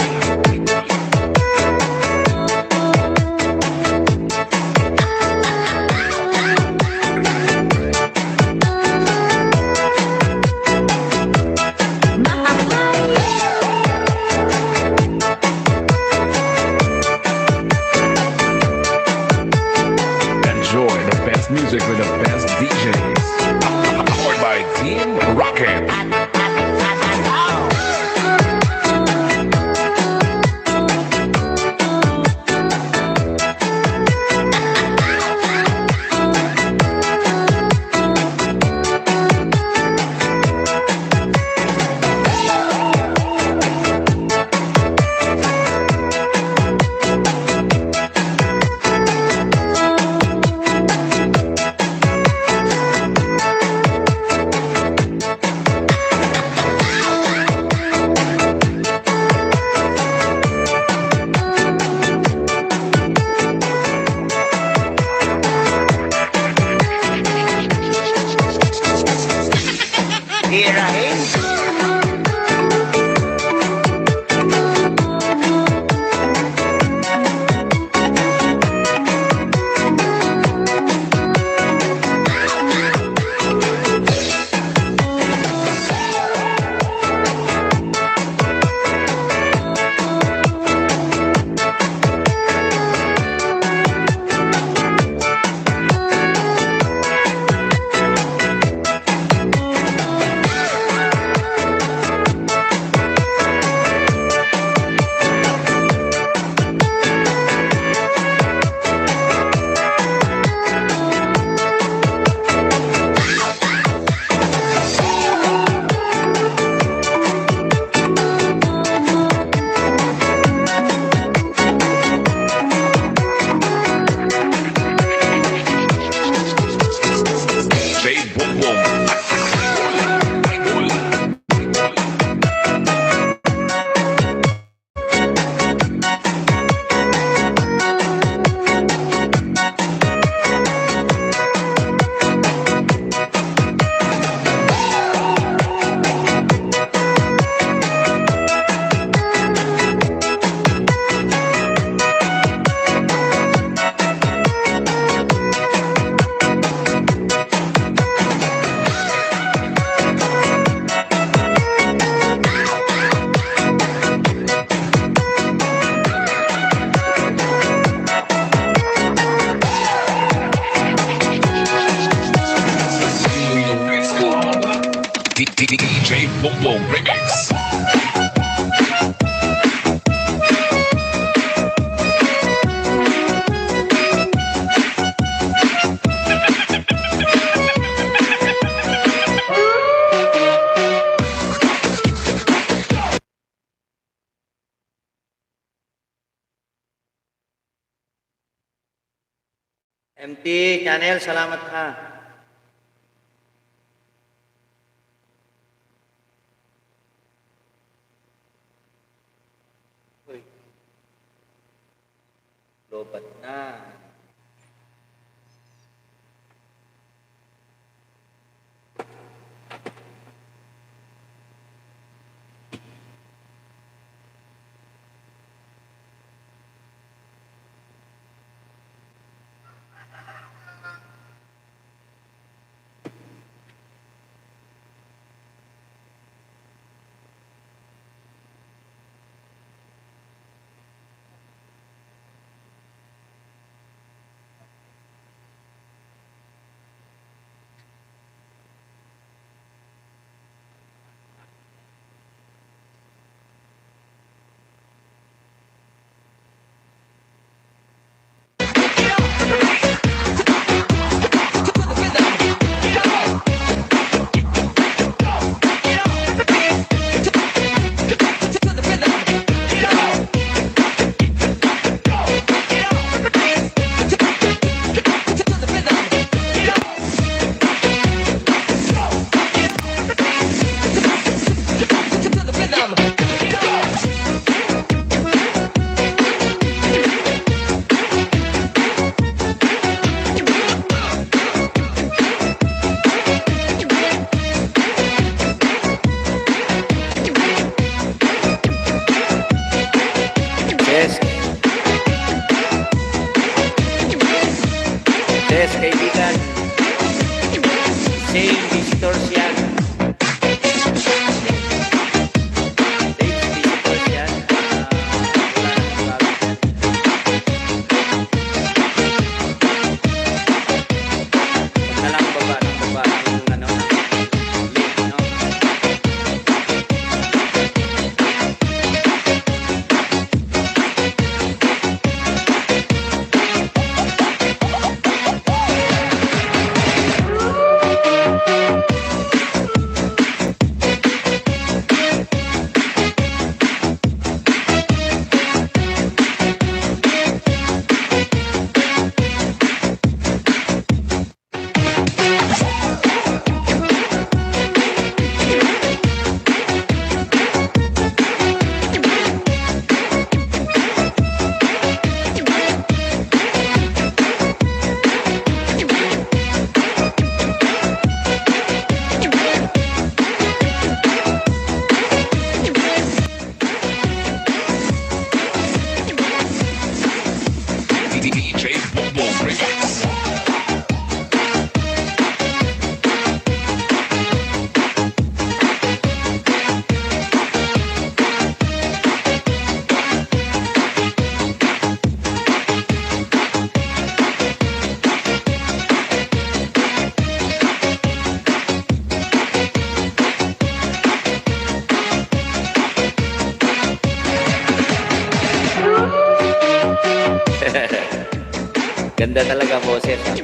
M T Channel, salamat ha. Uy. Lobat na. Yes. Yes, kaibigan. Same visitors yan. Same visitors yan. Ah, wala nang bago. Huwag na lang baba ng baba ng ano, ng link, no? D J Bobo Remix. Ganda talaga, boses, ah.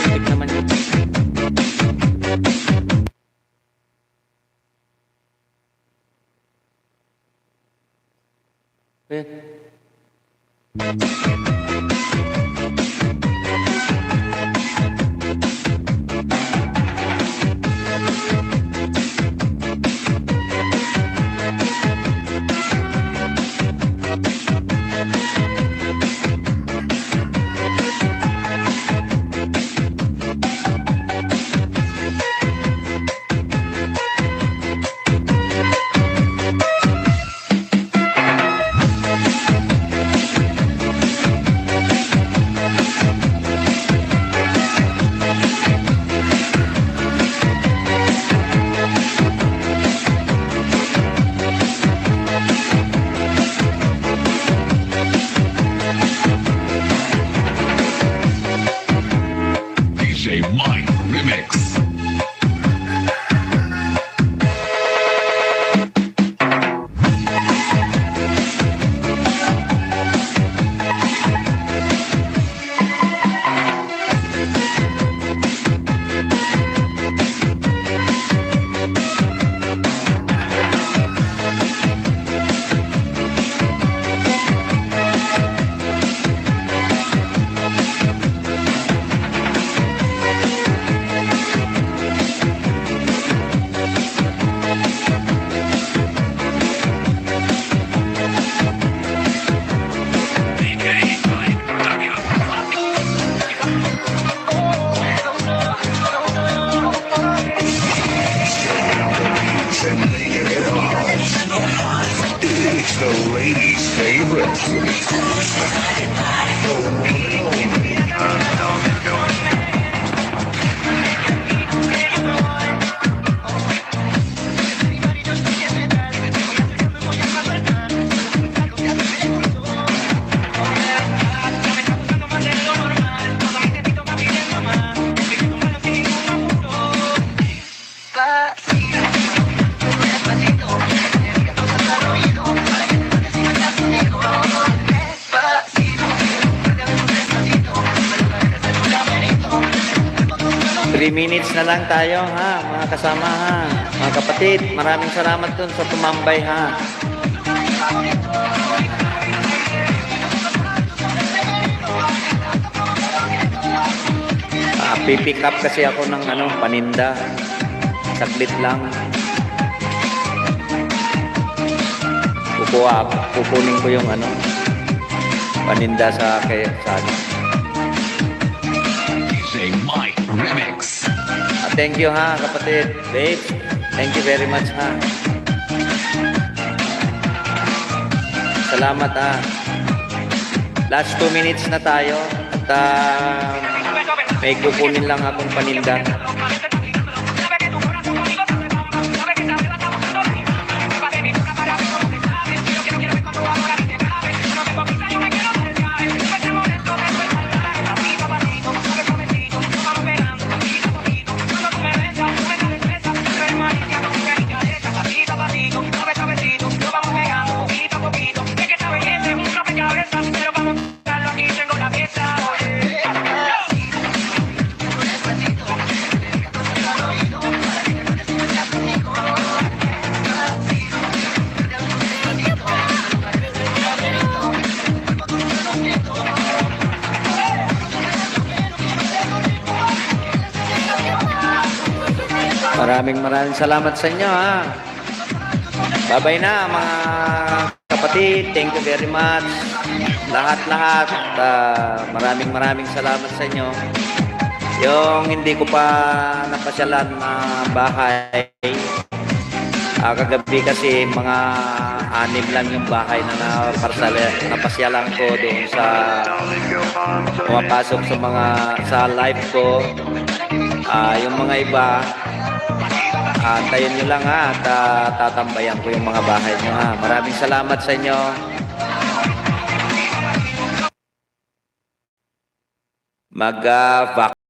Putik naman yun. Ayan. Three minutes na lang tayo, ha, mga kasama, ha. Mga kapatid, maraming salamat dun sa tumambay, ha. Ah, pipick up kasi ako ng, ano, paninda. Saglit lang. Kukuha, kukunin ko yung, ano, paninda sa, kay, sa, ano. D J Mike Remix. Ah, thank you, ha, kapatid. Babes, thank you very much, ha. Salamat, ha. Last two minutes na tayo. At, ah, may kukunin lang akong paninda. Maraming, maraming salamat sa inyo, ha. Babay na, mga kapatid. Thank you very much. Lahat-lahat, ah, maraming, maraming salamat sa inyo. Yung hindi ko pa napasyalan na bahay, ah, kagabi kasi mga anim lang yung bahay na naparsala-, napasyalan ko doon sa pumapasok sa mga, sa live ko. Ah, yung mga iba, ah, antayin nyo lang, ha, at, ah, tatambayan ko yung mga bahay nyo, ha. Maraming salamat sa inyo. Mag, ah, vac-